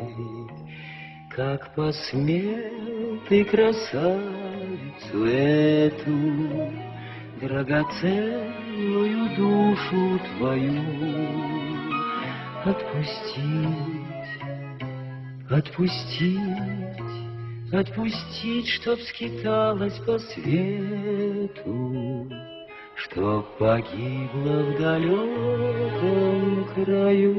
Как посмел ты красавицу эту, драгоценную душу твою, отпустить, отпустить, отпустить, чтоб скиталась по свету, чтоб погибла в далёком краю?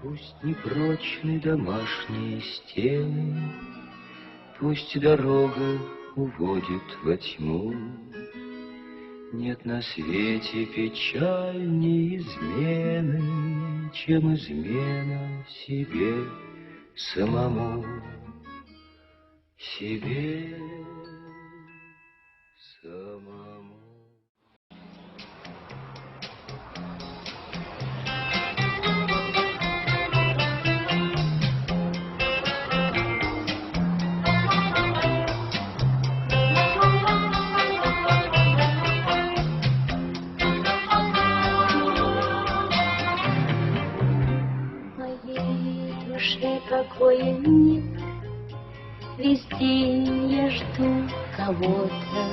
Пусть непрочны домашние стены, пусть дорога уводит во тьму. Нет на свете печальней измены, чем измена себе самому, себе самому. Моей душе покоя нет, весь день я жду кого-то.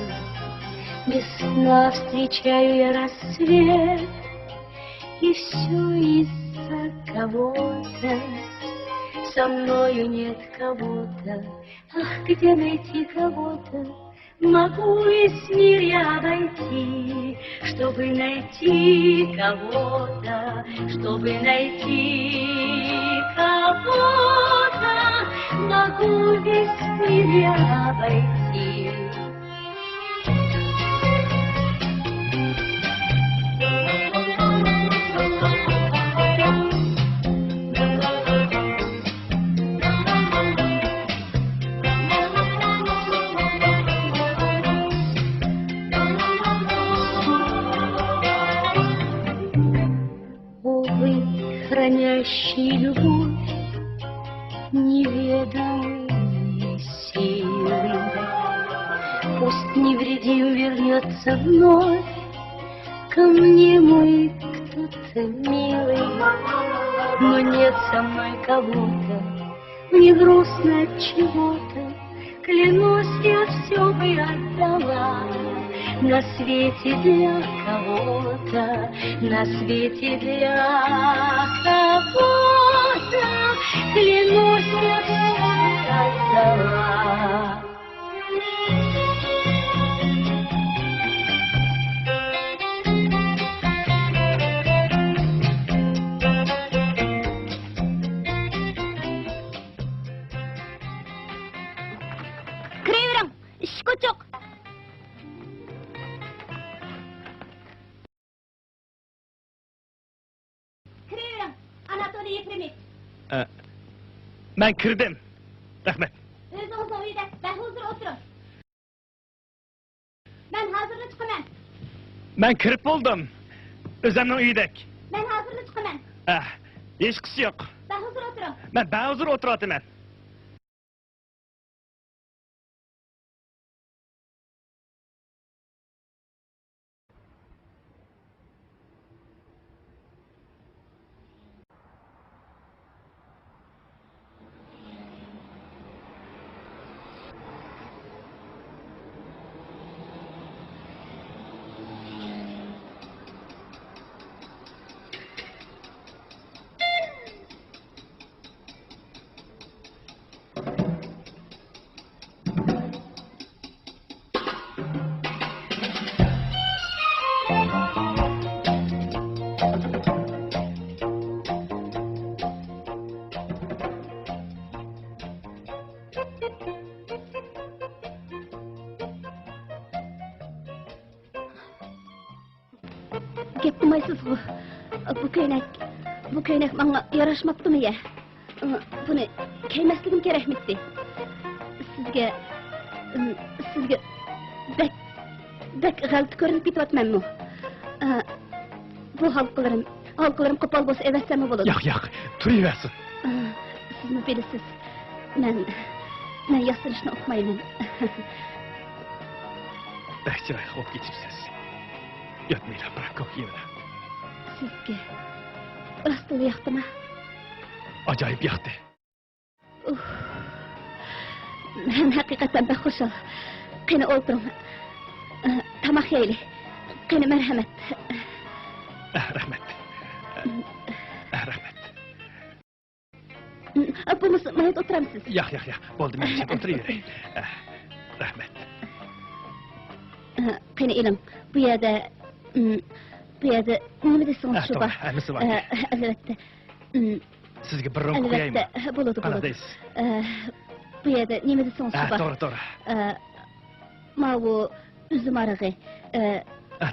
Без сна встречаю я рассвет, и всё из-за кого-то. Со мною нет кого-то. Ах, где найти кого-то? Могу весь мир я обойти, чтоб Чтобы найти кого-то, чтобы найти кого-то, могу без тебя обойти. Увы, хранящий любовь неведомой силы, пусть невредим вернется вновь ко мне мой кто-то милый. Но нет со мной кого-то, мне грустно от чего-то, клянусь, я всё бы отдала на свете для кого-то, на свете для кого-то, клянусь, я всё бы отдала. كىرىۋېرىڭ، ئىشىك ئوچۇق. كىرىۋېرىڭ، ئاناتولىي يېفرېمىچ. ئە، مەن كىردىم. رەھمەت. ئۆزىڭىزنىڭ ئۆيىدە بەھۇزۇر ئولتۇرۇڭ. مەن ھازىرلا چىقىمەن. مەن كىرىپ بولدۇم. ئۆزۈمنىڭ ئۆيىدەك. مەن ھازىرلا چىقىمەن. ئە، ھېچقىسى يوق. بەھۇزۇر ئولتۇرۇڭ. مەن بەھۇزۇر ئولتۇرۇۋاتىمەن. گەپ قىلمايسىزغۇ؟ بۇ كۆينەك، بۇ كۆينەك ماڭا ياراشماپتىمۇ يە؟ بۇنى كىيمەسلىكىم كېرەكمىتتى؟ سىزگە، سىزگە بەك، بەك غەلىتە كۆرۈنۈپ كېتىۋاتىمەنمۇ؟ بۇ ھالقىلىرىم، ھالقىلىرىم قوپال بولسا ئەۋەتسەممۇ بولىدۇ؟ ياق، ياق، تۇرۇۋەرسۇن. سىزمۇ بىلىسىز، مەن، مەن ياسىنىشنى ئۇقمايمەن. بەك چىرايلىق بولۇپ كېتىپسىز. ياتمىلا، پراكوفيېۋنا. سىزگە راستلا ياقتىما؟ ئاجايىپ ياقتى. ئۇھ. مەن ھەقىقەتەن بەك خۇشال. قېنى ئولتۇرۇڭ. ئە، تاماق يەيلى. قېنى، مەرھەمەت. ئە، رەھمەت. ئە، رەھمەت. ئە، بولمىسا، مايدا ئولتۇرامسىز؟ ياق، ياق، ياق. بولدى، مەن ئولتۇرۇۋېرەي. ئە، رەھمەت. ئە، قېنى ئېلىڭ. بۇ يەردە، ئىم، بۇ يەردە نېمە دېسىڭىز شۇ بار. توغرا، ھەممىسى بار. ئە، ئەلۋەتتە. ئىم. سىزگە بىر رومكا قويايمۇ؟ ئەلۋەتتە، بولىدۇ، بولىدۇ. ئە، بۇ يەردە نېمە دېسىڭىز شۇ بار. توغرا، توغرا. ئە، ماۋۇ ئۈزۈم ئارىغى، ئە،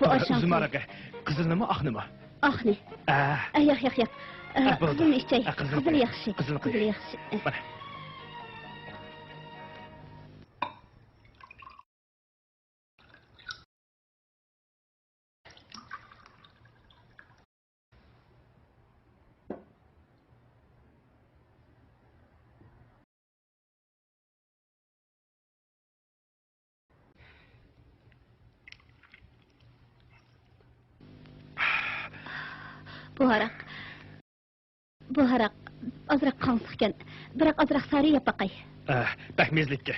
بۇ ئاشاڭ ئۈزۈم ئارىغى. قىزىلنىمۇ، ئاقنىمۇ؟ ئاقنى. ئە. ئە، ياق، ياق، ياق. ئە، قىزىلنى ئىچەي. قىزىل، قىزىل ياخشى. قىزىل ياخشى. مانا. بۇ ھاراق، بۇ ھاراق ئازراق قاڭسىقكەن. بىراق ئازراق سارى يەپ باقاي. ئە، بەك مېزىلىككەن.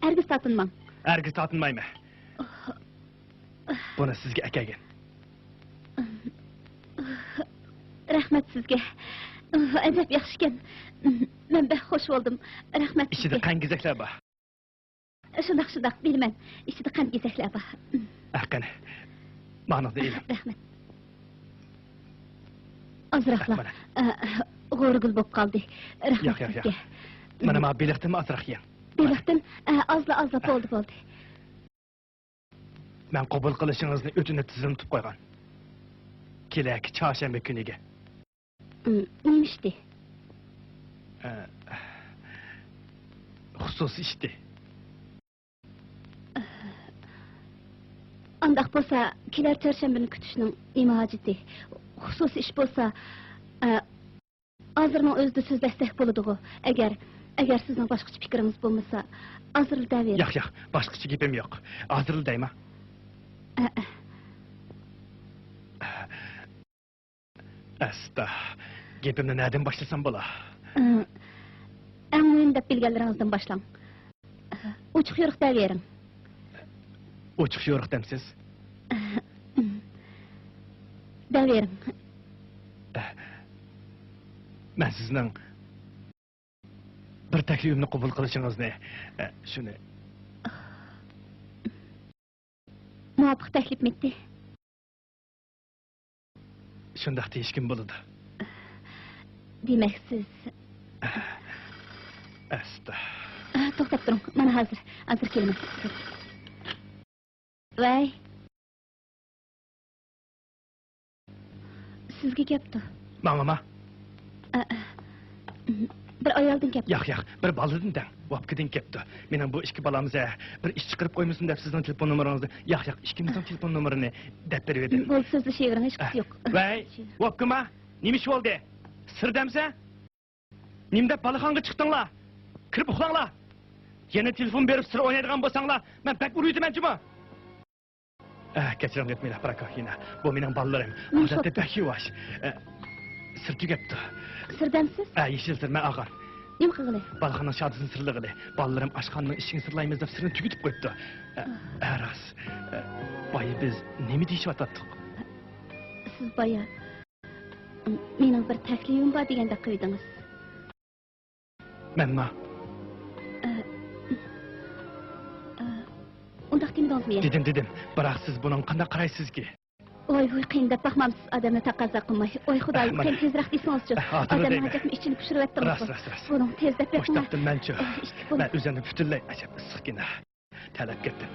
ھەرگىز تارتىنماڭ. ھەرگىز تارتىنمايمەن. بۇنى سىزگە ئەكەلگەن. رەھمەت سىزگە. ئەجەب ياخشىكەن. مەن بەك خۇش بولدۇم. رەھمەت سىزگە. ئىچىدە قەنگېزەكلەر بار. شۇنداق، شۇنداق، بىلىمەن. ئىچىدە قەنت-كېسەكلەر بار. ئە، قېنى، مانىڭنى ئېلىڭ. رەھمەت. ئازراقلا، مانا. ئە، غورىگىل بولۇپ قالدى. رەھمەت سىزگە. ياق، ياق، ياق. مانا، مانا بېلىقتىنمۇ ئازراق يەڭ. بېلىقتىن، ئە، ئازلا، ئازلا، بولدى، بولدى. مەن قوبۇل قىلىشىڭىزنى ئۆتۈنۈپ تىزىملىتىپ قويغان. كېلەكى چارشەنبە كۈنىگە. ئىم، نېمە ئىشتى؟ ئە، خۇسۇسىي ئىشتى. ئانداق بولسا، كېلەر چارشەنبىنى كۈتۈشنىڭ نېمە ھاجىتى؟ خۇسۇسىي ئىش بولسا، ئە، ھازىرنىڭ ئۆزىدە سۆزلەشسەك بولىدىغۇ. ئەگەر، ئەگەر سىزنىڭ باشقىچە پىكرىڭىز بولمىسا، ھازىرلا دەۋېرىڭ. ياق، ياق، باشقىچە گېپىم يوق. ھازىرلا دەيمەن. ئە، ئە. ئەستا، گېپىمنى نەدىن باشلىسام بولا؟ ئە، ئەڭ مۇھىم دەپ بىلگەنلىرىڭىزدىن باشلاڭ. ئوچۇق-يورۇق دەۋېرىڭ. ئوچۇق-يورۇق دەمسىز؟ دەۋېرىڭ. مەن سىزنىڭ بىر تەكلىپىمنى قوبۇل قىلىشىڭىزنى، ئە، شۇنى. مۇۋاپىق تەكلىپمىتى؟ شۇنداق دېيىشكىمۇ بولىدۇ. دېمەك، سىز ئەستا. ئە، توختاپ تۇرۇڭ. مانا ھازىر، ھازىر كېلىمەن. ۋەي. سىزگە كەپتۇ. ماڭىما؟ ئە، ئە. بىر ئايالدىن كەپتۇ. ياق، ياق، بىر بالىدىن دەڭ. ۋاپكىدىن كەپتۇ. مېنىڭ بۇ ئىككى بالام زە، بىر ئىش چىقىرىپ قويمىسۇن دەپ سىزنىڭ تېلېفون نومۇرىڭىزنى، ياق، ياق، ئىككىمىزنىڭ تېلېفون نومۇرىنى دەپ بېرىۋېتىڭ. بولدى، سۆزلىشىۋېرىڭ، ھېچقىسى يوق. ۋەي، ۋاپكىما، نېمە ئىش بولدى؟ سىر دەمسە؟ نېمە دەپ بالاخانىغا چىقتىڭلار؟ كىرىپ ئۇخلاڭلار. يەنە تېلېفون بېرىپ سىر ئوينايدىغان بولساڭلار، مەن بەك ئۇرۇۋېتىمەن جۇمۇ. ئە، كەچۈرۈڭ، ليۇدمىلا پروكوفيېۋنا. بۇ مېنىڭ بالىلىرىم. نېمە ئىش بوپتۇ؟ ئادەتتە بەك يۇۋاش. ئە، سىر تۈگەپتۇ. سىر دەمسىز؟ ئە، يېشىل سىر، مەن ئالغان. نېمە قىلغىلى؟ بالاخانىنىڭ شادىسىنى سىرلىغىلى. بالىلىرىم ئاشخانىنىڭ ئىشىكىنى سىرلايمىز دەپ سىرنى تۈگىتىپ قويۇپتۇ. ئە، ئە، راست. ئە، بايا بىز نېمە دېيىشىۋاتاتتۇق؟ سىز بايا، مېنىڭ بىر تەكلىپىم بار دېگەندەك قىلىۋىدىڭىز. مەنما؟ ئە، ئە، ئۇنداق دېمىدىڭىزمۇ يا؟ دېدىم، دېدىم. بىراق سىز بۇنىڭغا قانداق قارايسىزكى؟ ۋاي، ۋاي، قىيىن دەپ باقمامسىز، ئادەمنى تەقەززا قىلماي. ۋاي خۇدايىم، مانا. قېنى تېزرەك دېسىڭىزچۇ. ئە، ھازىرلا ئادەمنىڭ دەيمەن. ھاجەتنى ئىچىنى پۇشۇرۇۋەتتىڭىزغۇ. راست، راست، راست. بۇنىڭ تېز دەپ بېقىڭ. مۇشۇ تاپتىم مەنچۇ. ئىتتىك بولۇڭ. مەن ئۆزۈمنى پۈتۈنلەي ئەجەب ئىسسىقكىنا. تەرلەپ كەتتىم.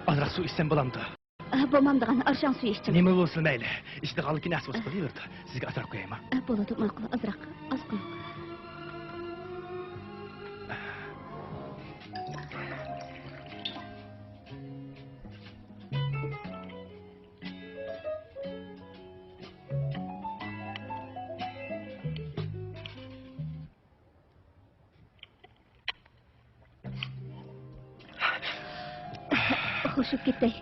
ئازراق سۇ ئىچسەم بولامدۇ؟ بولمامدىغان، ئارشاڭ سۈيى ئىچىڭ. نېمە بولسىلا مەيلى. ئىچىدىغانلىكى نەرسە بولسا بولۇۋېرىدۇ. سىزگە ئازراق قويايما؟ بولىدۇ، ماقۇل، ئازراق، ئاز قويۇڭ. خوشۇپ كېتەي.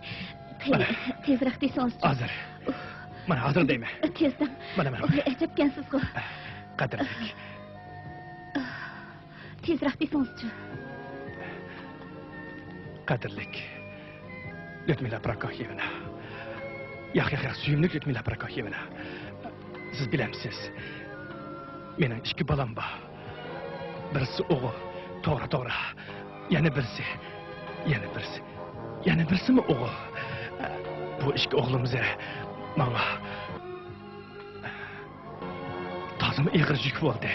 قېنى، تېزرەك دېسىڭىزچۇ. ھازىر. مانا ھازىر دەيمەن. تېز دەڭ. مانا، مانا. ۋاي، ئەجەبكەنسىزغۇ. قەدىرلىك. تېزرەك دېسىڭىزچۇ. قەدىرلىك ليۇدمىلا پروكوفيېۋنا. ياق، ياق، ياق، سۆيۈملۈك ليۇدمىلا پروكوفيېۋنا. سىز بىلەمسىز؟ مېنىڭ ئىككى بالام بار. بىرسى ئوغۇل، توغرا، توغرا. يەنە بىرسى، يەنە بىرسى، يەنە بىرسىمۇ ئوغۇل. بۇ ئىككى ئوغلۇم زە ماڭا تازىمۇ ئېغىر يۈك بولدى.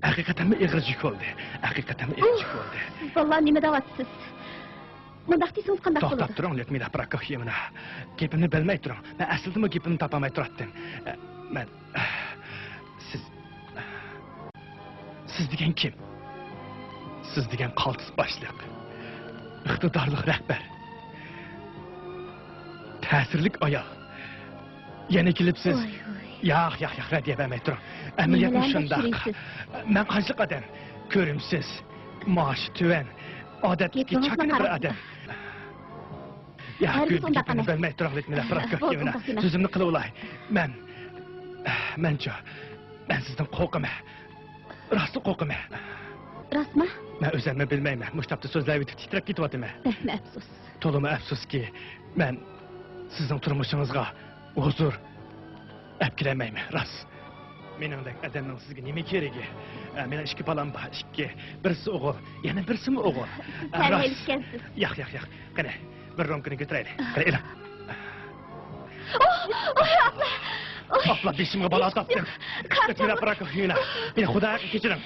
ھەقىقەتەنمۇ ئېغىر يۈك بولدى. ھەقىقەتەنمۇ ئېغىر يۈك بولدى. سىز بالىلار نېمە دەۋاتىسىز؟ مۇنداق دېسىڭىز قانداق بولىدۇ؟ توختاپ تۇرۇڭ، ليۇدمىلا پروكوفيېۋنا. گېپىمنى بۆلمەي تۇرۇڭ. مەن ئەسلىدىمۇ گېپىمنى تاپالماي تۇراتتىم. مەن، سىز، سىز دېگەن كىم؟ سىز دېگەن قالتىس باشلىق، ئىقتىدارلىق رەھبەر، تەسىرلىك ئايال. يەنە كېلىپسىز. ۋاي، ۋاي. ياق، ياق، ياق، رەددىيە بەرمەي تۇرۇڭ. ئەمەلىيەتمۇ شۇنداق. مەن قانچىلىك ئادەم؟ كۆرۈمسىز، مائاشى تۆۋەن، ئادەتتىكى چاكىنا بىر ئادەم. ياق، گېپىمنى بۆلمەي تۇرۇڭ، ليۇدمىلا پروكوفيېۋنا. سۆزۈمنى قىلىۋالاي. مەن، مەنچۇ، مەن سىزدىن قورقىمەن. راستلا قورقىمەن. راستمۇ؟ مەن ئۆزۈممۇ بىلمەيمەن. مۇشۇ تاپتا سۆزلەۋېتىپ تىترەپ كېتىۋاتىمەن. بەكمۇ ئەپسۇس. تولىمۇ ئەپسۇسكى، مەن سىزنىڭ تۇرمۇشىڭىزغا ھۇزۇر ئەپ كېلەلمەيمەن، راست. مېنىڭدەك ئادەمنىڭ سىزگە نېمە كېرىكى؟ ئە، مېنىڭ ئىككى بالام بار، ئىككى. بىرسى ئوغۇل، يەنە بىرسىمۇ ئوغۇل. ئە، سەل راست. ھېلىشكەنسىز. ياق، ياق، ياق. قېنى، بىر رومكىنى كۆتۈرەيلى. قېنى، ئېلىڭ. ئوھ، ئوھ، ئاپلا. ئوھ. ئاپلا، بېشىمغا بالا تاپتىم. ياق، ياق، كارتون. ئۆتمىرە پراكوفيېۋنا. مېنى خۇداغا كەچۈرۈڭ.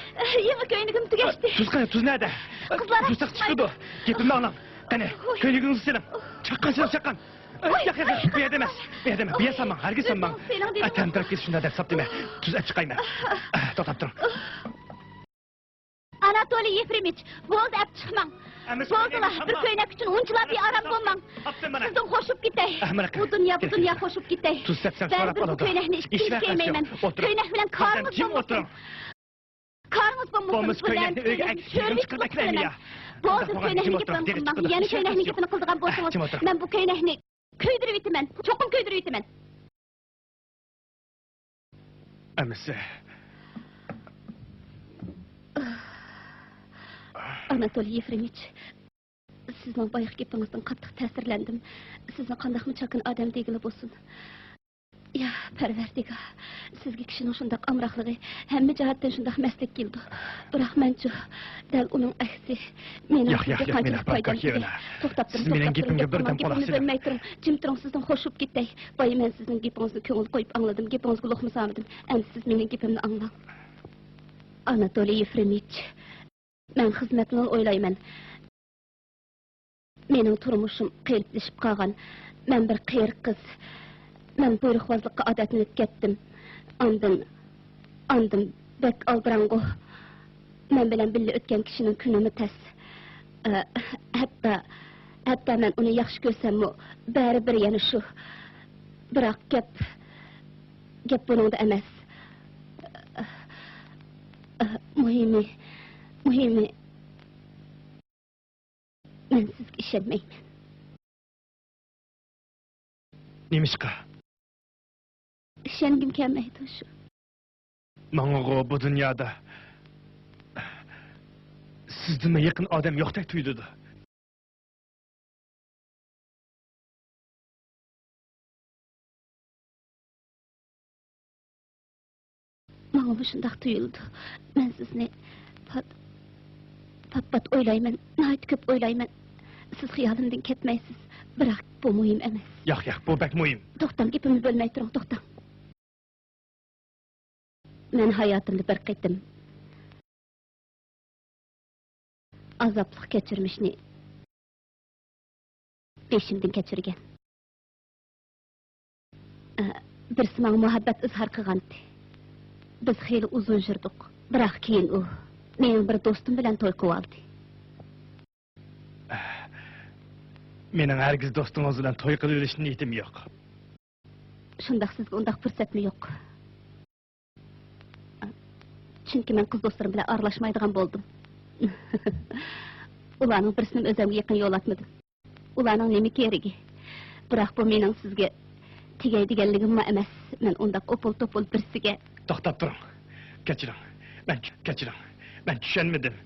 يېڭى كۆينىكىم تۈگەشتى. تۇز قېنى، تۇز نەدە؟ قىزلار تۇز چىقىدۇ. گېپىمنى ئاڭلاڭ. قېنى، ئوي. كۆينىكىڭىزنى سېلىڭ. چاققان سېلىڭ، چاققان. ئوي. ياق، ياق، ياق، بۇ يەردە ئەمەس. بۇ يەردە ئەمەس. بۇ يەردە سالماڭ، ھەرگىز سالماڭ. ئۆزىڭىز سېلىڭ دېدىم. ئە، تەمتىرەپ كېتىش شۇنداق دەپ ساپتىمەن. تۇز ئەپ چىقايمەن. ئە، توختاپ تۇرۇڭ. ئاناتولىي يېفرېمىچ، بولدى، ئەپ چىقماڭ. بولدىلا، بىر كۆينەك ئۈچۈن ئۇنچىلا بىئارام بولماڭ. سىزدىن خوش بولۇپ كېتەي. بۇ دۇنيا، بۇ دۇنيا خوش بولۇپ كېتەي. بەرىبىر بۇ كۆينەكنى ئىككىنچى كىيمەيمەن. كۆينەك بىلەن كارىڭىز بولمىسۇن. كارىڭىز بولمىسۇن، بۇ نەرسىلەرنى چۆرۈۋېتىپ قىلىمەن. بولدى، كۆينەكنى گېپىنى قىلماڭ. يەنە كۆينەكنى گېپىنى قىلىدىغان بولسىڭىز، مەن بۇ كۆينەكنى كۆيدۈرۈۋېتىمەن. چوقۇم كۆيدۈرۈۋېتىمەن. ئەمىسە. ئاناتولىي يېفرېمىچ، سىزنىڭ بايىقى گېپىڭىزدىن قاتتىق تەسىرلەندىم. سىزنى قانداقمۇ چاكىنا ئادەم دېگىلى بولسۇن. يا پەرۋەردىگار، سىزگە كىشىنىڭ شۇنداق ئامراقلىقى، ھەممە جەھەتتىن شۇنداق مەستلىك كېلىدۇ. بىراق مەنچۇ، دەل ئۇنىڭ ئەكسى. مېنىڭ سىزگە قانچىلىك پايدام تېگەر؟ توختاپ تۇرۇڭ، توختاپ تۇرۇڭ، توختاپ تۇرۇڭ، گېپىمنى بۆلمەي تۇرۇڭ. جىم تۇرۇڭ، سىزدىن خوش بولۇپ كېتەي. باي، مەن سىزنىڭ گېپىڭىزنى كۆڭۈل قويۇپ ئاڭلىدىم، گېپىڭىزگە لوقما سالمىدىم. ئەمدى سىز مېنىڭ گېپىمنى ئاڭلاڭ. ئاناتولىي يېفرېمىچ، مەن خىزمەتنىلا ئويلايمەن. مېنىڭ تۇرمۇشۇم قېلىپلىشىپ قالغان. مەن بىر قېرى قىز. مەن بۇيرۇقۋازلىققا ئادەتلىنىپ كەتتىم. ئاندىن، ئاندىن بەك ئالدىراڭغۇ. مەن بىلەن بىللە ئۆتكەن كىشىنىڭ كۈنىمۇ تەس. ئە، ھەتتا، ھەتتا مەن ئۇنى ياخشى كۆرسەممۇ، بەرىبىر يەنە شۇ. بىراق گەپ، گەپ بۇنىڭدا ئەمەس. ئە، مۇھىمى، مۇھىمى، مەن سىزگە ئىشەنمەيمەن. نېمىشقا؟ ئىشەنگۈم كەلمەيدۇ شۇ. ماڭىغۇ بۇ دۇنيادا سىزدىنمۇ يېقىن ئادەم يوقتەك تۇيۇلىدۇ. ماڭىمۇ شۇنداق تۇيۇلىدۇ. مەن سىزنى پات، پات، پات ئويلايمەن، ناھايىتى كۆپ ئويلايمەن. سىز خىيالىمدىن كەتمەيسىز، بىراق بۇ مۇھىم ئەمەس. ياق، ياق، بۇ بەك مۇھىم. توختاڭ، گېپىمنى بۆلمەي تۇرۇڭ، توختاڭ. مەن ھاياتىمدا بىر قېتىم ئازابلىق كەچۈرمىشنى بېشىمدىن كەچۈرگەن. ئە، بىرسى ماڭا مۇھەببەت ئىزھار قىلغانتى. بىز خېلى ئۇزۇن يۈردۇق. بىراق كېيىن ئۇ مېنىڭ بىر دوستۇم بىلەن توي قىلىۋالدى. مېنىڭ ھەرگىز دوستىڭىز بىلەن توي قىلىۋېلىش نىيىتىم يوق. شۇنداق، سىزگە ئۇنداق پۇرسەتمۇ يوق. چۈنكى مەن قىز دوستلىرىم بىلەن ئارىلاشمايدىغان بولدۇم. ئۇلارنىڭ بىرسىنىمۇ ئۆزۈمگە يېقىن يولاتمىدىم. ئۇلارنىڭ نېمە كېرىكى؟ بىراق بۇ مېنىڭ سىزگە تېگەي دېگەنلىكىممۇ ئەمەس. مەن ئۇنداق ئوپۇل-توپۇل بىرسىگە. توختاپ تۇرۇڭ. كەچۈرۈڭ. مەن، كەچۈرۈڭ. مەن چۈشەنمىدىم.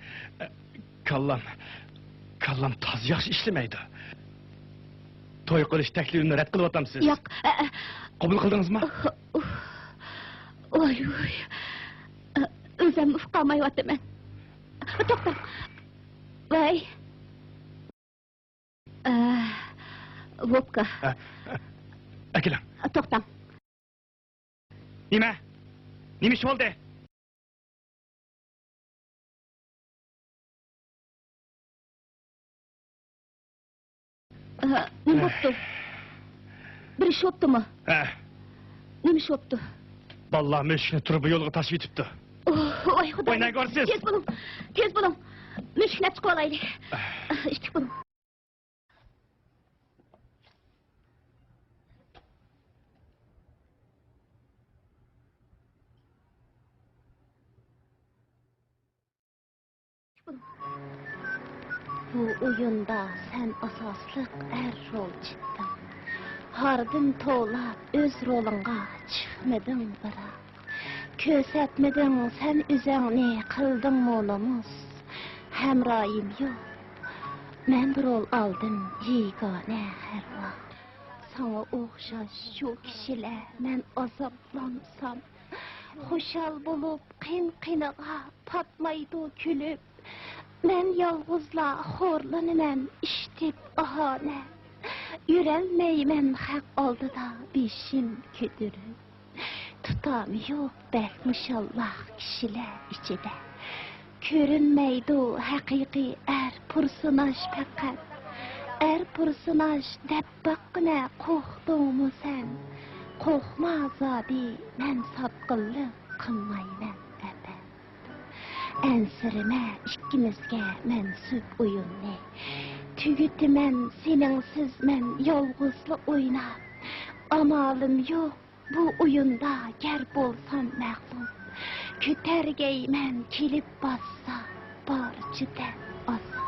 كاللام، كاللام تازا ياخشى ئىشلىمەيدۇ. توي قىلىش تەكلىپىمنى رەت قىلىۋاتامسىز؟ ياق، ئە، ئە. قوبۇل قىلدىڭىزمۇ؟ ئۇھ، ئۇھ. ۋاي، ۋاي. ئە، ئۆزۈم ئۇقالمايۋاتىمەن. توختاڭ. ۋاي. ئە، ۋوپكا. ئە، ئە، ئەكېلىڭ. توختاڭ. نېمە؟ نېمە ئىش بولدى؟ ئە، نېمە بوپتۇ؟ بىر ئىش بوپتۇمۇ؟ ھە. نېمە ئىش بوپتۇ؟ بالىلار مۈشۈكنى تۇرۇبا يولىغا تاشلىۋېتىپتۇ. ئوھ، ۋاي خۇدايىم. ۋاي نەگە بارىسىز؟ تېز بولۇڭ، تېز بولۇڭ. مۈشۈكنى ئەپ چىقىۋالايلى. ئىتتىك بولۇڭ. بۇ ئويۇندا سەن ئاساسلىق ئەر رول چىقتىڭ. ھاردىم توۋلاپ ئۆز رولۇڭغا چىقمىدىڭ بىراق. كۆرسەتمىدىڭ سەن ئۆزۈڭنى، قىلدىڭمۇ نومۇس. ھەمراھىم يوق، مەن بۇ رول ئالدىم يېگانە ھەر ۋاق. ساڭا ئوخشاش شۇ كىشىلەر مەن ئازابلانسام، خۇشال بولۇپ قىن-قىنىغا پاتمايدۇ كۈلۈپ. مەن يالغۇزلا خورلىنىمەن ئىشتىپ ئاھانە. يۈرەلمەيمەن خەق ئالدىدا بېشىم كۆتۈرۈپ. تۇتامى يوق بەك مۇشاللاق كىشىلەر ئىچىدە. كۆرۈنمەيدۇ ھەقىقىي ئەر پۇرسوناژ پەقەت. ئەر پۇرسوناژ دەپ باققىنە قورقتۇڭمۇ سەن؟ قورقما زادى، مەن ساتقىنلىق قىلمايمەن ئەبەد. ئەنسىرىمە ئىككىمىزگە مەنسۇپ ئويۇننى. تۈگىتىمەن سېنىڭسىز مەن يالغۇزلا ئويناپ. ئامالىم يوق بۇ ئويۇندا گەر بولسام مەغلۇپ. كۆتەرگەيمەن كېلىپ باسسا بارچە دەپ ئازاب.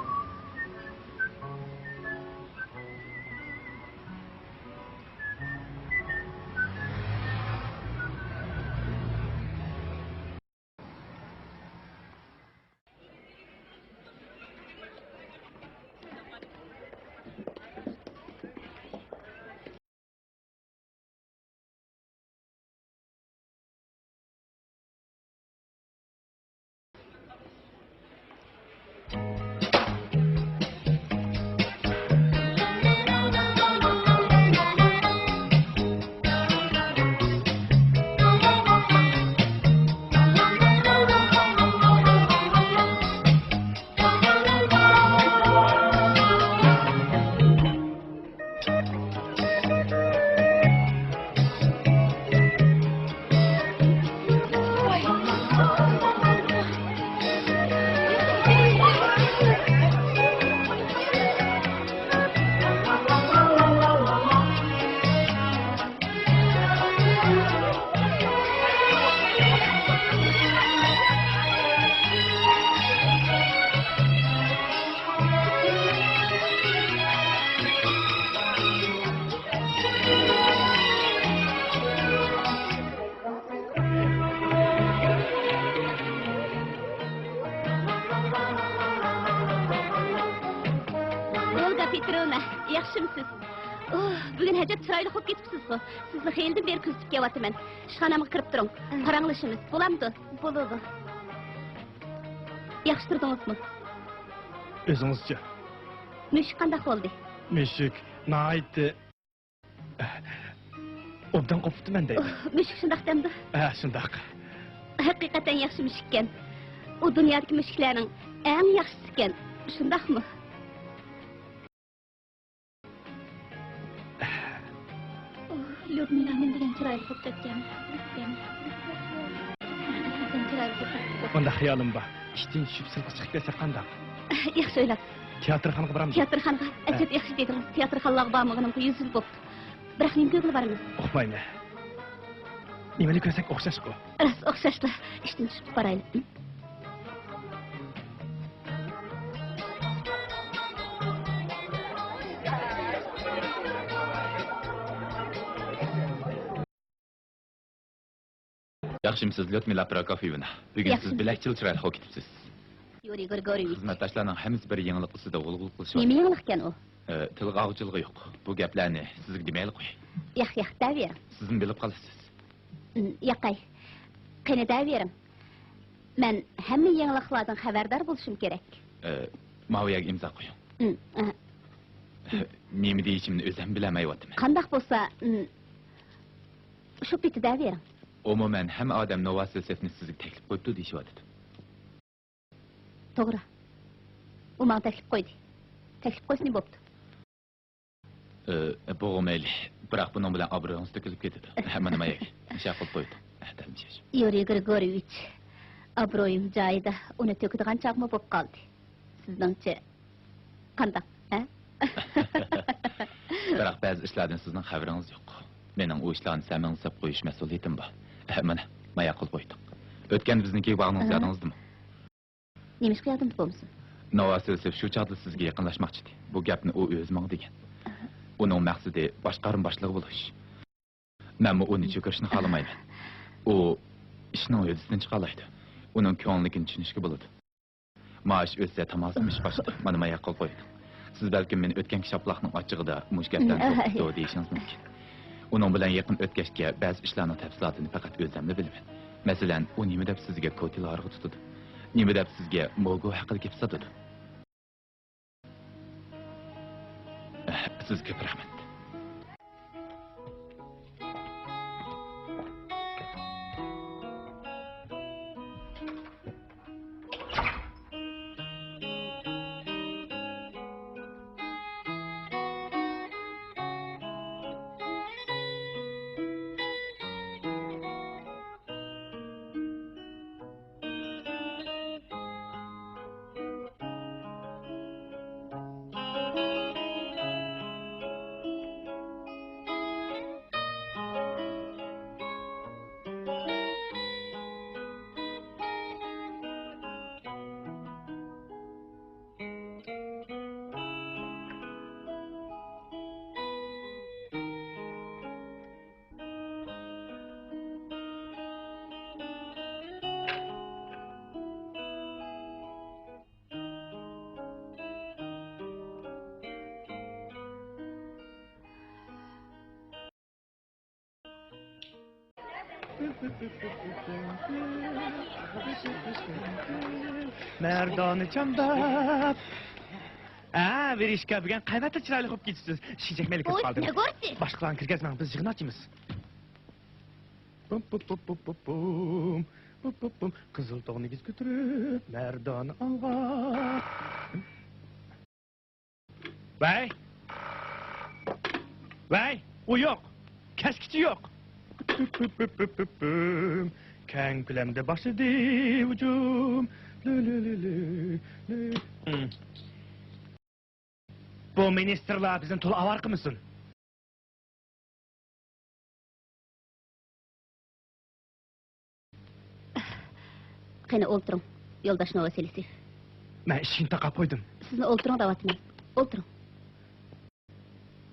ئولگا پېتروۋنا، ياخشىمۇسىز؟ ئوھ، بۈگۈن ئەجەب چىرايلىق بولۇپ كېتىپسىزغۇ. سىزنى خېلىدىن بېرى كۆزىتىپ كېلىۋاتىمەن. ئىشخانامغا كىرىپ تۇرۇڭ. ئىم. پاراڭلىشىمىز. بولامدۇ؟ بولىدۇ. ياخشى تۇردىڭىزمۇ؟ ئۆزىڭىزچە؟ مۈشۈك قانداق بولدى؟ مۈشۈك ناھايىتى ئوبدان قوپۇپتىمەن دەيمەن. ئوھ، مۈشۈك شۇنداق دەمدۇ؟ ھە، شۇنداق. ھەقىقەتەن ياخشى مۈشۈككەن. ئۇ دۇنيادىكى مۈشۈكلەرنىڭ ئەڭ ياخشىسىكەن. شۇنداقمۇ؟ ئوھ، ليۇدمىلا نېمە دېگەن چىرايلىق بولۇپ كەتكەن. ھەقىقەتەن چىرايلىق بولۇپ كەتتى. مۇنداق خىيالىم بار. ئىشتىن چۈشۈپ سىرتقا چىقىپ كەتسەك قانداق؟ ياخشى ئويلاپسىز. تىياتىرخانىغا بارامدۇ؟ تىياتىرخانىغا؟ ھە. ئەجەب ياخشى دېدىڭىز. تىياتىرخانىلارغا بارمىغىنىمغا يۈز يىل بوپتۇ. بىراق نېمە كۆرگىلى بارىمىز؟ ئۇقمايمەن. نېمىنى كۆرسەك ئوخشاشقۇ؟ راست ئوخشاشلا. ئىشتىن چۈشۈپ بارايلى. ياخشىمۇسىز، ليۇدمىلا پروكوفيېۋنا؟ بۈگۈن سىز ياخشىمۇسىز؟ بىلەك جىل چىرايلىق بولۇپ كېتىپسىز. يۇرىي گرىگوريېۋىچ. خىزمەتداشلارنىڭ ھەممىسى بىر يېڭىلىق ئۈستىدە غۇلغۇلا قىلىشىۋاتىدۇ. نېمە يېڭىلىقكەن ئۇ؟ ئە، تىلغا ئالغۇچىلىقى يوق. بۇ گەپلەرنى سىزگە دېمەيلى قوياي. ياق، ياق، دەۋېرىڭ. سىزمۇ بىلىپ قالىسىز. ئىم، ياقەي. قېنى دەۋېرىڭ. مەن ھەممە يېڭىلىقلاردىن خەۋەردار بولۇشۇم كېرەك. ئە، ماۋۇ يەرگە ئىمزا قويۇڭ. ئىم، ئە. نېمە دېيىشىمنى ئۆزۈم بىلەلمەيۋاتىمەن. قانداق بولسا، ئىم، شۇ پېتى دەۋېرىڭ. ئومۇمەن، ھەممە ئادەم نوۋاسىلسېفنى سىزگە تەكلىپ قويۇپتۇ دېيىشىۋاتىدۇ. توغرا. ئۇ ماڭا تەكلىپ قويدى. تەكلىپ قويسا نېمە بوپتۇ؟ ئى، بوغۇ مەيلى. بىراق بۇنىڭ بىلەن ئابرۇيىڭىز تۆكۈلۈپ كېتىدۇ. مانا ماياك، مۇشۇ قىلىپ قويدۇم. ئەتەمشەش. يۇرىي گرىگوريېۋىچ، ئابرۇيۇم جايىدا، ئۇنى تۆكىدىغان چاغمۇ بوپ قالدى. سىزنىڭچە قانداق، ھە؟ بىراق بەزى ئىشلاردىن سىزنىڭ خەۋىرىڭىز يوق. مېنىڭ ئۇ ئىشلارنى سەمىڭىزگە سېلىپ قويۇش مەسئۇلىيىتىم بار. مانا، ماياق قىلىپ قويدۇم. ئۆتكەندە بىزنىڭكىگە بارغىنىڭىزنى يادىڭىزدىمۇ؟ نېمىشقا يادىمدا بولمىسۇن؟ نوۋاسىلسېف شۇ چاغدا سىزگە يېقىنلاشماقچىدى. بۇ گەپنى ئۇ ئۆزى ماڭا دېگەن. ئۇنىڭ مەقسىتى باشقارما باشلىقى بولۇش. مەنمۇ ئۇنى چۆكۈرۈشنى خالىمايمەن. ئۇ ئىشنىڭ ھۆددىسىدىن چىقالايدۇ. ئۇنىڭ كۆڭلىدىكىنى چۈشىنىشكە بولىدۇ. مائاش ئۆسسە، تاماسىمۇ ئىشقا ئاشىدۇ. مانا ماياق قىلىپ قويدۇم. سىز بەلكىم مېنى ئۆتكەن شاپىلاقنىڭ ئاچچىقىدا مۇشۇ گەپلەرنى توختىتىدۇ دېيىشىڭىز مۇمكىن. ئۇنىڭ بىلەن يېقىن ئۆتكەچكە بەزى ئىشلارنىڭ تەپسىلاتىنى پەقەت ئۆزۈملا بىلىمەن. مەسىلەن، ئۇ نېمە دەپ سىزگە كوتىلارغا تۇتىدۇ؟ نېمە دەپ سىزگە موگو ھەققىدە گەپ ساتىدۇ؟ سىزگە كۆپ رەھمەت. مەردانە چامداپ. ھە، ۋېرىشكا، بۈگۈن قەۋەتلا چىرايلىق بولۇپ كېتىپسىز. شىجەك مەلىكە قالدىم. باشقىلارنى كىرگۈزمەڭ، بىز يىغىن ئاچىمىز. بۇم، بۇم، بۇم، بۇم، بۇم، بۇم. بۇم، بۇم، بۇم. قىزىل تۇغنى كۆتۈرۈپ، مەردانە ئالغا. ۋەي! ۋەي! ئۇ يوق! كەسكۈچى يوق! كەڭ كۆلەمدە باشلىدى ھۇجۇم. لۈ، لۈ، لۈ، لۈ، لۈ. بۇ مىنىستىرلار بىزنى تولا ئاۋارە قىلمىسۇن. قېنى ئولتۇرۇڭ، يولداش نوۋاسىلىسېف. مەن ئىشىكنى تاقاپ قويدۇم. سىزنى ئولتۇرۇڭ دەۋاتىمەن. ئولتۇرۇڭ.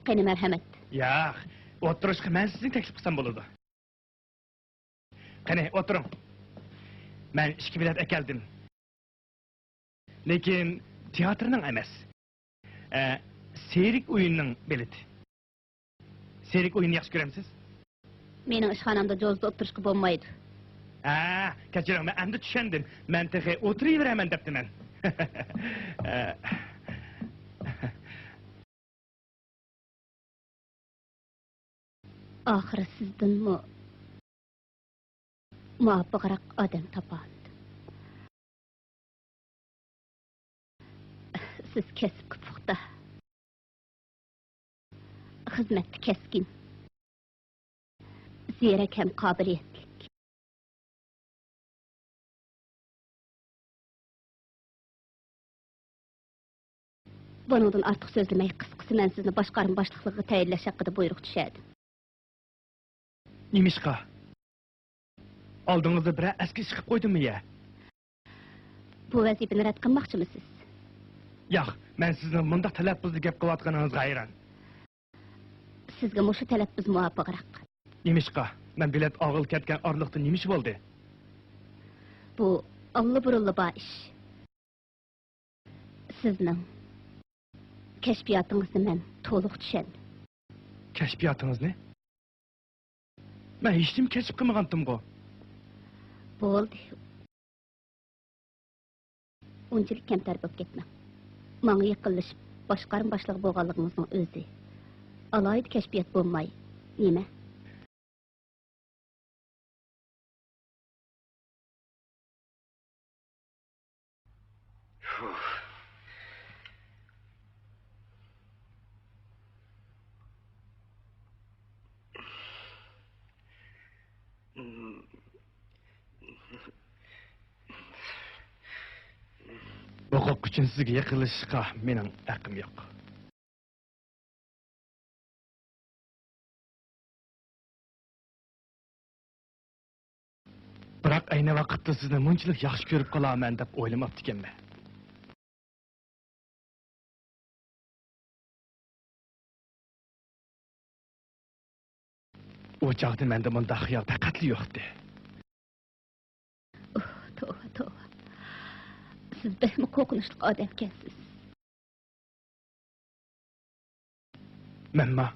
قېنى، مەرھەمەت. ياق، ئولتۇرۇشقا مەن سىزنى تەكلىپ قىلسام بولىدۇ. قېنى، ئولتۇرۇڭ. مەن ئىككى بېلەت ئەكەلدىم. لېكىن تىياتىرنىڭ ئەمەس. ئە، سېرك ئويۇننىڭ بېلىتى. سېرك ئويۇننى ياخشى كۆرەمسىز؟ مېنىڭ ئىشخانامدا جوزىدا ئولتۇرۇشقا بولمايدۇ. ھە، كەچۈرۈڭ، مەن ئەمدى چۈشەندىم. مەن تېخى ئولتۇرۇۋېرەمەن دەپتىمەن. ئاخىرى سىزدىنمۇ مۇۋاپىقراق ئادەم تاپالمىدىم. سىز كەسىپكە پۇختا، خىزمەتتە كەسكىن، زېرەك ھەم قابىلىيەتلىك. بۇنىڭدىن ئارتۇق سۆزلىمەي، قىسقىسى، مەن سىزنى باشقارما باشلىقلىقىغا تەيىنلەش ھەققىدە بۇيرۇق چۈشەردىم. نېمىشقا؟ ئالدىڭىزدا بىرەر ئەسكى ئىش قىلىپ قويدۇممۇ يە؟ بۇ ۋەزىپىنى رەت قىلماقچىمۇ سىز؟ ياق، مەن سىزنىڭ مۇنداق تەلەپپۇزدا گەپ قىلىۋاتقىنىڭىزغا ھەيران. سىزگە مۇشۇ تەلەپپۇز مۇۋاپىقراق. نېمىشقا؟ مەن بېلەت ئالغىلى كەتكەن ئارىلىقتا نېمە ئىش بولدى؟ بۇ ئاللىبۇرۇنلا بار ئىش. سىزنىڭ كەشپىياتىڭىزنى مەن تولۇق چۈشەندىم. كەشپىياتىڭىزنى؟ مەن ھېچنېمە كەشىپ قىلمىغانتىمغۇ؟ بولدى. ئۇنچىلىك كەمتەر بولۇپ كەتمەڭ. ماڭا يېقىنلىشىپ، باشقارما باشلىقى بولغانلىقىڭىزنىڭ ئۆزى ئالاھىدە كەشپىيات بولماي نېمە؟ بۇ قورقۇش ئۈچۈن سىزگە يېقىنلىشىشقا مېنىڭ ھەققىم يوق. بىراق ئەينى ۋاقىتتا سىزنى مۇنچىلىك ياخشى كۆرۈپ قالارمەن دەپ ئويلىماپتىكەنمەن. ئۇ چاغدا مەندە مۇنداق خىيال پەقەتلا يوقتى. ئۇھ، توۋا، توۋا. سىز بەكمۇ قورقۇنچلۇق ئادەمكەنسىز. مەنما؟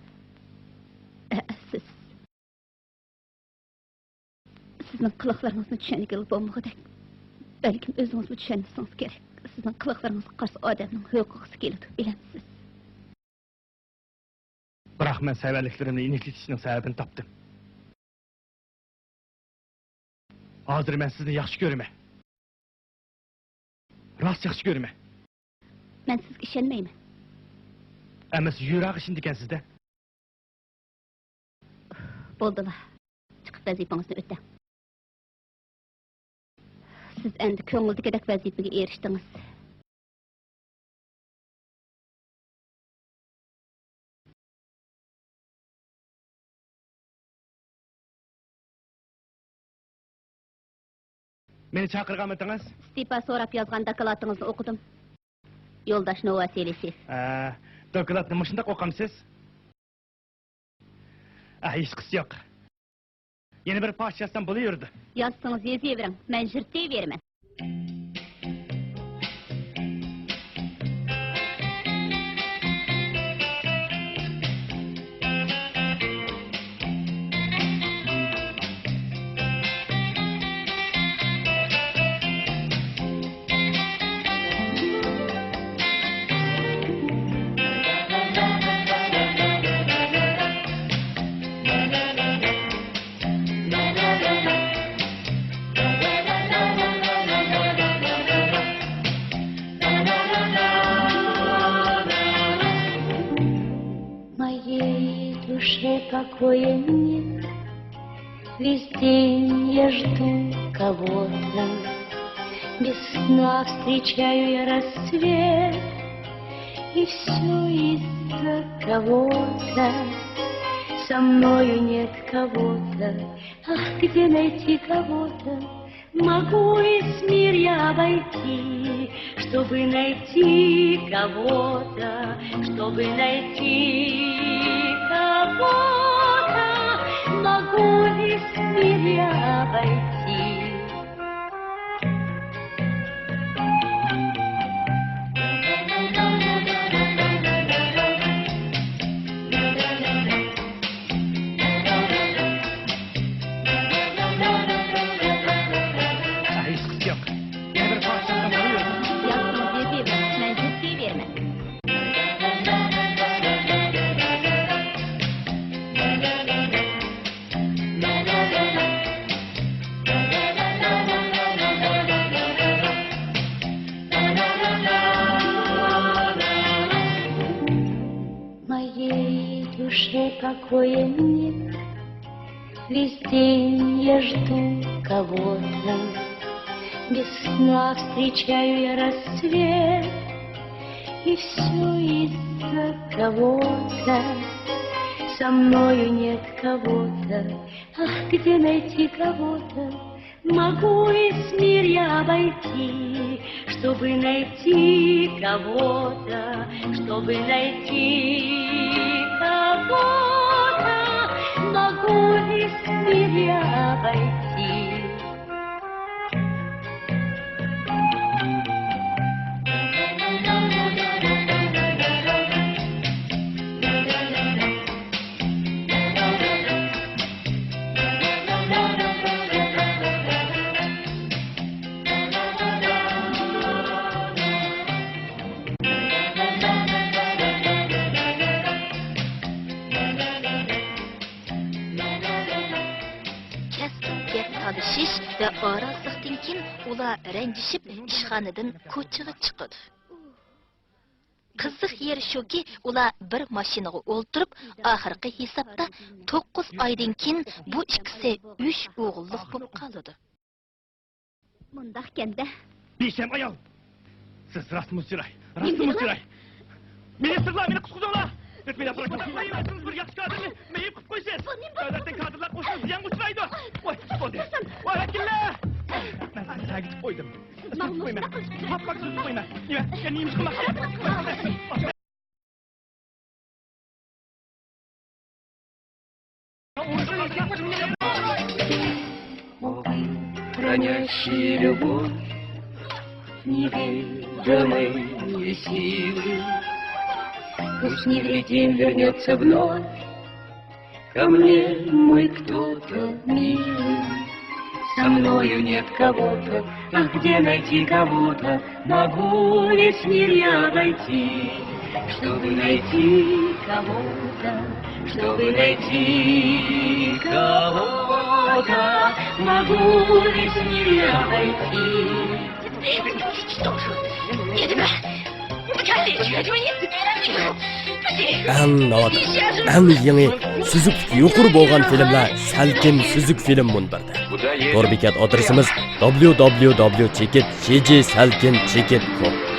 ئە، سىز. سىز سىزنىڭ قىلىقلىرىڭىزنى چۈشەنگىلى بولمىغۇدەك. بەلكىم ئۆزىڭىزمۇ چۈشەنمىسىڭىز كېرەك. سىزنىڭ قىلىقلىرىڭىزغا قارىسا ئادەمنىڭ ھۆققى كېلىدۇ، بىلەمسىز؟ بىراق مەن سەۋەنلىكلىرىمنى يېنىكلىتىشنىڭ سەۋەبىنى تاپتىم. ھازىر مەن سىزنى ياخشى كۆرىمەن. راست ياخشى كۆرىمەن. مەن سىزگە ئىشەنمەيمەن. ئەمما سىز يۈرەك ئىشىنىدىكەنسىز-دە. بولدىلا. چىقىپ ۋەزىپىڭىزنى ئۆتەڭ. سىز ئەمدى كۆڭۈلدىكىدەك ۋەزىپىگە ئېرىشتىڭىز. مېنى چاقىرغانمىدىڭىز؟ ئىستېپا سوراپ يازغان دوكلاتىڭىزنى ئوقۇدۇم. يولداش نوۋاسىلىسى. ئە، دوكلاتنى مۇشۇنداق ئوقامسىز؟ ئە، ھېچقىسى يوق. يەنە بىر پارچە يازسام بولۇۋېرىدۇ. يازسىڭىز يېزىۋېرىڭ، مەن يىرتىۋېرىمەن. Моей душе покоя нет. Весь день я жду кого-то, без сна встречаю я рассвет, и всё из-за кого-то. Со мною нет кого-то, ах, где найти кого-то? Могу весь мир я обойти, чтобы найти кого-то, чтобы найти кого-то. Могу весь мир я обойти. Моей душе покоя нет. Весь день я жду кого-то, без сна встречаю я рассвет, и всё из-за кого-то. Со мною нет кого-то, ах, где найти кого-то? Могу весь мир я обойти, чтобы найти кого-то, чтобы найти кого-то. Могу весь мир я обойти. كەسكىن گەپ تالىشىش ۋە ئارانسىزلىقتىن كېيىن ئۇلار رەنجىشىپ ئىشخانىدىن كوچىغا چىقىدۇ. قىزىق يېرى شۇكى، ئۇلار بىر ماشىنىغا ئولتۇرۇپ، ئاخىرقى ھېسابتا توققۇز ئايدىن كېيىن بۇ ئىككىسى ئۈچ ئوغۇللۇق بولۇپ قالىدۇ. مۇنداقكەن-دە. بىشەم ئايال! سىز راستمۇ چىراي، راستمۇ چىراي! مىنىستىرلار، مېنى قۇتقۇزۇڭلار! سىز مېنى پروكۇرور قىلىۋەتسىڭىز، بىر ياخشى كادىرنى مېيىپ قىلىپ قويىسىز! دۆلەتنىڭ كادىرلار قوشۇنى زىيانغا ئۇچرايدۇ! ۋاي، بولدى! ۋاي، ۋەكىللەر! مەن سىزنى سەگىتىپ قويدۇم. سىز ماڭا مۇشۇنداق قىلىش كېرەك. پاك-پاك سۆز قىلمايمەن. نېمە؟ يەنە نېمە قىلماقچى؟ Хронящий любовь неведомой силы, пусть невредим вернётся вновь ко мне мой кто-то милый. Со мною нет кого-то, ах, где найти кого-то? Могу весь мир я обойти, чтобы найти кого-то, чтобы найти кого-то. Могу весь мир я обойти. ئەڭ ناۋادا، ئەڭ يېڭى، سۈزۈكلۈكى يۇقىرى بولغان فىلىملەر سەلكىن سۈزۈك فىلىم مۇنبىرىدە. تور بېكەت ئادرېسىمىز: دابليۇ دابليۇ دابليۇ چېكىت شى جى سەلكىن چېكىت كوم.